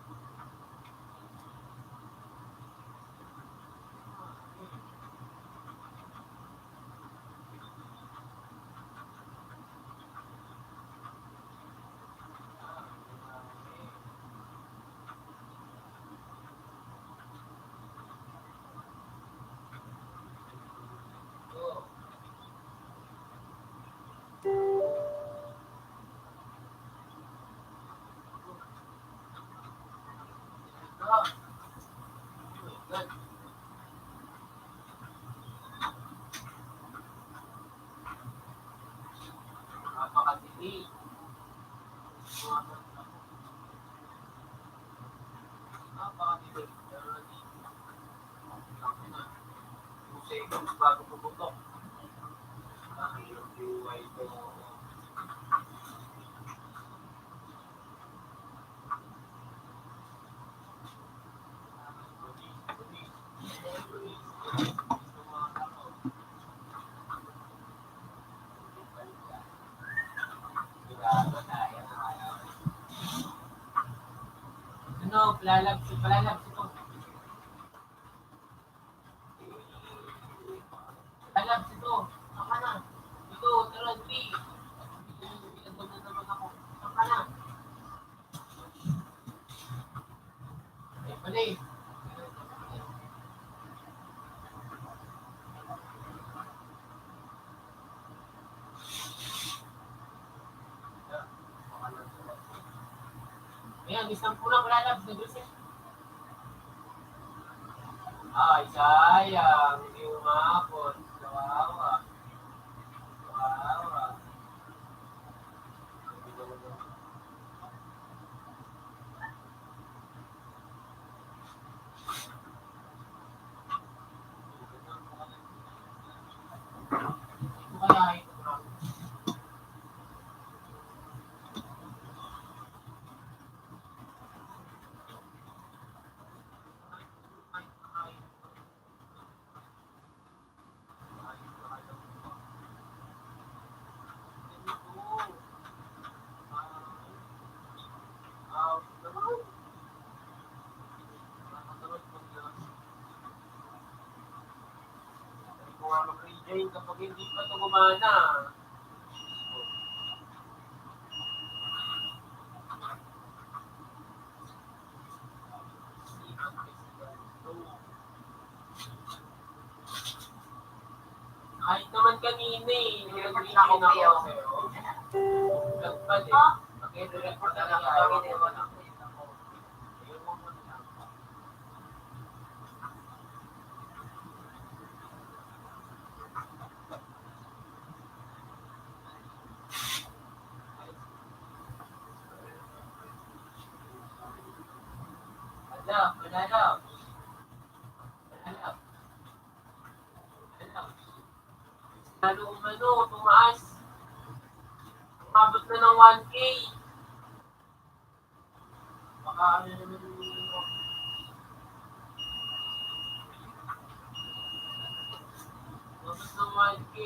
Ano, palalabs, palalabs ito. Palalabs ito. Saan ka na? Ito, tara, dali. Ito, ito na naman ako. Saan ka na? Ay, mali. Ayan, isang pula, wala na, nag-reset. Ay, sayang. Hindi umabot. Kawawa. Kawawa. Kung nga mag-rejoin kapag hindi pa ito gumana. Kahit naman kanina eh, nung nag-rejoin ako sa'yo. Nagpad eh. Pakita ka talaga. Wala, wala na. Wala na. Wala na. Lalo umano, tumaas. Umabot na ng one K. Baka ano naman yung ano. Tapos ng one K.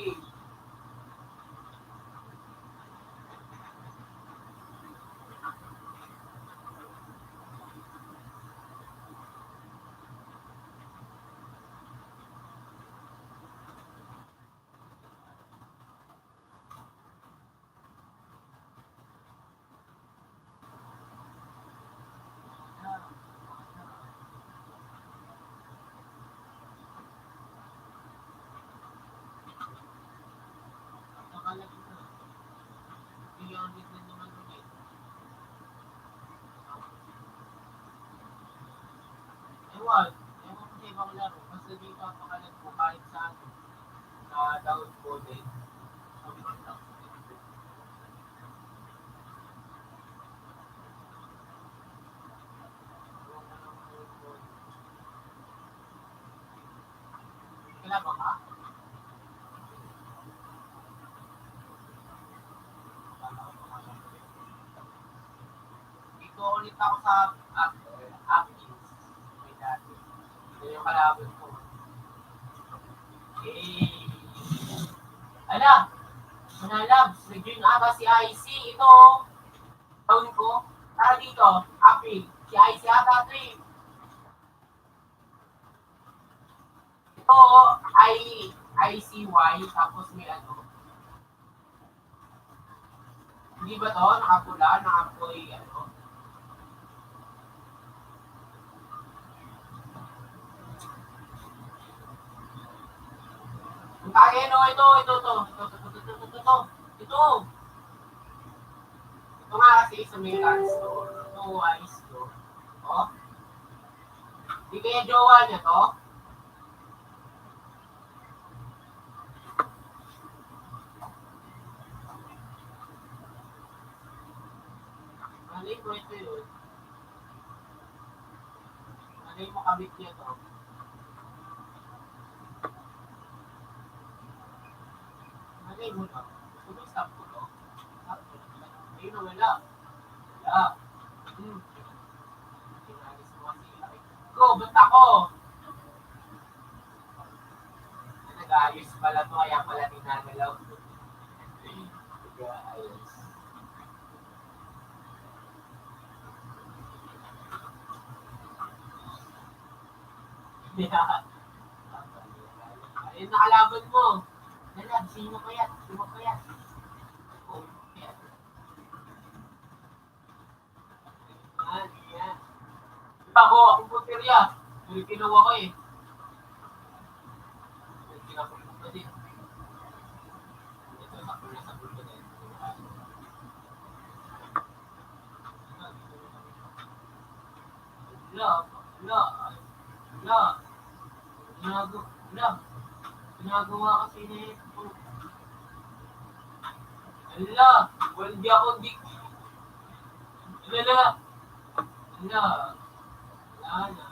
Ewan. Ewan ko sa ibang laro. Basta di papakalag ko kahit sa ano. Sa download eh. Wala pa ba? Dito ulit ako sa app, app. Ito yung kalaban ko. Eh, ala, mga labs, nag-join ata si I C. Ito, tawag ko, tara dito, Apil. Si I C ata ito eh. Ito, I, I C Y, tapos may ano. Hindi ba to? Nakapula, nakapoy, ano? Ang tayo, no? Ito, ito, ito. Ito, ito, ito, ito, ito, ito. Ito. Ito nga kasi sa may lens ko. Ito, eyes ko. Oh. Di kaya jowa niya to? Ito, ito yun. Ano yung makamit niya to? Ano yung muna? Gusto mo stop ko to? Stop ko. Ayun na, wala. Wala. Hmm. Inalis mo kasi. Ay, go, ba't ako? Nag-aayos pala to, kaya pala tinagalaw. Nag-aayos. Ayun na kalaban mo. Lalab, sino kaya? Sino kaya? Ako, ako puntirya. Pero kinuha ko eh. Kinapos ko pa din. Ito, sakto na sa bulto na yun. Wala, wala, wala. Ginago-, wala. Ginagawa kasi na yun. Ala, well, di ako, di, wala. Wala. Wala na.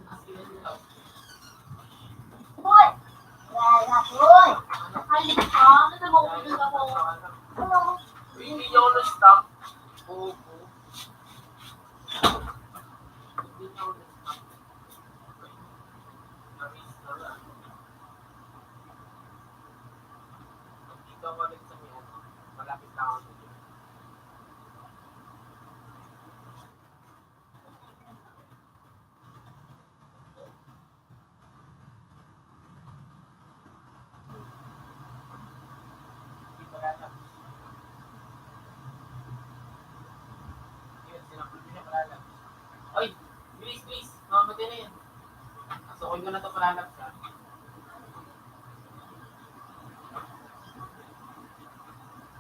Kasi ano lang. Hoy! Wala, hoy! Ay, ah, ano mo, ano mo? Hindi niyo ako na-stop. Oo. Hindi niyo ako na-stop. Dito ako ulit sa may ano, malapit na ako sa gym. Hindi pa yata. Yun, sinampol ko siya, paralabs. Oy! Bilis, bilis! Mamamatay na yan. Asukin ko na to, paralabs, ha?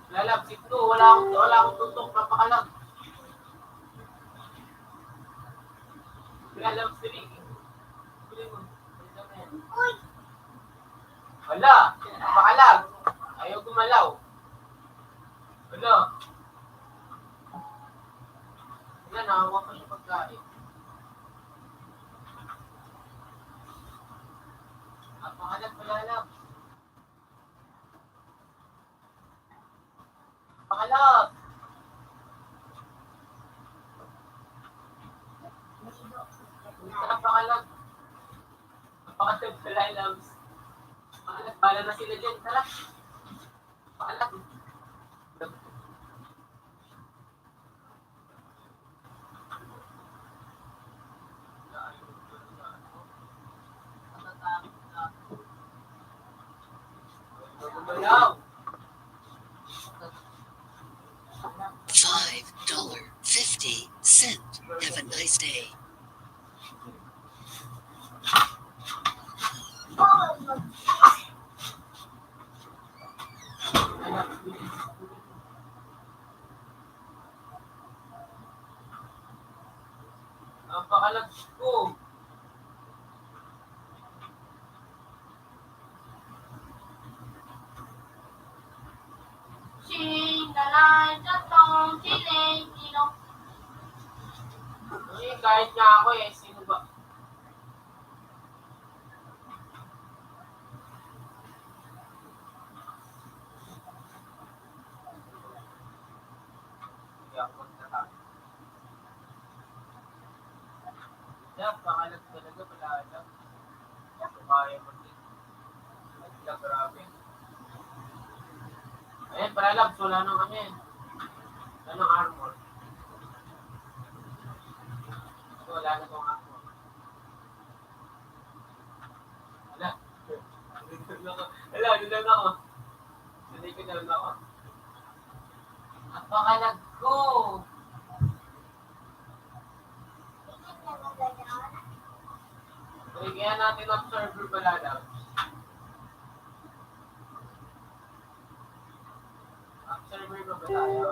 Paralabs, ito, wala akong, wala akong tutok, napakalag. Paralabs, dali. Dali mo. Uy! Hala, napakalag. Ayaw gumalaw. Hala. Hala, nakakuha pa siya pagkain. Napakalag pala, love. Napakalag. Napakalag. Napakalag pala, loves. Napakalag, bahala na sila dyan. Tara. Napakalag. Five dollar fifty cent. Have a nice day. Napakalag ko. Sing the light of song, siling, ilong. Eh, kahit nga ako eh, sino ba? Hindi ako magtatalo. Yan, pangalan talaga, pala alam. Kaya mo din. Ay, sila, grabe. Ayan, pala, Labs, wala nang ano yan. Wala nang armor. Wala na tong armor. Wala. Wala, wala na ako. Sanay ka na lang ako. Napakalag ko. Bigyan natin ng observer pala daw. Observer pa ba tayo?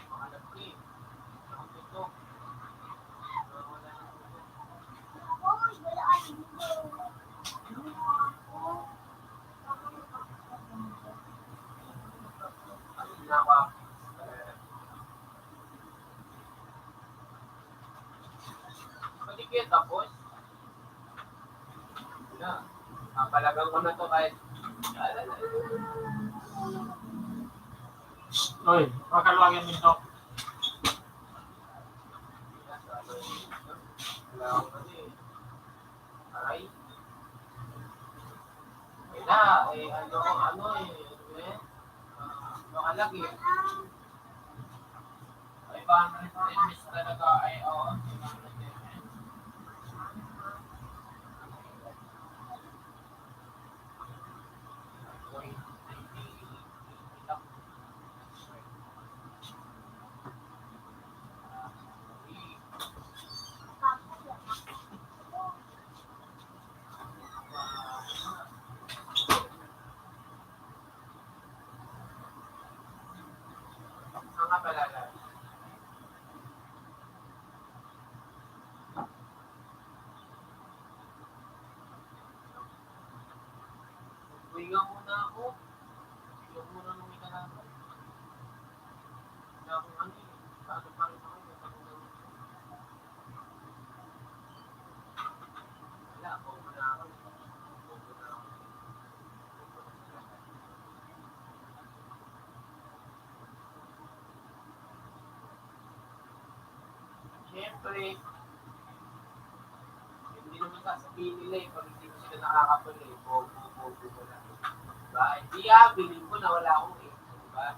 Pangalan ko eh. Ang ito. Wala na ito. Papalagan ko na 'to kahit Oy, pakaluwagan mo ito. Wala akong ano eh. Aray. Wala, eh, ano, ano eh, ano eh. Ah, makalaki. Ay, five hundred M S talaga. Ay, oo. Huminga muna ako. Huminga muna nung may kalaban. Wala akong ano eh. Paano pa rin ako yung pakiramdam ko? Wala, bobo na ako. Bobo na ako. Siyempre, hindi naman sasabihin nila eh, pag hindi ko sila nakakapal eh, bobo, bobo ko lang. Diba? Hindi ah, feeling ko na wala akong eh. Diba?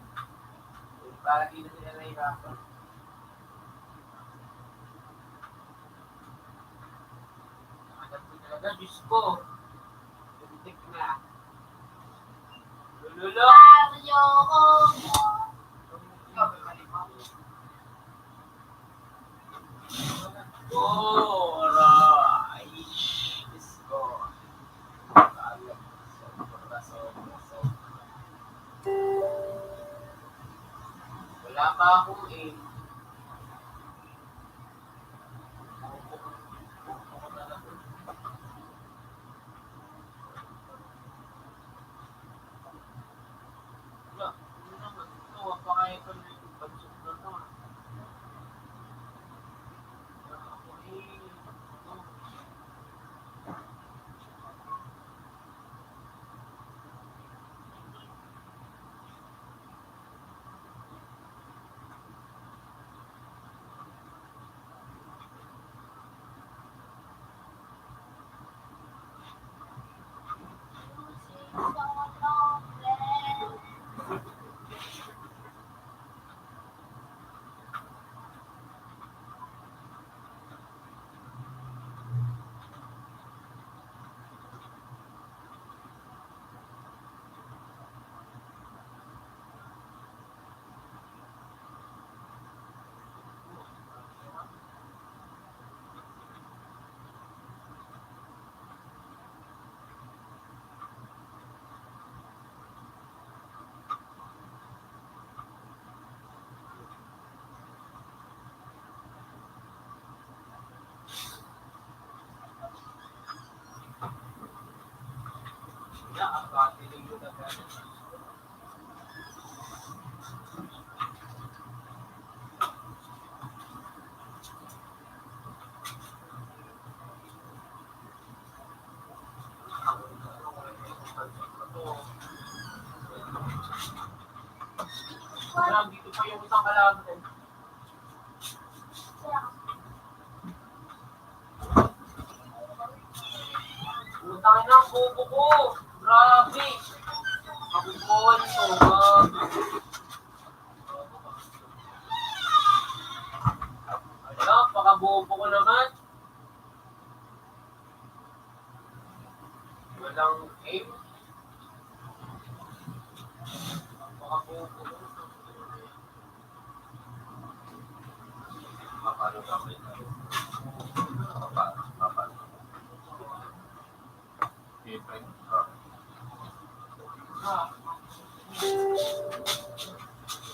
Eh, para di na sila nahihirapan. Alam ko talaga, Diyos ko. Lintik na. Lululok. Mario ko. Aray, Diyos ko. Sobra, sobra, sobra. Wala pa ako eh. Dito pa yung isang kalaban. Putang ina, ang bobo ko. Grabe. Kabubuhan ko. Grabe. Ala, pakabobo ko naman. Walang aim. Pakabobo ko.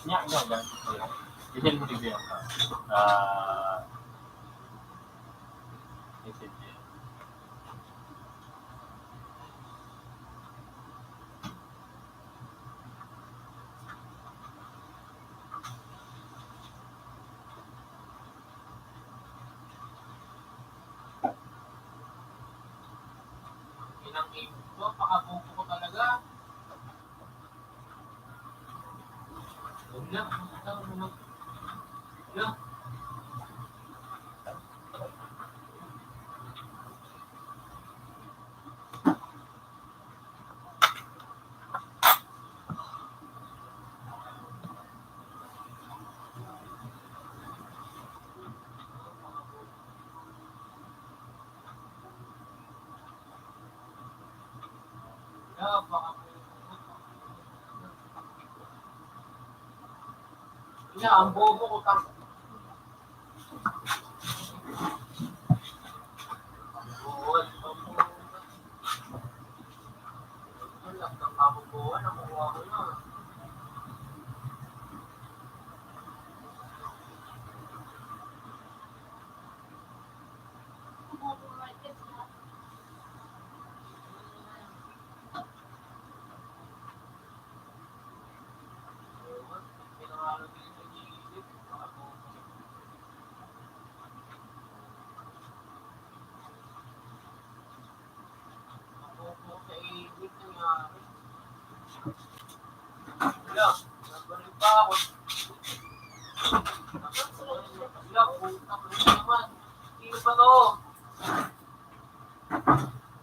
Nya, nya, nya. Ijin mo digdi ang, ah, message. Ang imo, pakabobo ko talaga. Wala, wala, wala. Ina, ang bobo ko, tang-,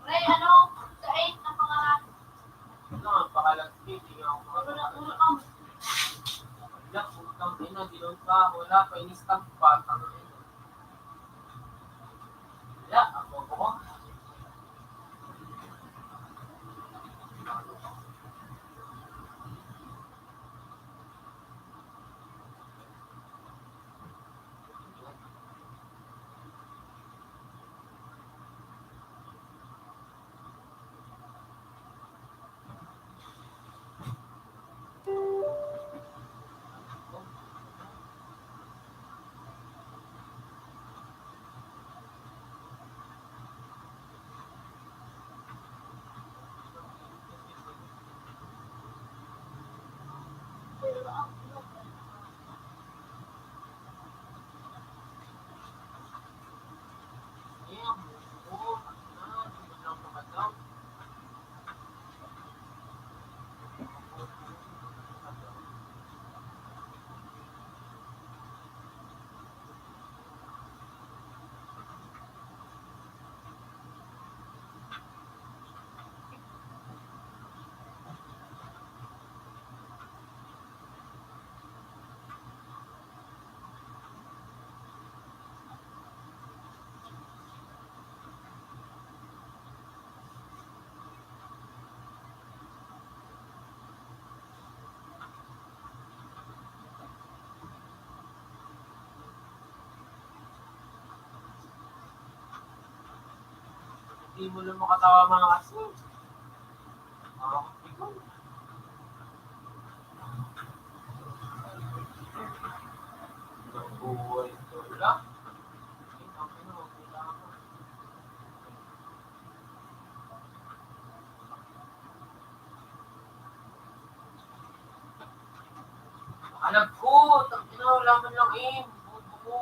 Pre, ano? Sa eight na pangalan. Ano ang pangalan? Hindi nga ako makakita. Wala, wala kang. Wala, putang ina, dilaw pa. Wala pa, in-stamp pa. Tangina. Wala, ako, ako. Hindi mo lang makatawa, mga aso. Mga kapigo. Ang buhay ko lang. Ang ina, wag mo lang ako. Alam ko, tangina, wala man lang aim. Bobo mo.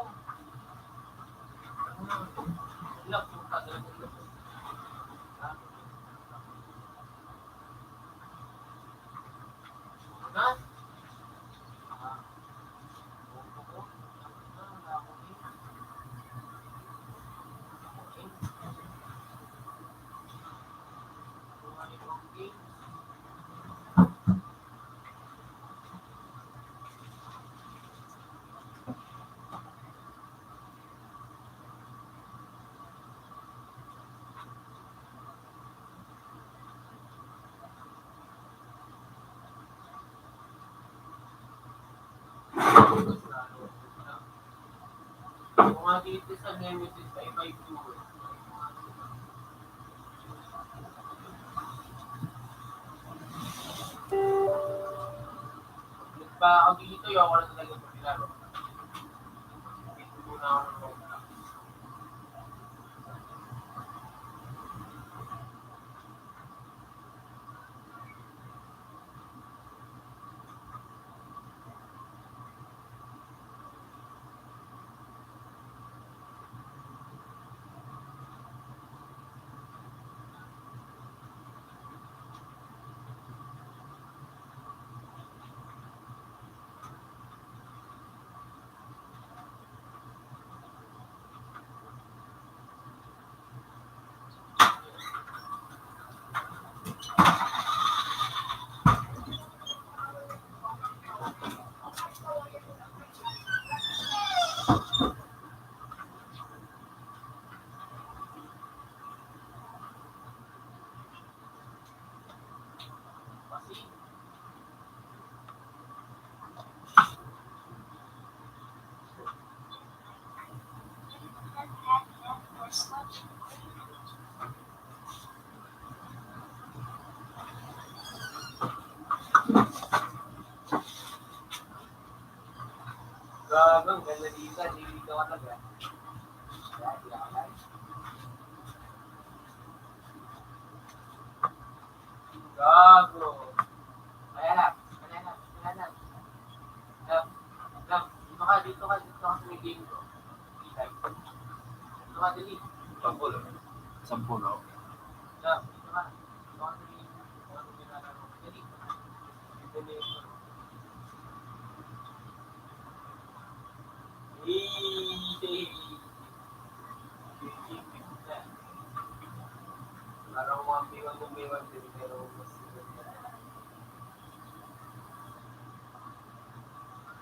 Wala, puta, talaga. Ano? Ah. Kung nga dito sa Nemesis ay may two. Nagpa-, ang dito, yung ako na talaga paglaro. Dito muna ako ng Roblox. Naliligaw ka talaga. Yan, yan. Gago. Kaya na, kaya na, kaya na. Love, love, dito ka, dito ka sa may game ko. Dito ka, dali. Sampol. Sampol, no? Love, dito ka. Dito ka sa may game ko. Dito ka sa may game ko. Dali. Dali. Easy. Parang one v one, one v one din, pero mas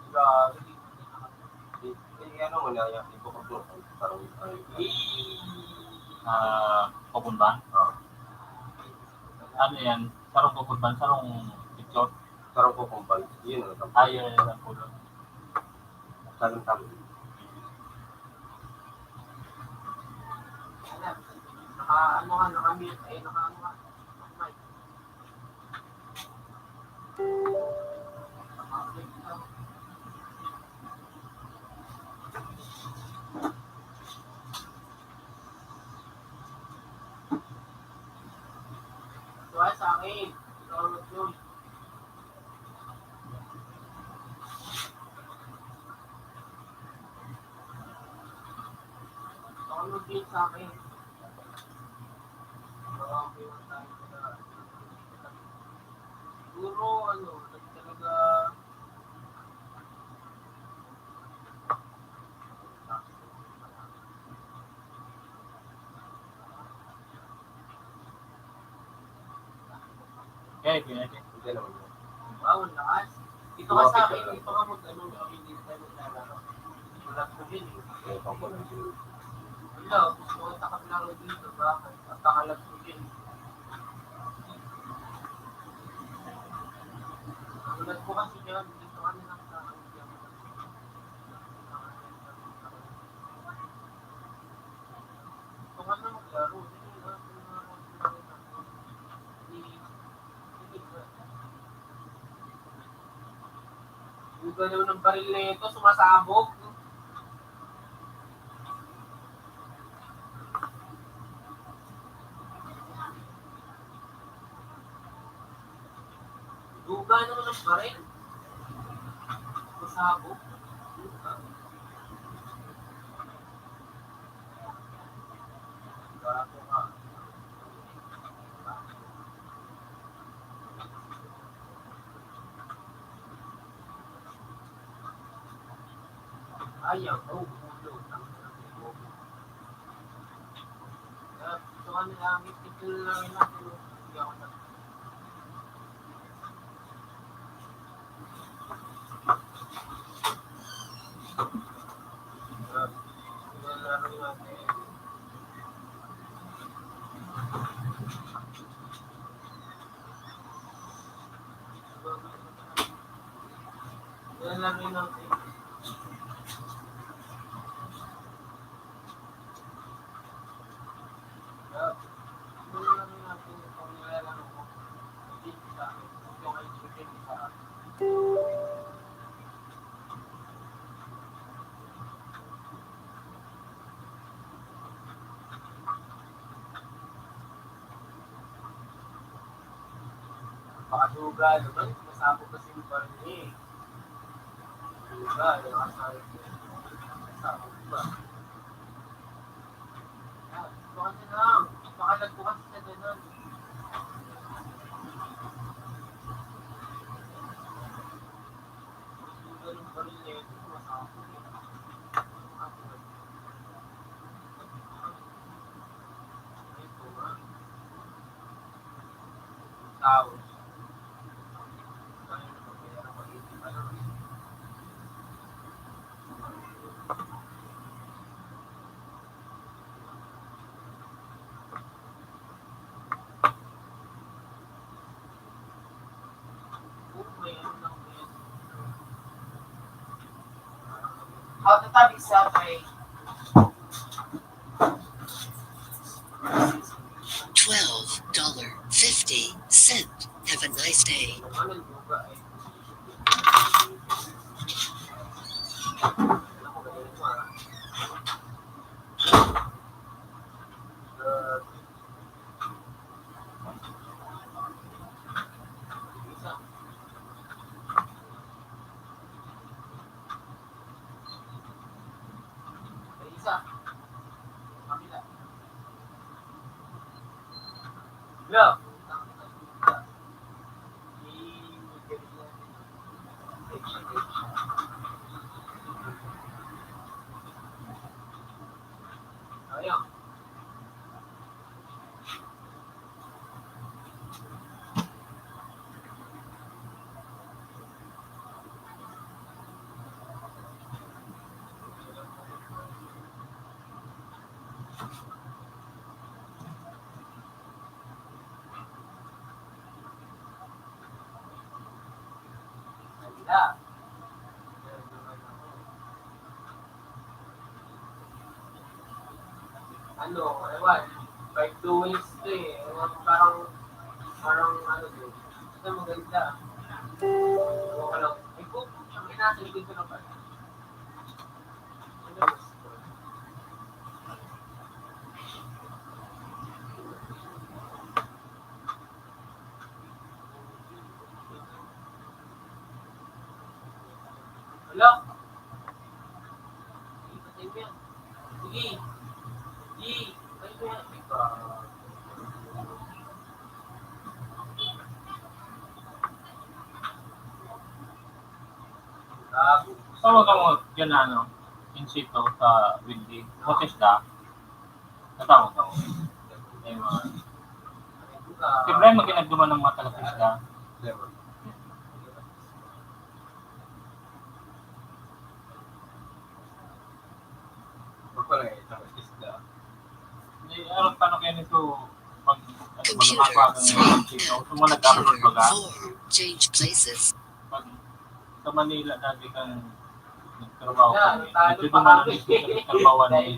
Grabe. Eh, ano mo na yan? Ipapag-, parang, ay, Ah, Cocoon Band? Ah. Ano yan? Sarong Cocoon Band? Sarong picture? Sarong Cocoon Band. Yun, ano, Ah, yun, yun, ang pulot. Sarong tama. Naka, ano ka, naka-mute, eh, naka, ano ka, mic. Tuwa sa akin. Ikaw, Lord, yun. Ikaw, Lord, yun sa akin. Ikaw, Lord, yun sa akin. Siguro, ano, talaga, Okay, okay, okay. Hindi naman yun. Wow, ang lakas. Dito ka sa akin, dito ka mag-ano, hindi tayo maglalaro. Wala ko din eh. Eh, pang ko lang siguro. Wala, gusto ko sa kablaro dito, bakit? Napakalag ko din. Ang ulat ko kasi dyan, dito ka na lang sa akin. Kung ano maglaro, yun yung mga, yung mga, yung mga, yung galaw ng baril na ito, sumasabog. Duga naman ang baril. Sumasabog. Duga. Gago ka. Ayaw, oh, ulo. Tangina ng ulo. Ah, gusto ka nila, ang ipil lang yun, ah, pero hindi ako nag- Baka duga naman, masabog kasi yung baril niya eh. Duga, yung asabi ko. Masabog ba? Yan, baka na lang. Baka nagbukas na ganun. Duga ng baril niya, masabog eh. How to tabi sa kay twelve dollar fifty cent. Have a nice day. Hello. Ayun. Ano, ewan, by two ways to eh. Ewan, parang, parang ano to. Basta maganda. Ewan ko lang. Ay, kung, ang nasa likod ko lang pala. Hello? Sige. Sige. Tawag ka mo dyan na ano, in situ sa building. What is that? Natawag ako. May mga... Siyempre, makinagduman ng mga taga-isda. Pagpalay, taga-isda. Di, ano, paano kaya nito? Pag, ano, baga Computer makuha kang three, sito, kung mga nag-upload baga, four, change places. Pag sa Manila, dati kang nagtrabaho kami. Medyo dumanan din sa trabaho ni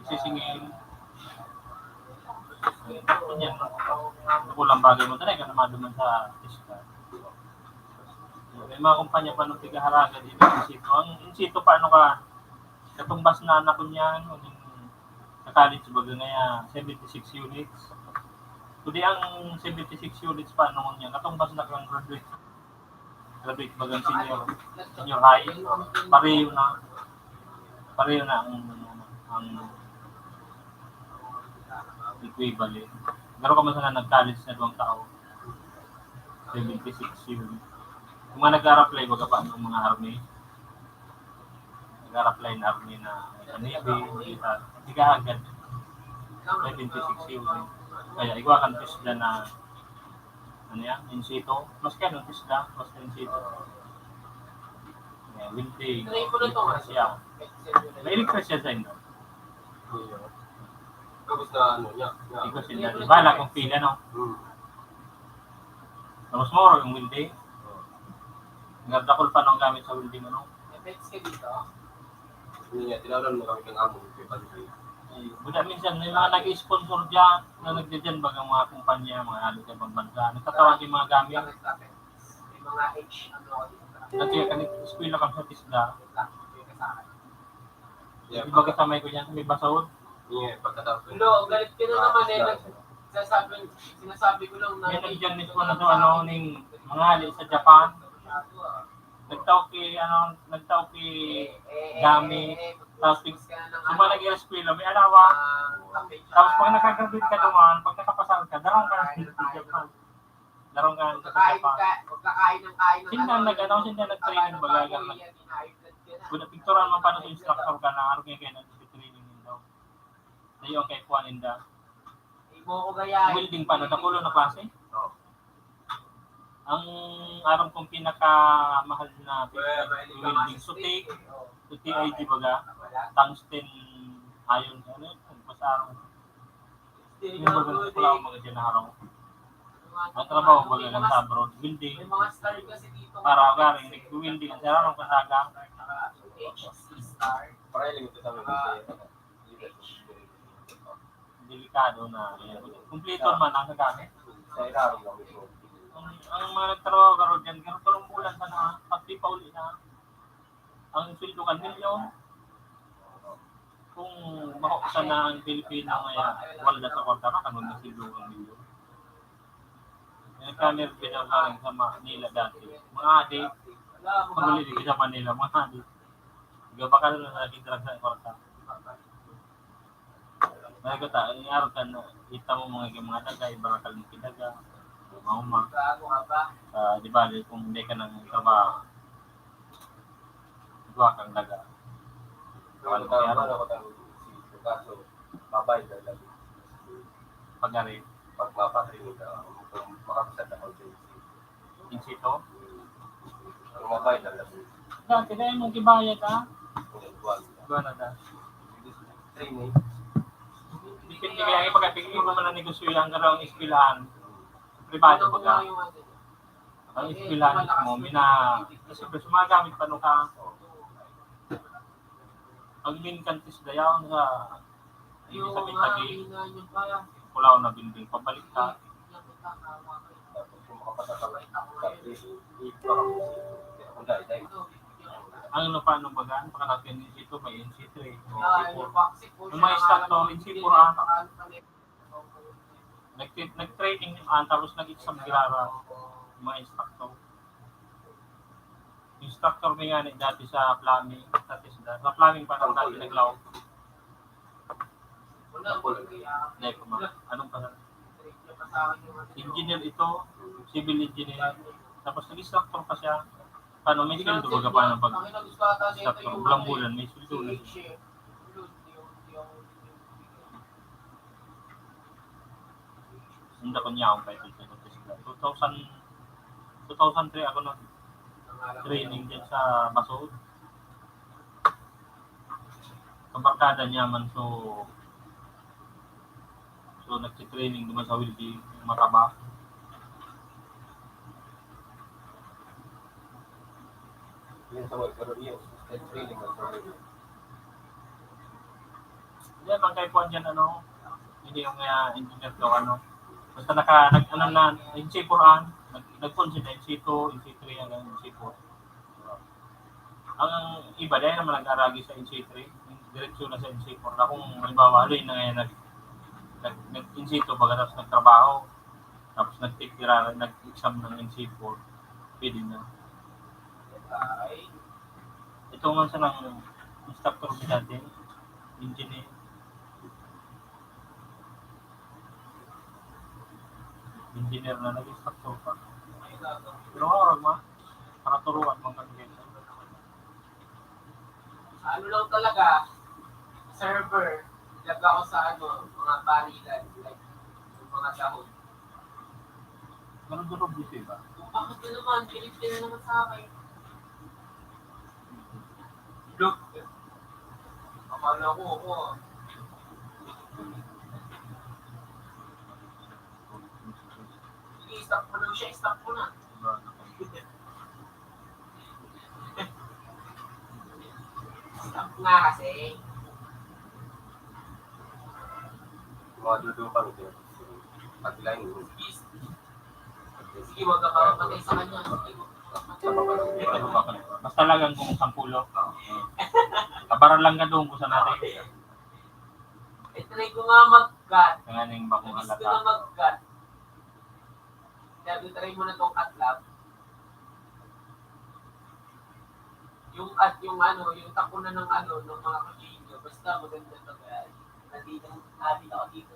Sisingil. Yan. Kulang bagay mo talaga na maduman sa isda. May mga kumpanya pa nung tigaharagad dito in situ. Ang in situ pa, ano ka, katumbas na anak ko niyan, sa college baga ngaya, seventy-six units. Kundi ang seventy-six units pa, ano niya, katumbas na kang graduate. Graduate bagang senior, senior high. Pareho na. Pareho na ang, ang equivalent. Pero kamo sana nag-college na duwang tao. Seventy-six yun. Yung mga nag-a-apply, baga pa ng mga army. Nag-a-apply na army na sa Navy, military. Di ka agad. Seventy-six yun. Kaya igwa kan pisda na, ano yan, in situ. Mas kaya nung pisda, mas kaya in situ. Yeah, welding, electrician. May electrician sa inyo? Tapos na ano, niya, niya. Ikaw sila. Bala kung pila, no? Hmm. Tapos mo, yung welding. Oo. Nagdakol pa nung gamit sa welding, ano? Effects ka dito? Hindi niya, tinawag mo kami ng amo, yung pantry. Ay, buda minsan, may mga nag-sponsor dyan, na nagdadyan, baga mga kumpanya, mga halo sa ibang bansa. Nagtatawag yung mga gamit. May mga H, ano, dito. Dati, kanit, eskwela kami sa tisda. Wait lang, may kasama. Yeah. Di ba kasama ko dyan, may basahod? Yeah, pagkatapos. Lo, galit ka na naman eh. Nag-, sinasabi, sinasabi ko lang na... Yan ang dyan mismo na to, ano, ning mga hali sa Japan. Nagtao ki, ano, nagtao ki Dami. Tapos, pag suma nag-eskwela, may alawa. Tapos, pag nakagraduate ka naman, pag nakapasal ka, darang ka na sa Japan. Darang ka na sa Japan. Sinda nag-, ano, sinda nag-training baga, ganun. Kung napicturan mo pa na sa instructor ka na, araw nga kayo nag-training ninyo. Sa'yo ang kaipuhan ninda. Welding pa, nadakulo na klase. Oo. Ang aram kong pinakamahal na welding, suti, suti ay di baga, tungsten iron, ano yun? Basta yung baga, wala akong mga dyan na harong. Ang trabaho, baga lang sa abroad, welding. Para galing, nag-welding ang sararong pandaga. Delikado na, eh. Kumpleto man ang nagamit. Ang, ang mga nagtrabaho garo dyan, garo tulong bulan sana, pagpipauli na. Ang sweldo kan milyon, kung mahok sana ang Pilipino ngayon, wala na sa kwarta na, kanun na sweldo kan milyon. Eh, kami, pinarlaran sa Manila dati. Mga adik, pag-uli dito sa Manila, mga adik. Gabakal na naging drugs ang kwarta. May kata, ang araw ka na, kita mo mga, mga daga, ibarakal ng kidaga, mga uma. Ah, di ba, di, kung hindi ka nang trabaho, gawa kang daga. Ano kaya, ano? Kaso, babayad na lang. Pag-ari. Pag mapatrimit ka, kung makapasad na kang J C. Insito? Kung mabay na lang. Dati na yung kibayad, ha? Buwan. Buwan na da. Training. Depende kaya yung pagkatingin mo man ang negosyo yung gano'ng eskwelahan. Pribado baga. Ang eskwelahan mismo, mina, kasi siyempre, sumagamit pa nung ka, pag minkantis dayaw sa, hindi sa pitagi, pulaw na building, pabalik ka. Ang ano pa, ano baga, ang pakalagyan ni Sito, may N C three, may N C four. Yung mga instructor, N C four, ah. Nag-, nag-training, ah, tapos nag-exam, girara, yung mga instructor. Instructor mi nga ni dati sa plumbing, sa TESDA. Sa plumbing pa lang dati naglaog. Hindi pa ma-, anong pa? Engineer ito, civil engineer. Tapos nag-instructor pa siya. Paano, may sweldo baga pa ng pag-instructor? Bulan-bulan, may sweldo na siya. Hindi ko niya akong title sa Batisla. Two thousand, two thousand three ako nag-training dyan sa Basod. Kabarkada niya man, so, so nagtitraining naman sa welding, mataba. Yun sa work, pero yun, training na sa welding. Hindi, man kay kuwan dyan, ano, hindi yung, ah, engineer daw, ano. Basta naka, nag, ano na, N C four an, nag, nag-, N C two, N C three, hanggang N C four. Ang iba, dahil naman nag-aragi sa N C three, diretso na sa N C four. Na kung, halimbawa, haloy na ngayon, nag, nag, nag-N C two, pagkatapos nagtrabaho, tapos nagtitira, nag-exam ng N C four, pwede na. Ito nga sa nang instructor ko dati, engineer. Engineer na, nag-instructor pa. Pero nga, wag ma-, para turuan mo kami ganyan. Ano lang talaga, server, ilagay ako sa ano, mga barilan, like, yung mga dahon. Ganun din ang buti ba? Bakit na naman? Pilit ka na naman sa akin. Look. Akala ko ako, ah. Sige, stop mo daw siya, stop mo na. Stop nga kasi. Mga dudukan ko. Pag-line mo. Sige, magkakapatay sa kanya. Sige, magkakapatay. Basta lagang kung sampulo. Kabaran lang ka doon kung saan natin. I-try ko nga mag-cut. Kaya ning bakong Gusto halata. Na mag-cut. Sabi, try mo na tong cut lab. Yung at yung ano, yung takunan ng ano, ng mga kutsilyo. Basta maganda to, guys. Nandito, nandito ako dito.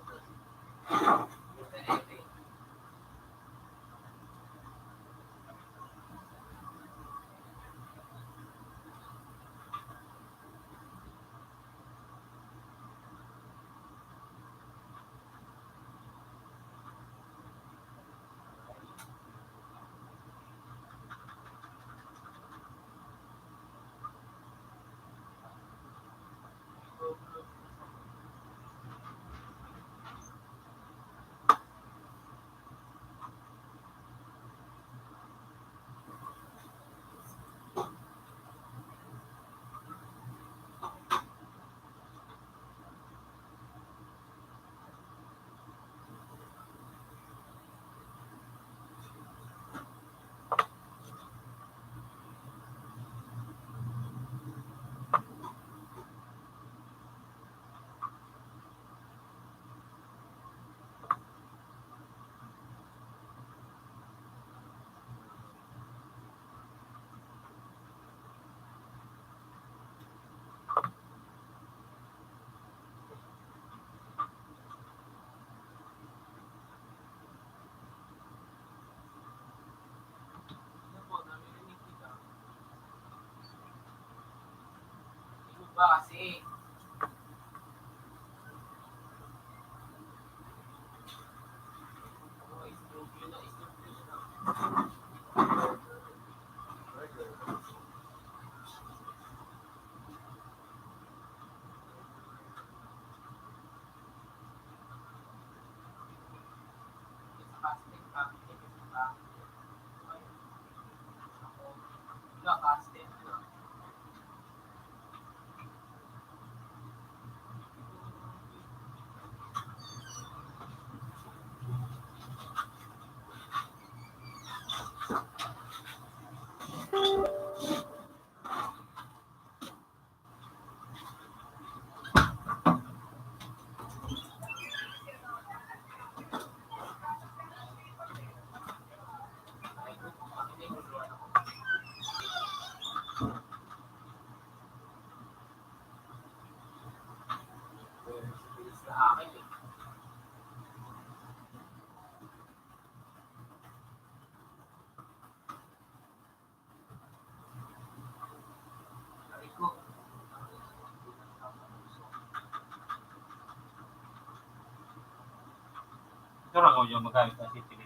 Ito lang yung magamit na sitili.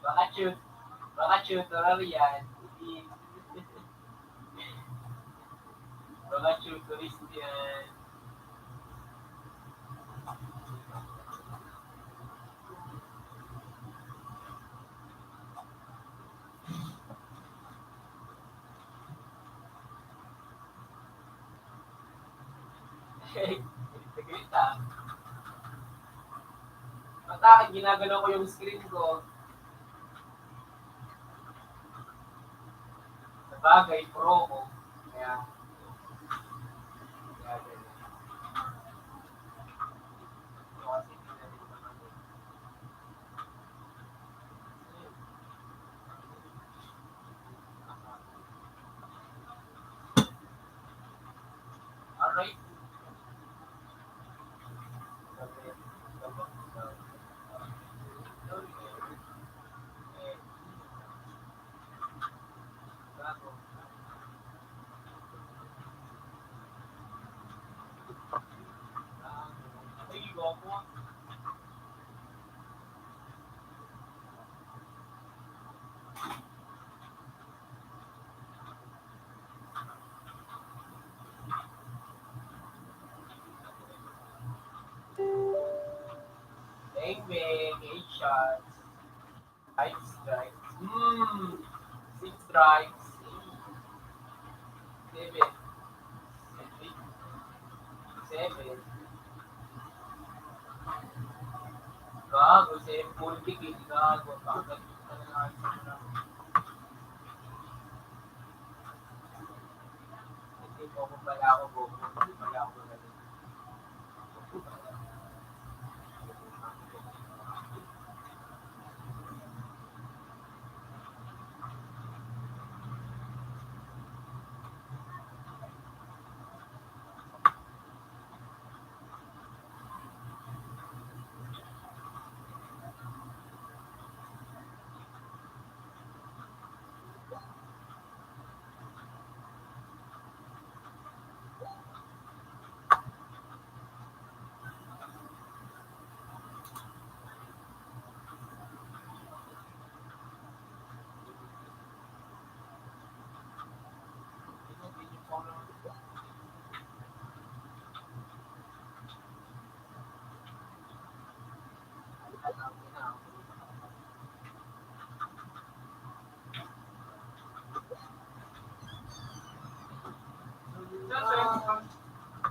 Baka tu-, baka tutorial yan. Baka tutorial yan. Saglit, ah. Baka ginagalaw ko yung screen ko. Sabagay, pro ko. Kaya, kaya ganyan. Ito kasi, tingnan mo naman eh. Amen. Eight shots. Five strikes. Hmm. Six strikes. Seven. Seven. Gago, seven. Full kick eh. Gago. Bakit? Hindi po ako pala ako, bobo. Hindi pala ako magaling.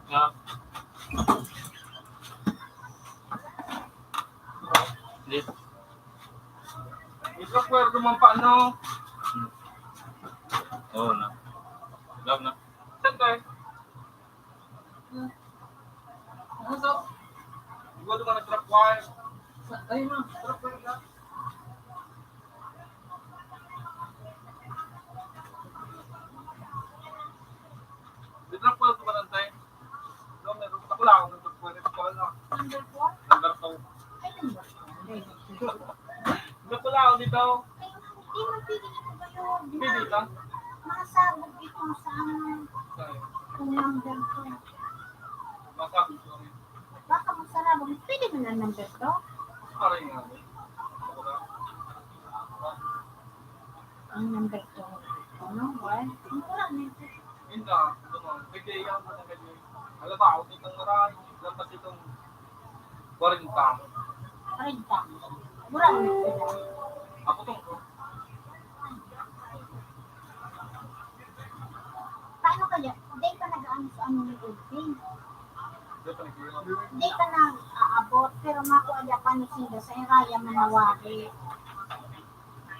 Ah. Hindi. Ikaw, pwede man pa, ano? Hmm. Oo na. Love na. Saan tayo? Ano to? Igual naman ang trap wire. Sa, ayun na, trap wire na. May trap wire naman ang time. No, meron pa pala ako ng trap wire. Ito pala na. Number four? Number four. Ay, number four. Number four lang ako dito. Ay, hindi, magpipili ko kayo. Pili ka? Masabog itong sa ano. Saan? Ang number two. Masabi ko rin. Baka magsarado. Pwede mo na number two? Pare nga. Ang number two. Ano? Why? Ang pula na ito. Hindi. Ito mo. Pwede yan. Alam ba, ako itong maray. Lampas itong kwarenta. Kwarenta. Mura mo ito. Ako itong Paano kaya? Di pa nag-aano sa ano ni Edwin? Di pa nag-iwan. Di pa nag-aabot, pero makuha niya pa ni Sinda sa Iraya Manawari.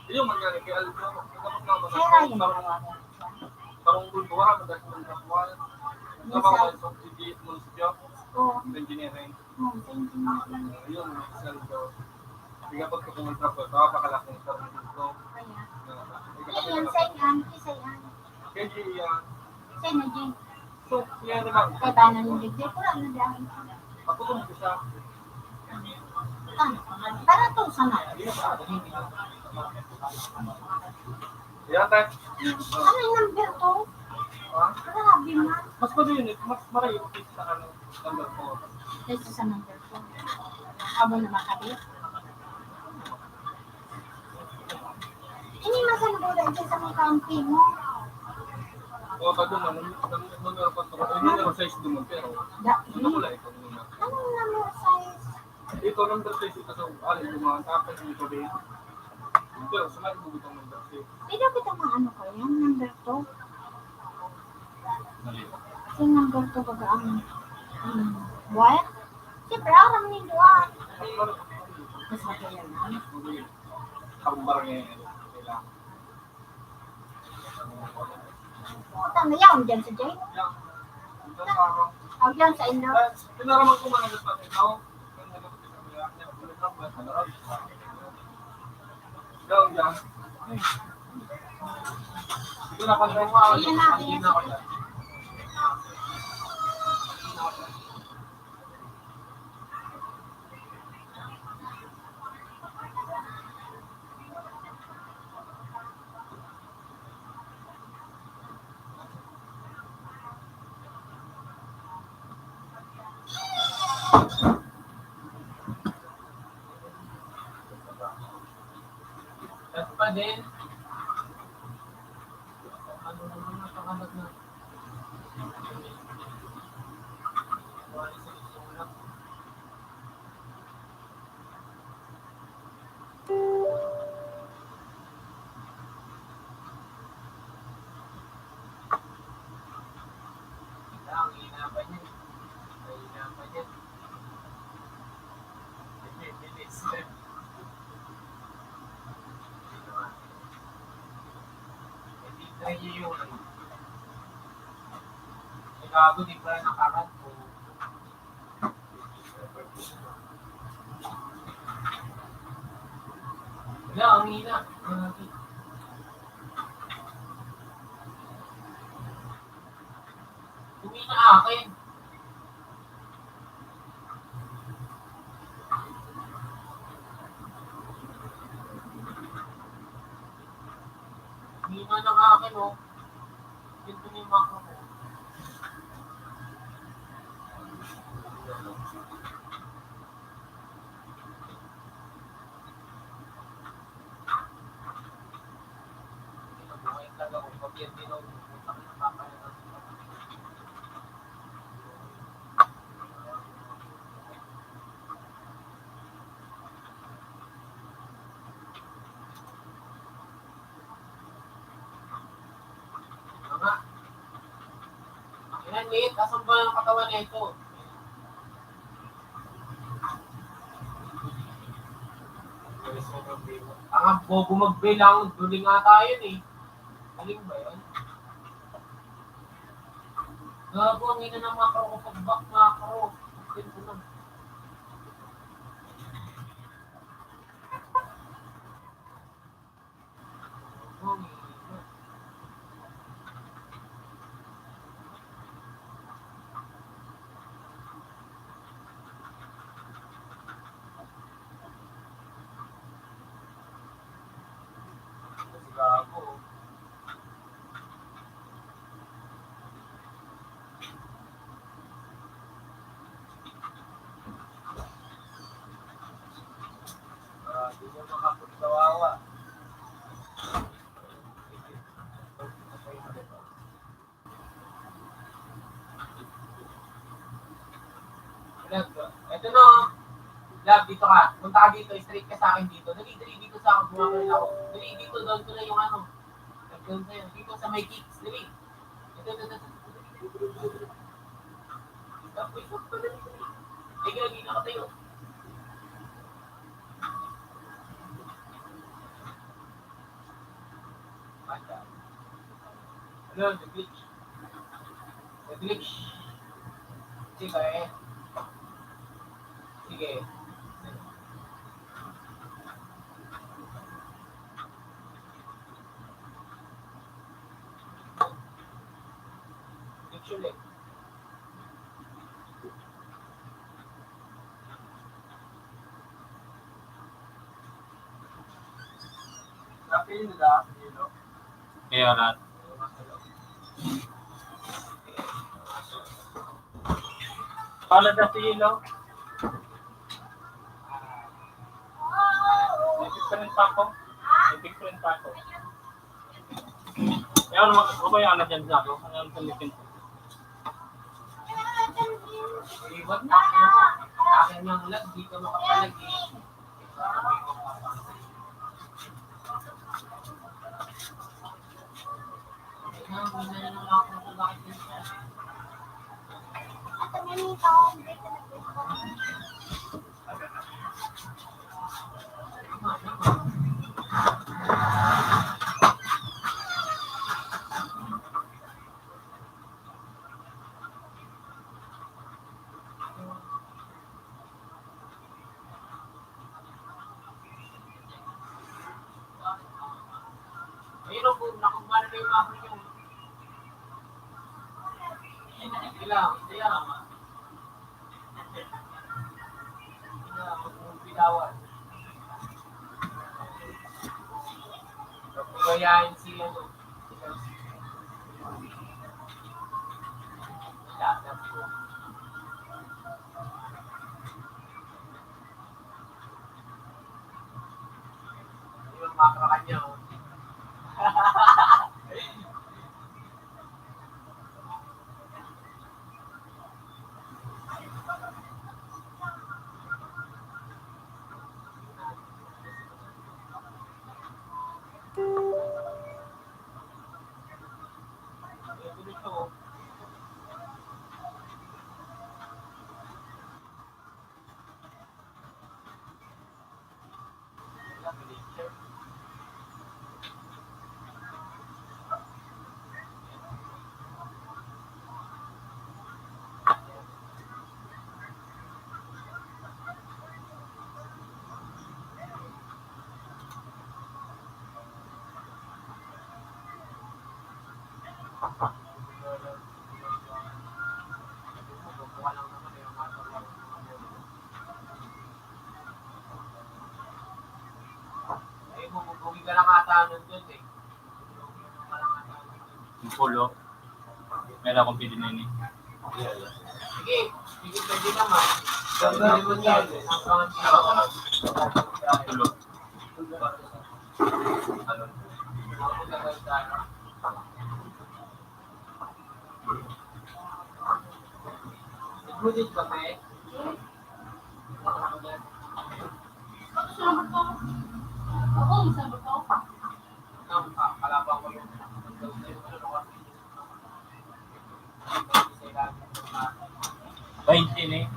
Iyo man nga, kay Aldo, nagkapag naman Sa Iraya parang, Manawari. Parang kultura, madalas ng kasuhan. Yes, Trabaho sir. Sa city, munisipyo, Oo. Engineering. Hmm, sa engineering. Ayun, may sweldo. Sige, pag kumontra po, baka pakalaki ng sarong dito. Kaya. Kaya yan, sa inyan, isa yan. Kaya yan. Sa inyo, Jing. So, yan naman. Kaya ba nang hindi? Pura na dahil. Ako kung isa. Ah, para to, sana. Yan, tayo. Ano yung number two? Ha? Grabe man. Mas madali yun eh. Mas marayo yung sa ano, number four. Kaysa sa number four. Abo na makabit. Ini masan po dahil sa mga kampi mo? O, pag naman, number four, number six naman, pero Da- wala ito. Anong number six? Ito, number six, ito sa ugali, yung mga tapos, yung tubig. Pero sa mga bubutang number six. Pwede kita maano ko yan, number two? Mali. Kasi number two baga ang, um, what? Siyempre, aram nindo, ah. Mas matagal na. Ang barangay, kailangan. Puta, mayaon dyan sa Jay. Aw, dyan sa inyo. Pinaraman ko mga nagpapit ako. Daw dyan. Ito na, pag Ayan na, ayan na. At pa din, ano naman ang pangalan na? Ang hina pa niya. Ang hina pa niya. Hindi, bilis. Hindi tayo yung ano. Ay, gago, di pala nakarat. Wala, ang hina. Ang hina akin. Ang hina ng akin, oh. Ito na yung macro ko. Mga. Ayan, wait. Asan ba ang katawan na ito? Ang bobo magbilang, duling nga tayo eh. Duling ba yun? Gago, ang ina ng macro ko, pag-back macro. Ito na. Love, dito ka. Punta ka dito. Straight ka sa akin dito. Dali, dali, dito sa akin. Bumabaril ako. Dali, dito. Doon ko na yung ano. Doon sa'yo. Dito sa may kicks. Dali. Ito, ito, ito, ito. Stop, stop, stop. Dali, dali. Ay, gagi, nakatayo. Ano, nag-glitch? Nag-glitch. Sige. Sige. Glitch ulit. Kaya rat. Paano na sa ilo? May different pa ako. May different pa ako. Kaya ano, ano ba yung anak yan sa ako? Ano yung palitin ko? Iwan na. Akin yung lag, di ka makapalag eh. Mahirap po, nakagmana na yung mga yun. Sila, sila. Sila, magbibitawan. Pagpabayaan sila, no? Wala na po. Yung makro kanya, oh. Ay, bubugbugin ka lang ata nun dun eh. Yung polo. Meron akong pili na yun eh. Sige, sige, pwede naman. Pwede naman yan. Ang pangalan. Polo. Ano? Ang magaganda. Nagmudit ka, pe? Ako, sabi ko. Ang, ah, kalaban ko yung, yung, yung, ano, Bainte na eh.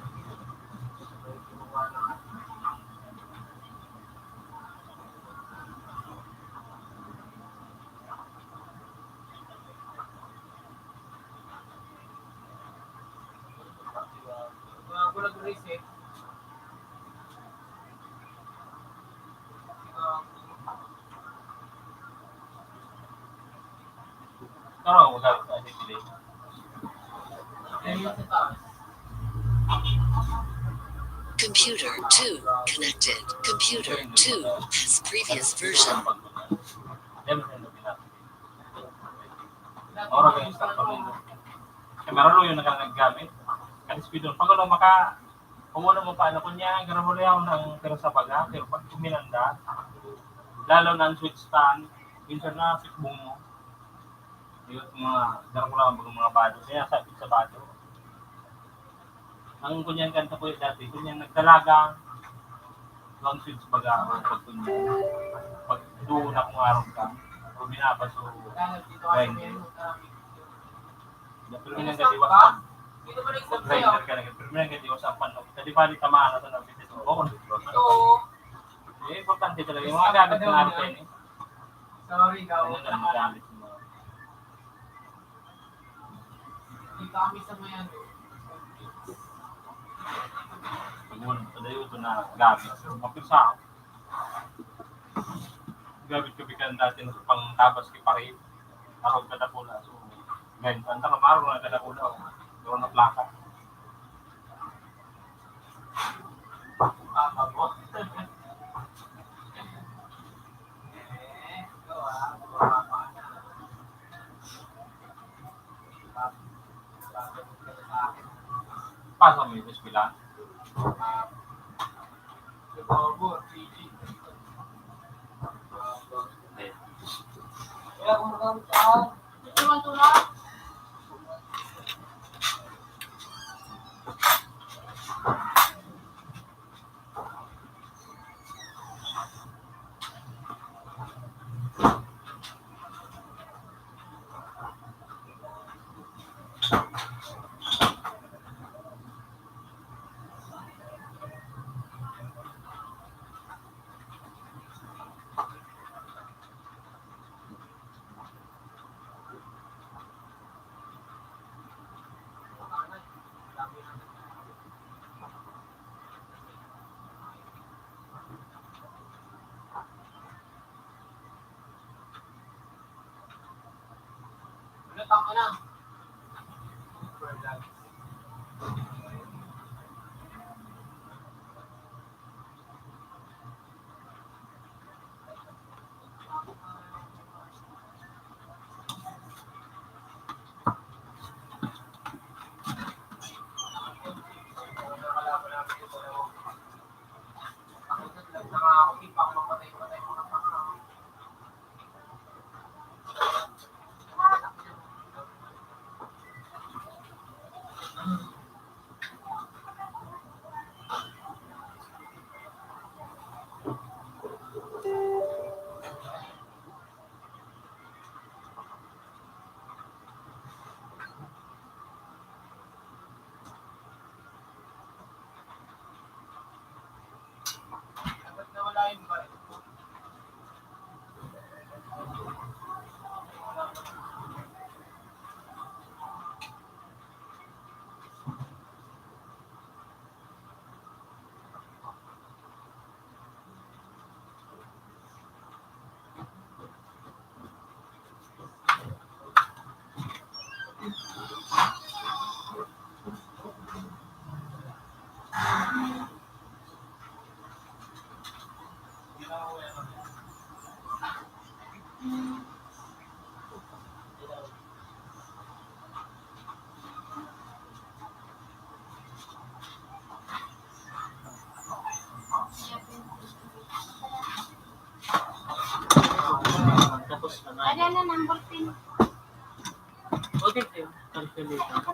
Computer two connected. Computer two has previous version. Ora kayo sa pamilya. Kaya maralo yung nagkagamit. Kalispidon. Pag ano, maka, kung ano mo pa, ano, kunya, garo mo na yun ang pero sa baga, pero pag kuminanda, lalo na ang switch stand, minsan na switch mo. Yung mga, garo mo lang ang mga bado. Kaya sa, sa bado. Ang kunyan kanta ko yung dati, kunyan nagdalaga, Ang switch baga, o pagtunya. Pag doon akong araw ka, o binabaso, grinder. Pero may nang gadiwas pag, pag grinder ka na, pero may nang gadiwas ang panlog. Kadi bali tamaan na sa nabitin. Oo. Eh, importante talaga. Yung mga gamit ng ano, tennis. Sorry, gawin lang. Ano na, magamit mo. Dito kami sa may ano. Siguro, padayo ito na gamit. Mapisa ako. Gamit ko bikan dati na sa pangtabas kay pare. Ako kada pula. So, ngayon, ang takamaro na kada pula. Doon na plaka. Papa mo. Eh, ikaw ah, papa na. Pasa mo yung eskwela? Tapos, ano? Ano na, number ten. O, dito, calculator. Ah,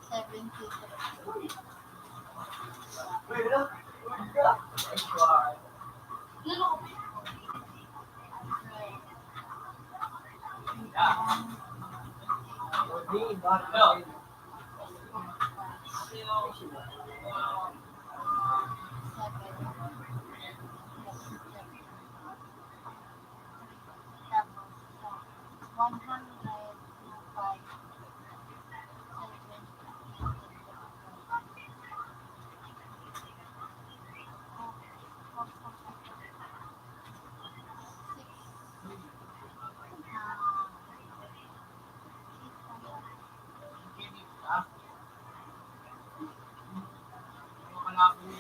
seventy-three. Tapos, sa one hundred, two five, seven, six, ah, six hundred.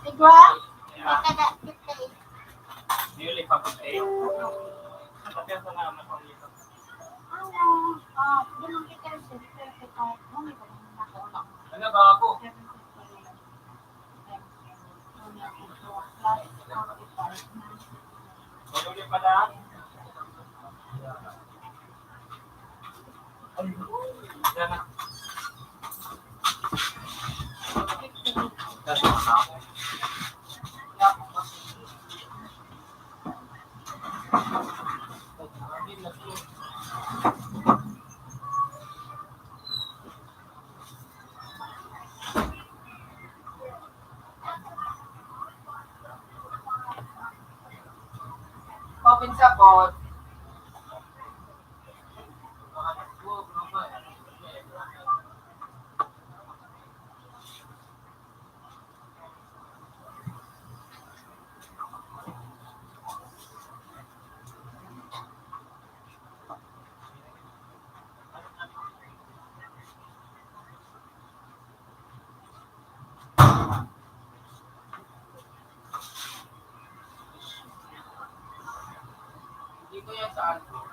Igwa? May kada, kita Yun, ipapatay. Ang kapyasa nga, matanglit. Ano, ah, pwede mong i-cancel, pero ito, ano, ito, ano, ito, ano, bago. Ano, ito, plus, forty-five. Ano, ito, pala? Open sa pod. Hindi ko yan sa album.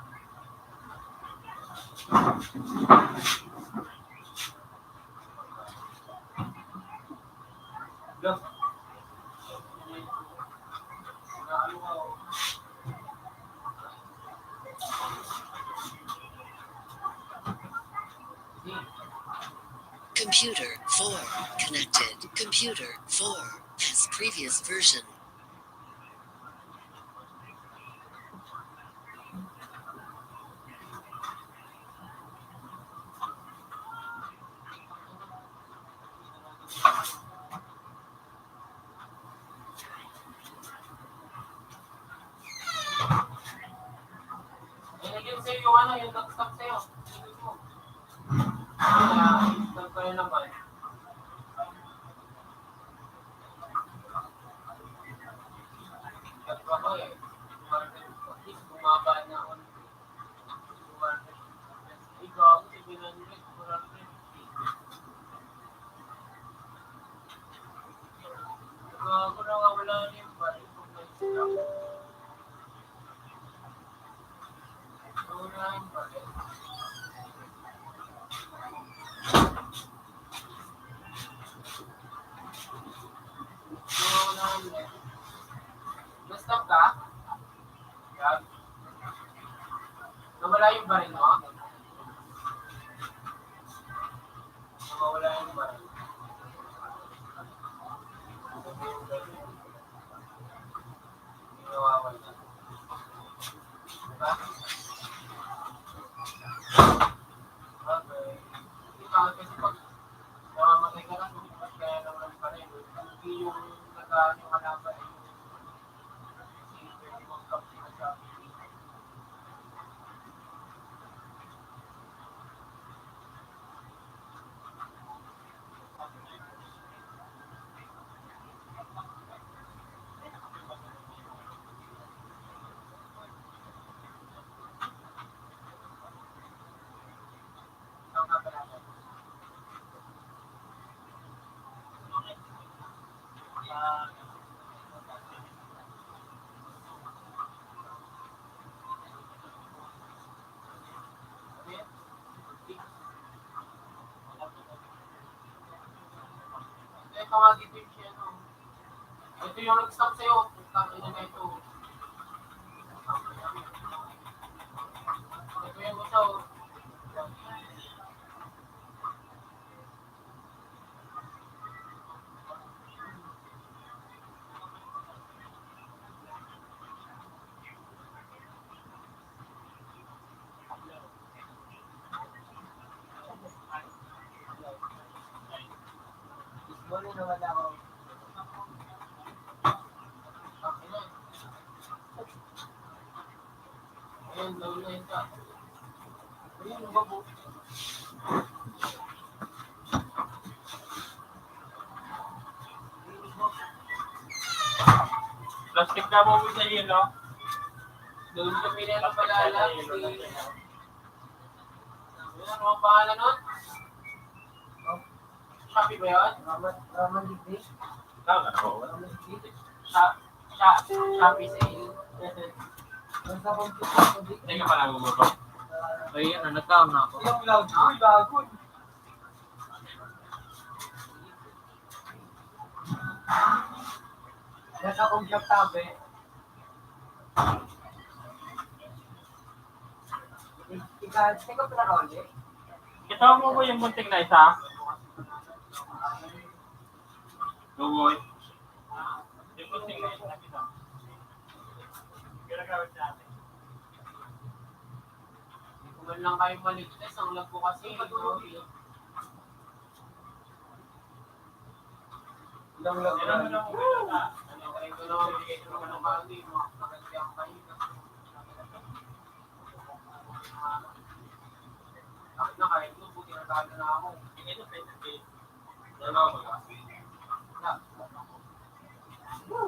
Computer four connected. Computer four has previous version. Eh, yun sa'yo yung ano, yung nag-stop sa'yo. Kaya, stop kayo naman. Ako eh, bumaba na ako. Ikaw, ako, seven hundred, four hundred. Gago, nawawala na yung balik ko na isla. Nawawala yung balik. Nawawala yung balik. Na-stop ka? Yan. Nawala yung baril mo? Nawawala yung baril. Hindi nawawala. Diba? Okay. Di ba? Kasi pag namamatay ka na, sumipat ka na naman pa rin. Hindi yung nag-, yung kalaban, yung Ito yung nag-stop sa'yo. Putang ina na ito. Ito yung isa, oh. Plastic na mo sa yelo. Doon kami na lang malalang. Ano ang pangalan nun? Shopee ba yun? Raman, Raman Digdi. Tama, oo. Raman Digdi. Sa, Sa Shopee sale. Teka pala, gugutom. Ayun na, nagkaon na ako. Yung vlog, uy, bago. Nasa kong tabi. Ika, ikaw pala ka ulit? Kita mo ba yung bunting na isa? Lugoy. Yung bunting na isa. Ginagamit natin. Hindi ko man lang kayo maligtas. Ang lag ko kasi, no? Ilang lag na. Ang na, kahit mo, buti na tayo na ako. Hindi na pwede.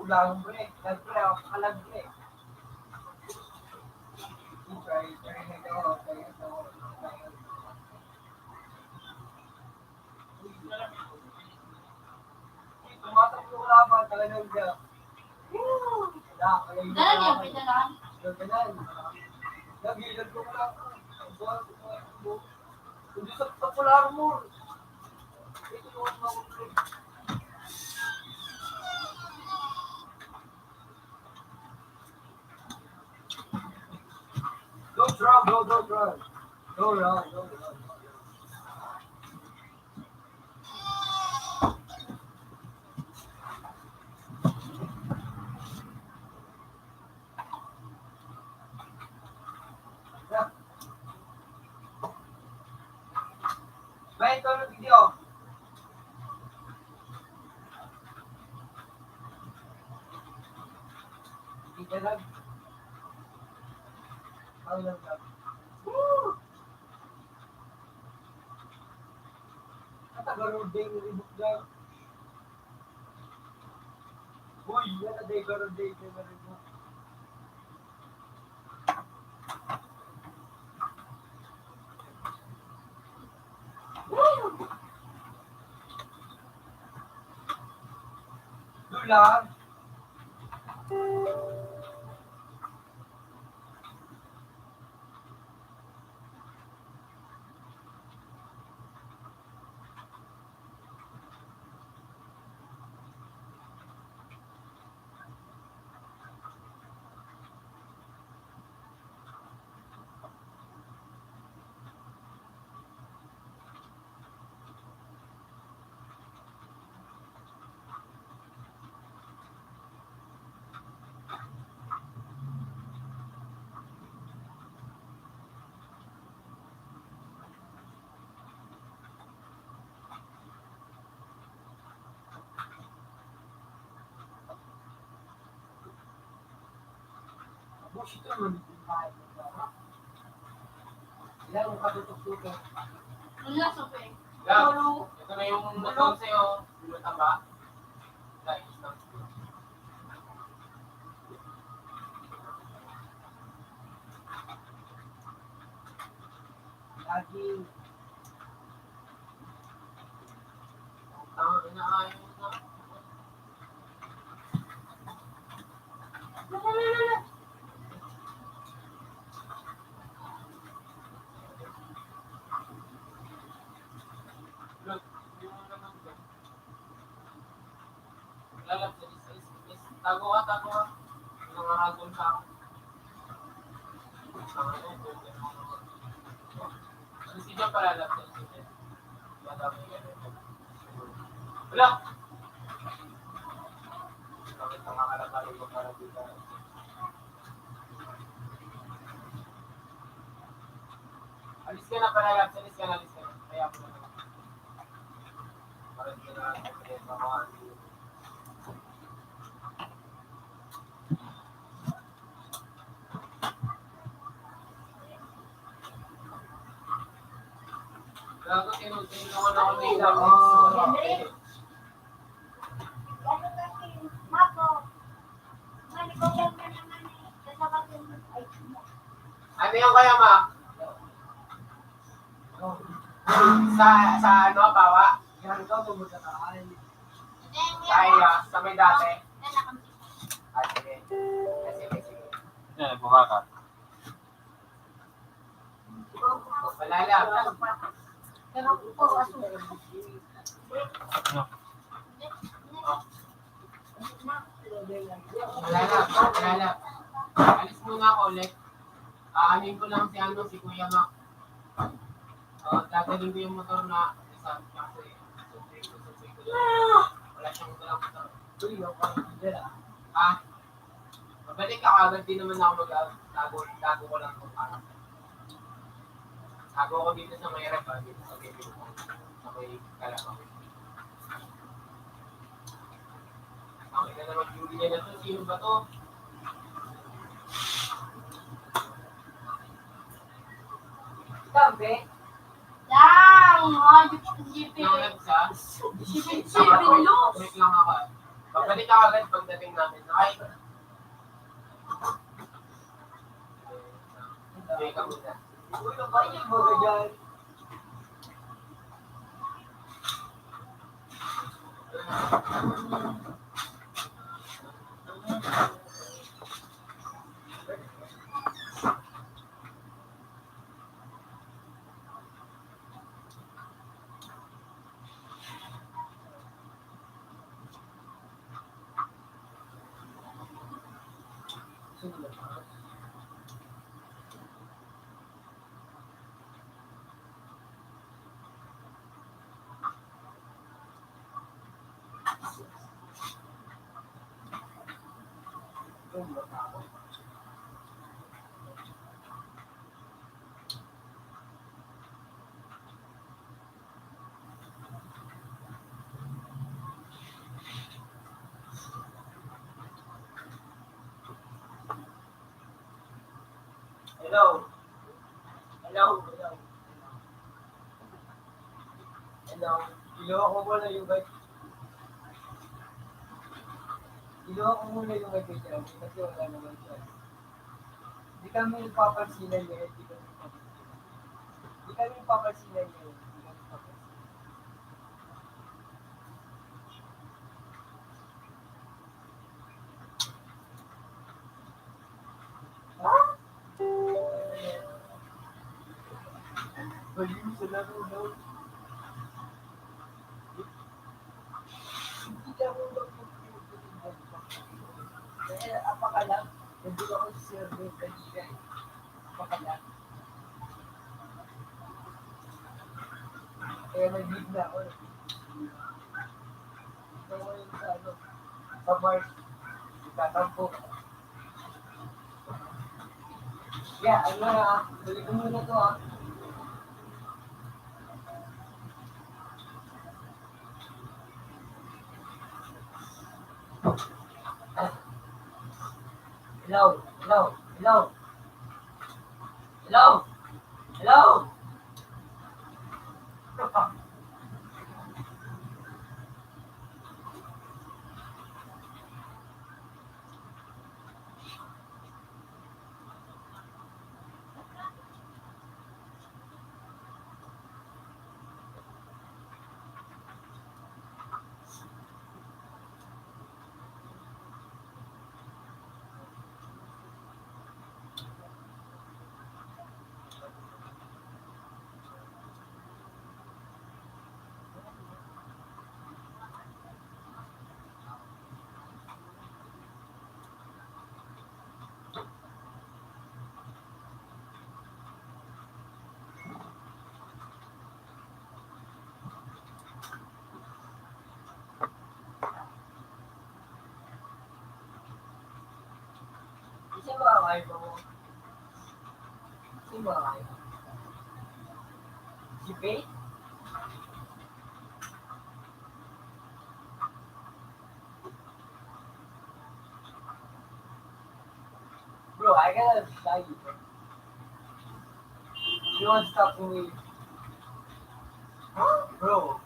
Wala, pre. Lag, pre. Ako, kalag, pre. Try, try na ito, try na ito. Tumatakbo ko lang, mga talagang siya. Woo! Wala, wala yung Dala niya, wala. Pinalaan. Yung ganun. Nagilid ko lang. Ang buwan ko, ang buwan. Hindi sa popular mo. Ito yung mga Don't drown, don't, don't drown. Don't drown, don't drown. Bayan ko ng video. Hindi ka lang. Ang lang lang. Woo! Ang taga-road day ng ibog dyan. Uy, yan na, day, pero day, day, pero day. Dulan. Bullshit naman. Ilang katutok-tutok. Wala, sope. Gab, ito na yung nagkaon sa'yo. Yung mataba. Guys, no? Lagi. Ang ina, ayaw na. Lalab sa is, is, is. Tago ka, tago ka. Nangangagon sa akin. Ang ano, ang ano. Ang si John pala, lalab sa is, is. Wala. Bakit ang mga kalabalo ko para dito? Alis ka na pala, Labs. Alis ka na, alis ka na. Kaya mo na lang. Parang hindi na lang sa mga Gago, tinutulungan ako nila. Ano yung kaya, ma? Sa, sa ano, bawa? Kaya, sa may dati. Ah, sige. Yan, bumakat. Palala. Ano? Palala, palala. Alis muna ako ulit. Aanin ko lang si ano, si Kuya Mac. Oh, dadalhin ko yung motor na isa, kasi susubuin ko, susubuin ko lang. Wala siyang dalang motor. Uy, yung parang hindi, ah. Ha? Mabalik ako agad, di naman ako mag-, tago, tago ko lang itong parang. Tago ko dito sa may ref, ah, dito sa may, sa may kalabaw. Okay na naman, Julia na to. Sino ba to? Tambe? Lang! Mga G P. Yung nagsa? G P, G P, Luz! Wait lang ako, ah. Babalik ako agad pagdating namin. Okay? Okay ka muna. Uy, napahinga mo ka dyan. Hello. Hello, hello. Hello. Iloko mo na yung mic. Iloko mo na yung mic, kasi wala naman siya. Di kami papansinan ngayon, di kami papansinan. Di kami papansinan ngayon, di kami papansinan. Ha? Baliw sa laro, no? Hindi ako magpapinigil. Kaya apakalang, nandun ako sa server kanina eh. Apakalang. Kaya nag-leave na ako. Ito ko yung sa ano, sa Mars. Itatampo. Yeah, ano na, ah. Balik ko muna to, ah. Hello, hello, hello. Hello, hello. Sino ba kayo po? Sino ba kayo? Si Faith? Bro, I gotta tell you, bro. You want to talk to me? Bro.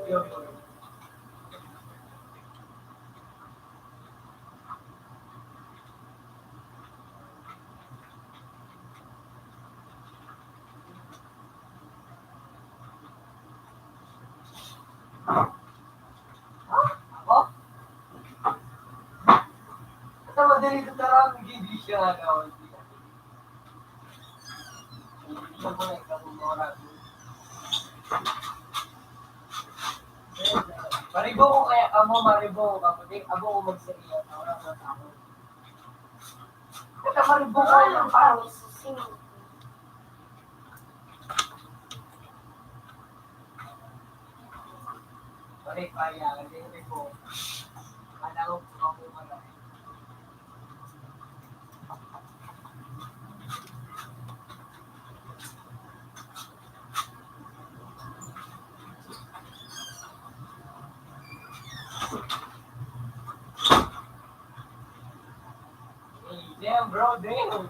Ako? Ito, madali ito, tara, hindi siya, ano, hindi siya. Maribo ko kaya kamo, maribo ko kamo. Di, abo ko magsariya. Wala ko sa ako. Ito, maribo ko kaya ng paros. Pare, pare, ah, hindi ko po. Akala ko po ako wala. Damn, bro, damn.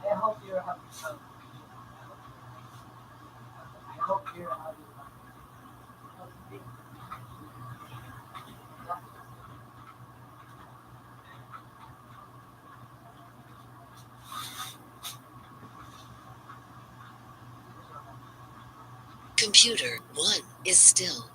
I hope you're having fun. I hope you're having fun. Computer one is still.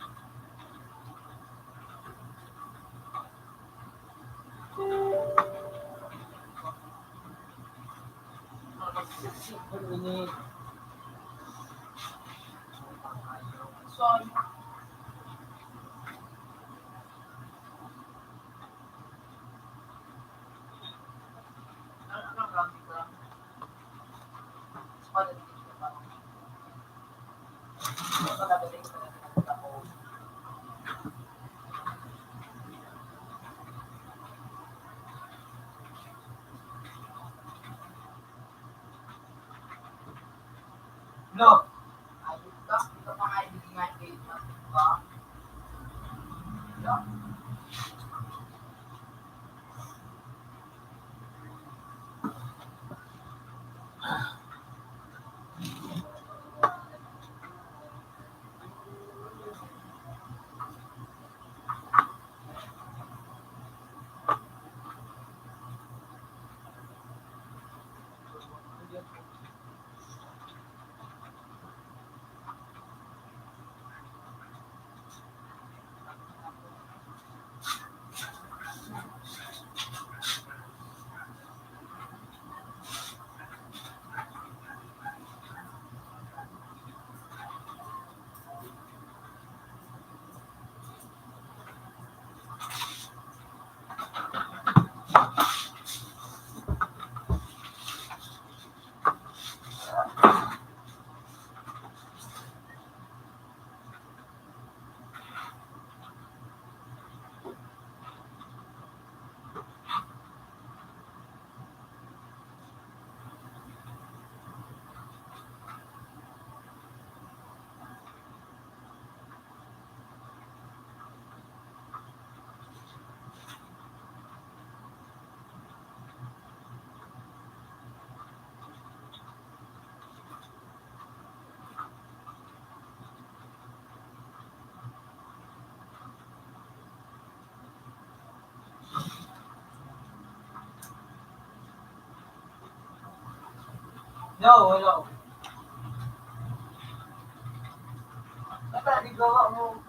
No. Ayun ka, ito pa nga yung mga date na, di ba? Yeah. No, wala. Ba't di gawa mo?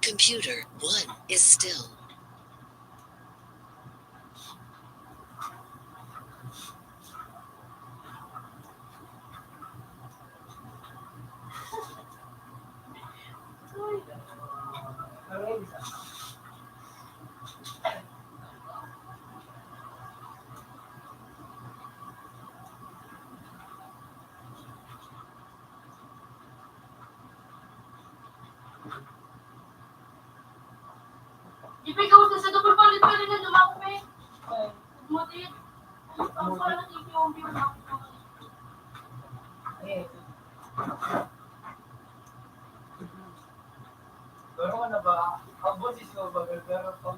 Computer one is still. Ipikawos na sa double ballot pa rin na dumakup eh. Muti. Ang pala na yung view na. Eh. Pero ano ba? Ang boses ko, bagal, pero pag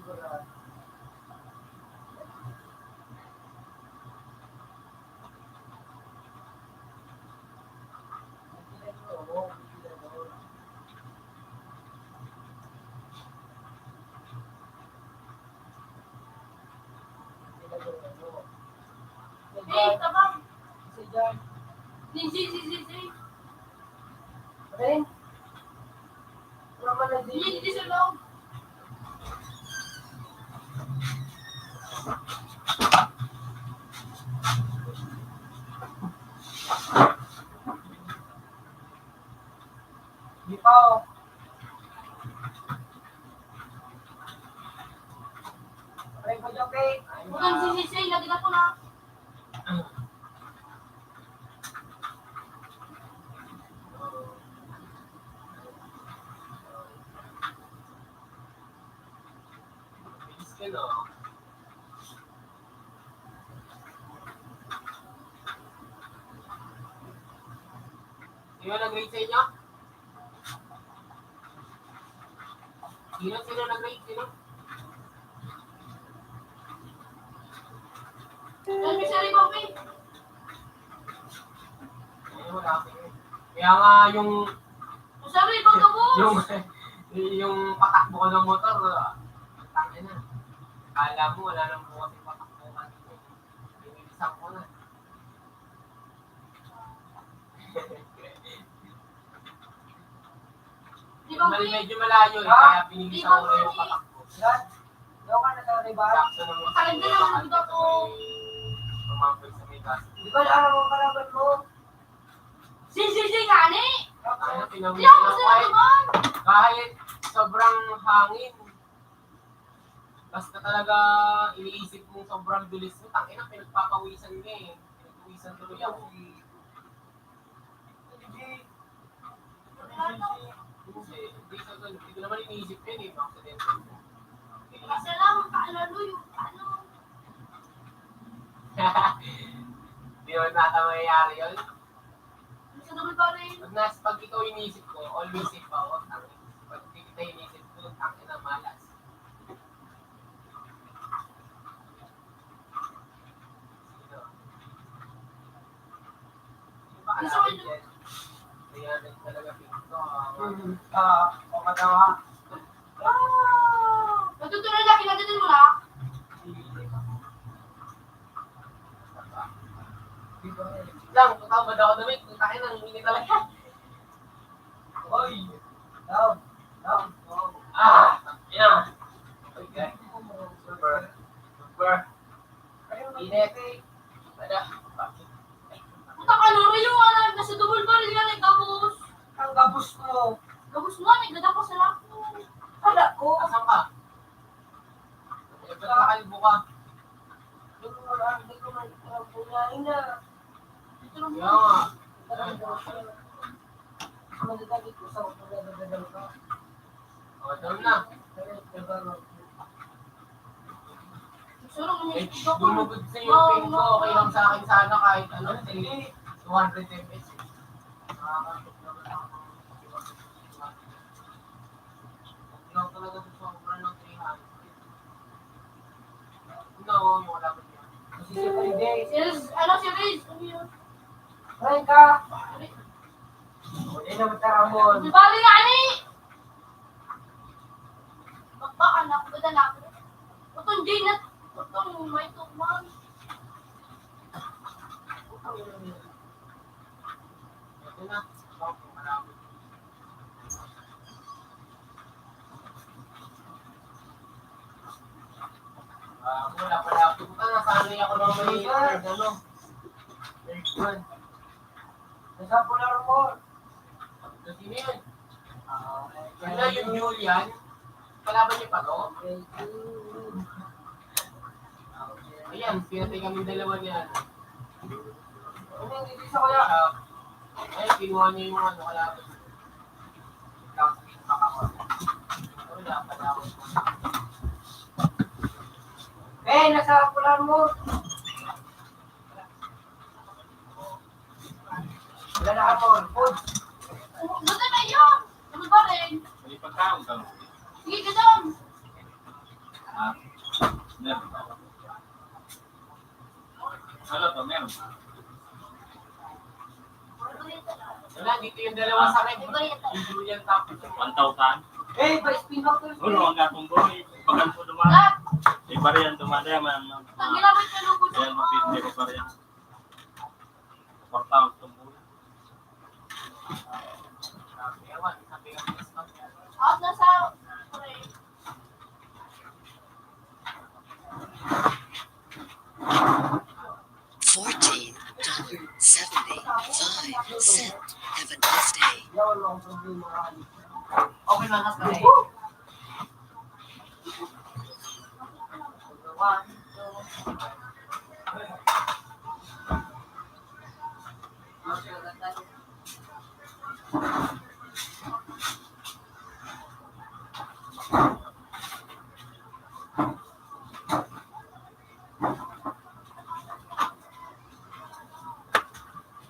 Hey, tabang! Si John. Si, si, si, si, si. Ren? Hindi, hindi sa loob. Di pa, oh. Aray ko, Joke. Huwag kang sisisay, lagi na po na. Bilis ka, no? Sino nag-rate sa inyo? Sino, sino nag-rate? Sino? Sabi sa rin, Papi. Ayun, wala kasi. Kaya nga yung Sabi, pagkabos! yung, yung patakbo ko ng motor, ah, tangin na. Kala mo, wala nang bukas yung patakbo ko. Yung isang ko na. Di ba, Mal-, Pi? Medyo malayo eh, Ha? Kaya binigyan Di ko ba, na yung Pi? Patakbo. Yan. Yung ka na sa rival. Sakto naman. Talaga naman, di ba, po? Pumampoy sa may gas. Di ba, alam mo, kalaban mo? Si, si, si, nga, ni? Ano, pinawisan Di ako ako sila eh. Naman. Kahit sobrang hangin, basta talaga iniisip mong sobrang bilis mo, tangina, pinagpapawisan ka eh. Pinagpawisan tuloy ako. Hindi, hindi ko naman iniisip yun eh, mga aksidente. Pasalamat ka, alalo yung ano. Di naman nata mangyayari yun. Sa double pa rin. Pag nas-, pag ikaw iniisip ko, always safe ako. Pag di kita iniisip ko, tangina, malas. Ano sa mga Kaya talaga pinto, ah, Mm. ah, o katawa. Ah! Natutunan na, kinagatin mo na? Lang, totoo ba daw damit? Ang tayo nang hindi talaga. Oy! Down! Down! Down! Ah! Yan! Okay. Super. Super. Init. Ada. Puta ka, Lori, yung ano, nasa double barrel yan, eh, gabos. Ang gabos mo. Gabos mo, eh, gabos na lang. Kala ko. Asan ka? Ba't nakakalbo ka? Dito mo lang, dito mo lang, dito mo lang, dito mo lang. Kaya nga. Madadali ko sa mga nadadala ka. O, doon na. Eh, dumugod sa iyo yung pin ko. Okay lang sa akin sana kahit ano, sige, two hundred M S. Nakakasok naman ako. Hindi lang talaga sa sobra ng three hundred. No, yung wala ko dyan. Kasi si Friday. Sales, ano, si Riz? Ano yun? Ay, ka! Hindi naman taramon. Di ba, rin, ani? Magba, anak, ganda na ako. Utong Jay na, utong may tukmang. Ito na. Ito, marami. Ako, wala pala ako. Puta, nasaan na ako ng may, ano? Third one. Nasa Polar Mall. Kasi na yun. Ah, wala yung Julian. Kalaban niya pa to? Ayan, pinatay kami dalawa niya. Ano yung isa ko yan? Ay, kinuha niya yung ano, kalaban. Tapos, baka ko. Wala pala ako. Eh, nasa Polar Mall. Wala na ako. Food. Buta na yun. Ano ba rin? May pagkaon ka mo? Sige, ka doon. Ah, meron. Ano to? Meron. Wala, dito yung dalawa sa akin. Yung Julian tapos yung one thousand? Eh, ba, spin off to? Uno, ang gatong boy. Bagan ko naman. Iba rin ang dumadaya, man. Pag ginamit ka, lubos. Ayan, mapit, hindi ko pa rin. Kwarta, ang tumbo. Out na sa fourteen dollar seventy-five cent. Have a nice day. Okay na, nasa na eh. One, two.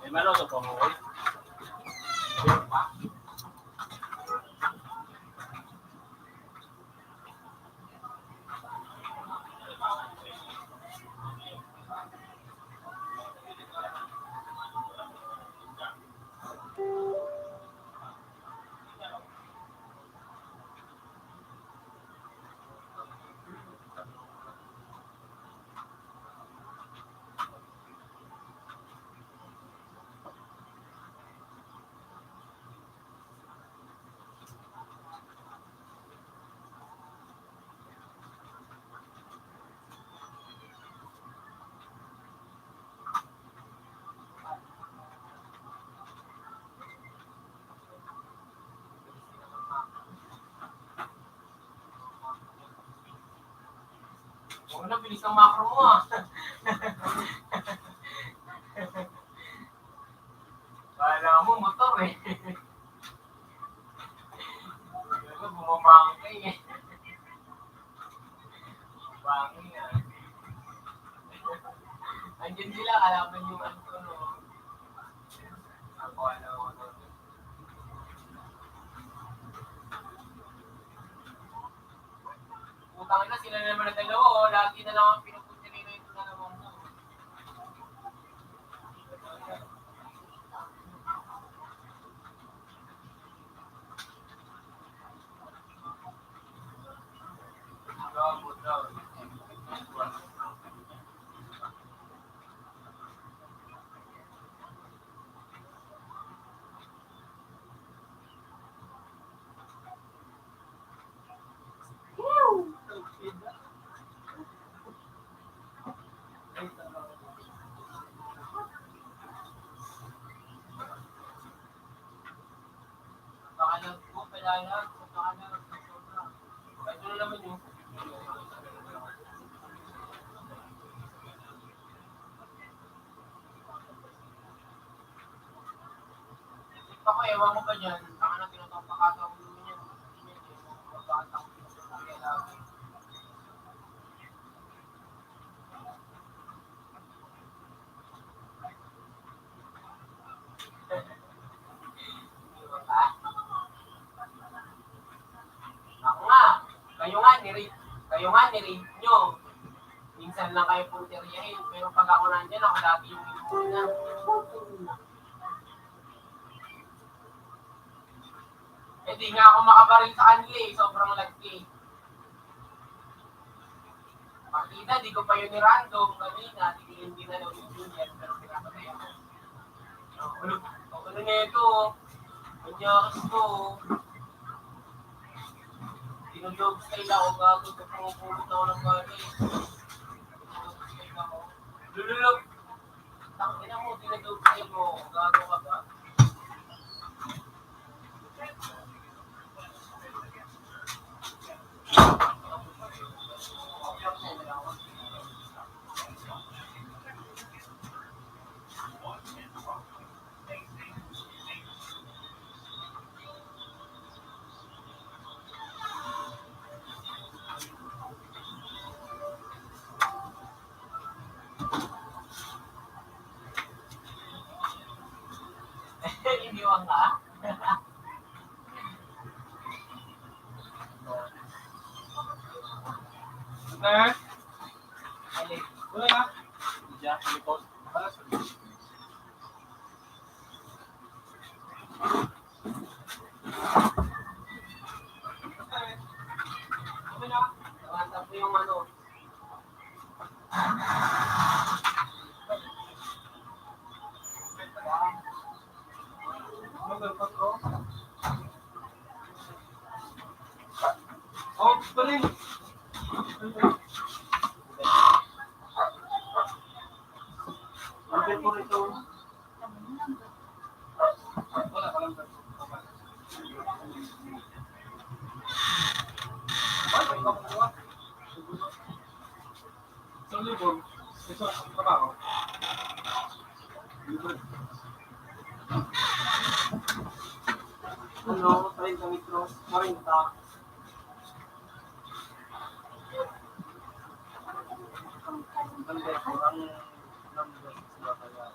May mano to po, okay? Oo na, bilis ang macro mo, ah. Kala mo, motor, eh. Alam mo, bumaba ang kayo, eh. Bangin, ah. Andiyan sila, kalaban yung ano, no? Ako, ano, ano. Putang ina, sila na naman ang dalawa, oh. Lagi na lang ang pinupunta nila ito na naman, oh. Ako, ewan ko ba dyan? Baka na tinatapakata ang ulo niya. Mabata ko sa kaya lagi. Ako nga, kayo nga, nire-, kayo nga, nire-rate nyo. Minsan lang kayo punteriyahin, pero pag ako nandyan, ako lagi yung inuuna. Eh, di nga ako makabaril sa kanila eh, sobrang lagki. Partida, di ko pa yun ni-random kanina, di ko yun ginalaw ni Julian, pero pinapatay ako. Ang ulo, ang ulo na ito, ang nyakas ko. Tinudog sa ila, o gago, sa pangupulot ako ng bagay. Lululog. Tangina mo, dinadog sa'yo mo. Gago ka ba? Iniwan ka? Sir? Wala na. Diyan, likod. Para sa Okay na. Tawag ko yung ano. Oh, pa rin. Ang tempo nito. Wala, walang tempo. Ay, may kakuha. Sa libog, isa ang trabaho. Ano, treinta metros, kwarenta. Ang number sila kaya.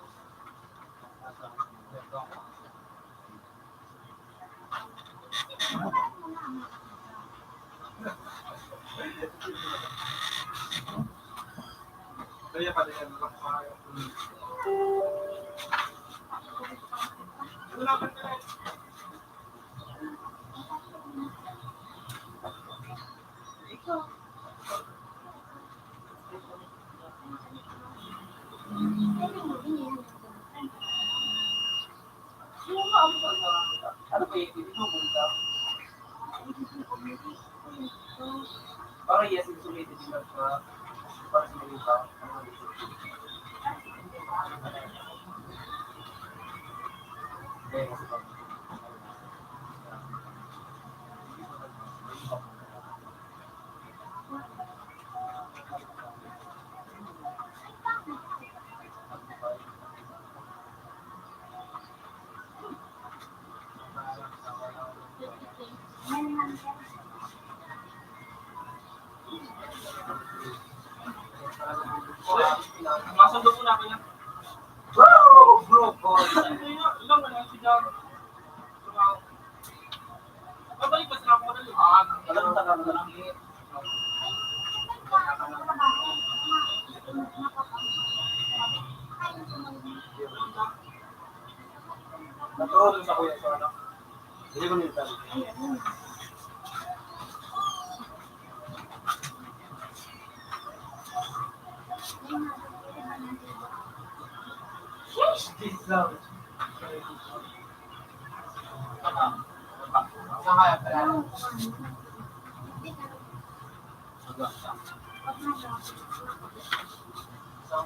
Ano ba yun? Hindi mo punta? Parang yes, yung sumitin yung nagpa-, parang sumitin pa. Masundo ko na ako niya. Bro, bro, bro. Ilang na lang si John? Babalik pa sila ako madali. Ah, alam mo, tagal na lang. Natulog sa kuya sa ano? Hindi ko nito. Yes, this love. Sa kaya pala. Sa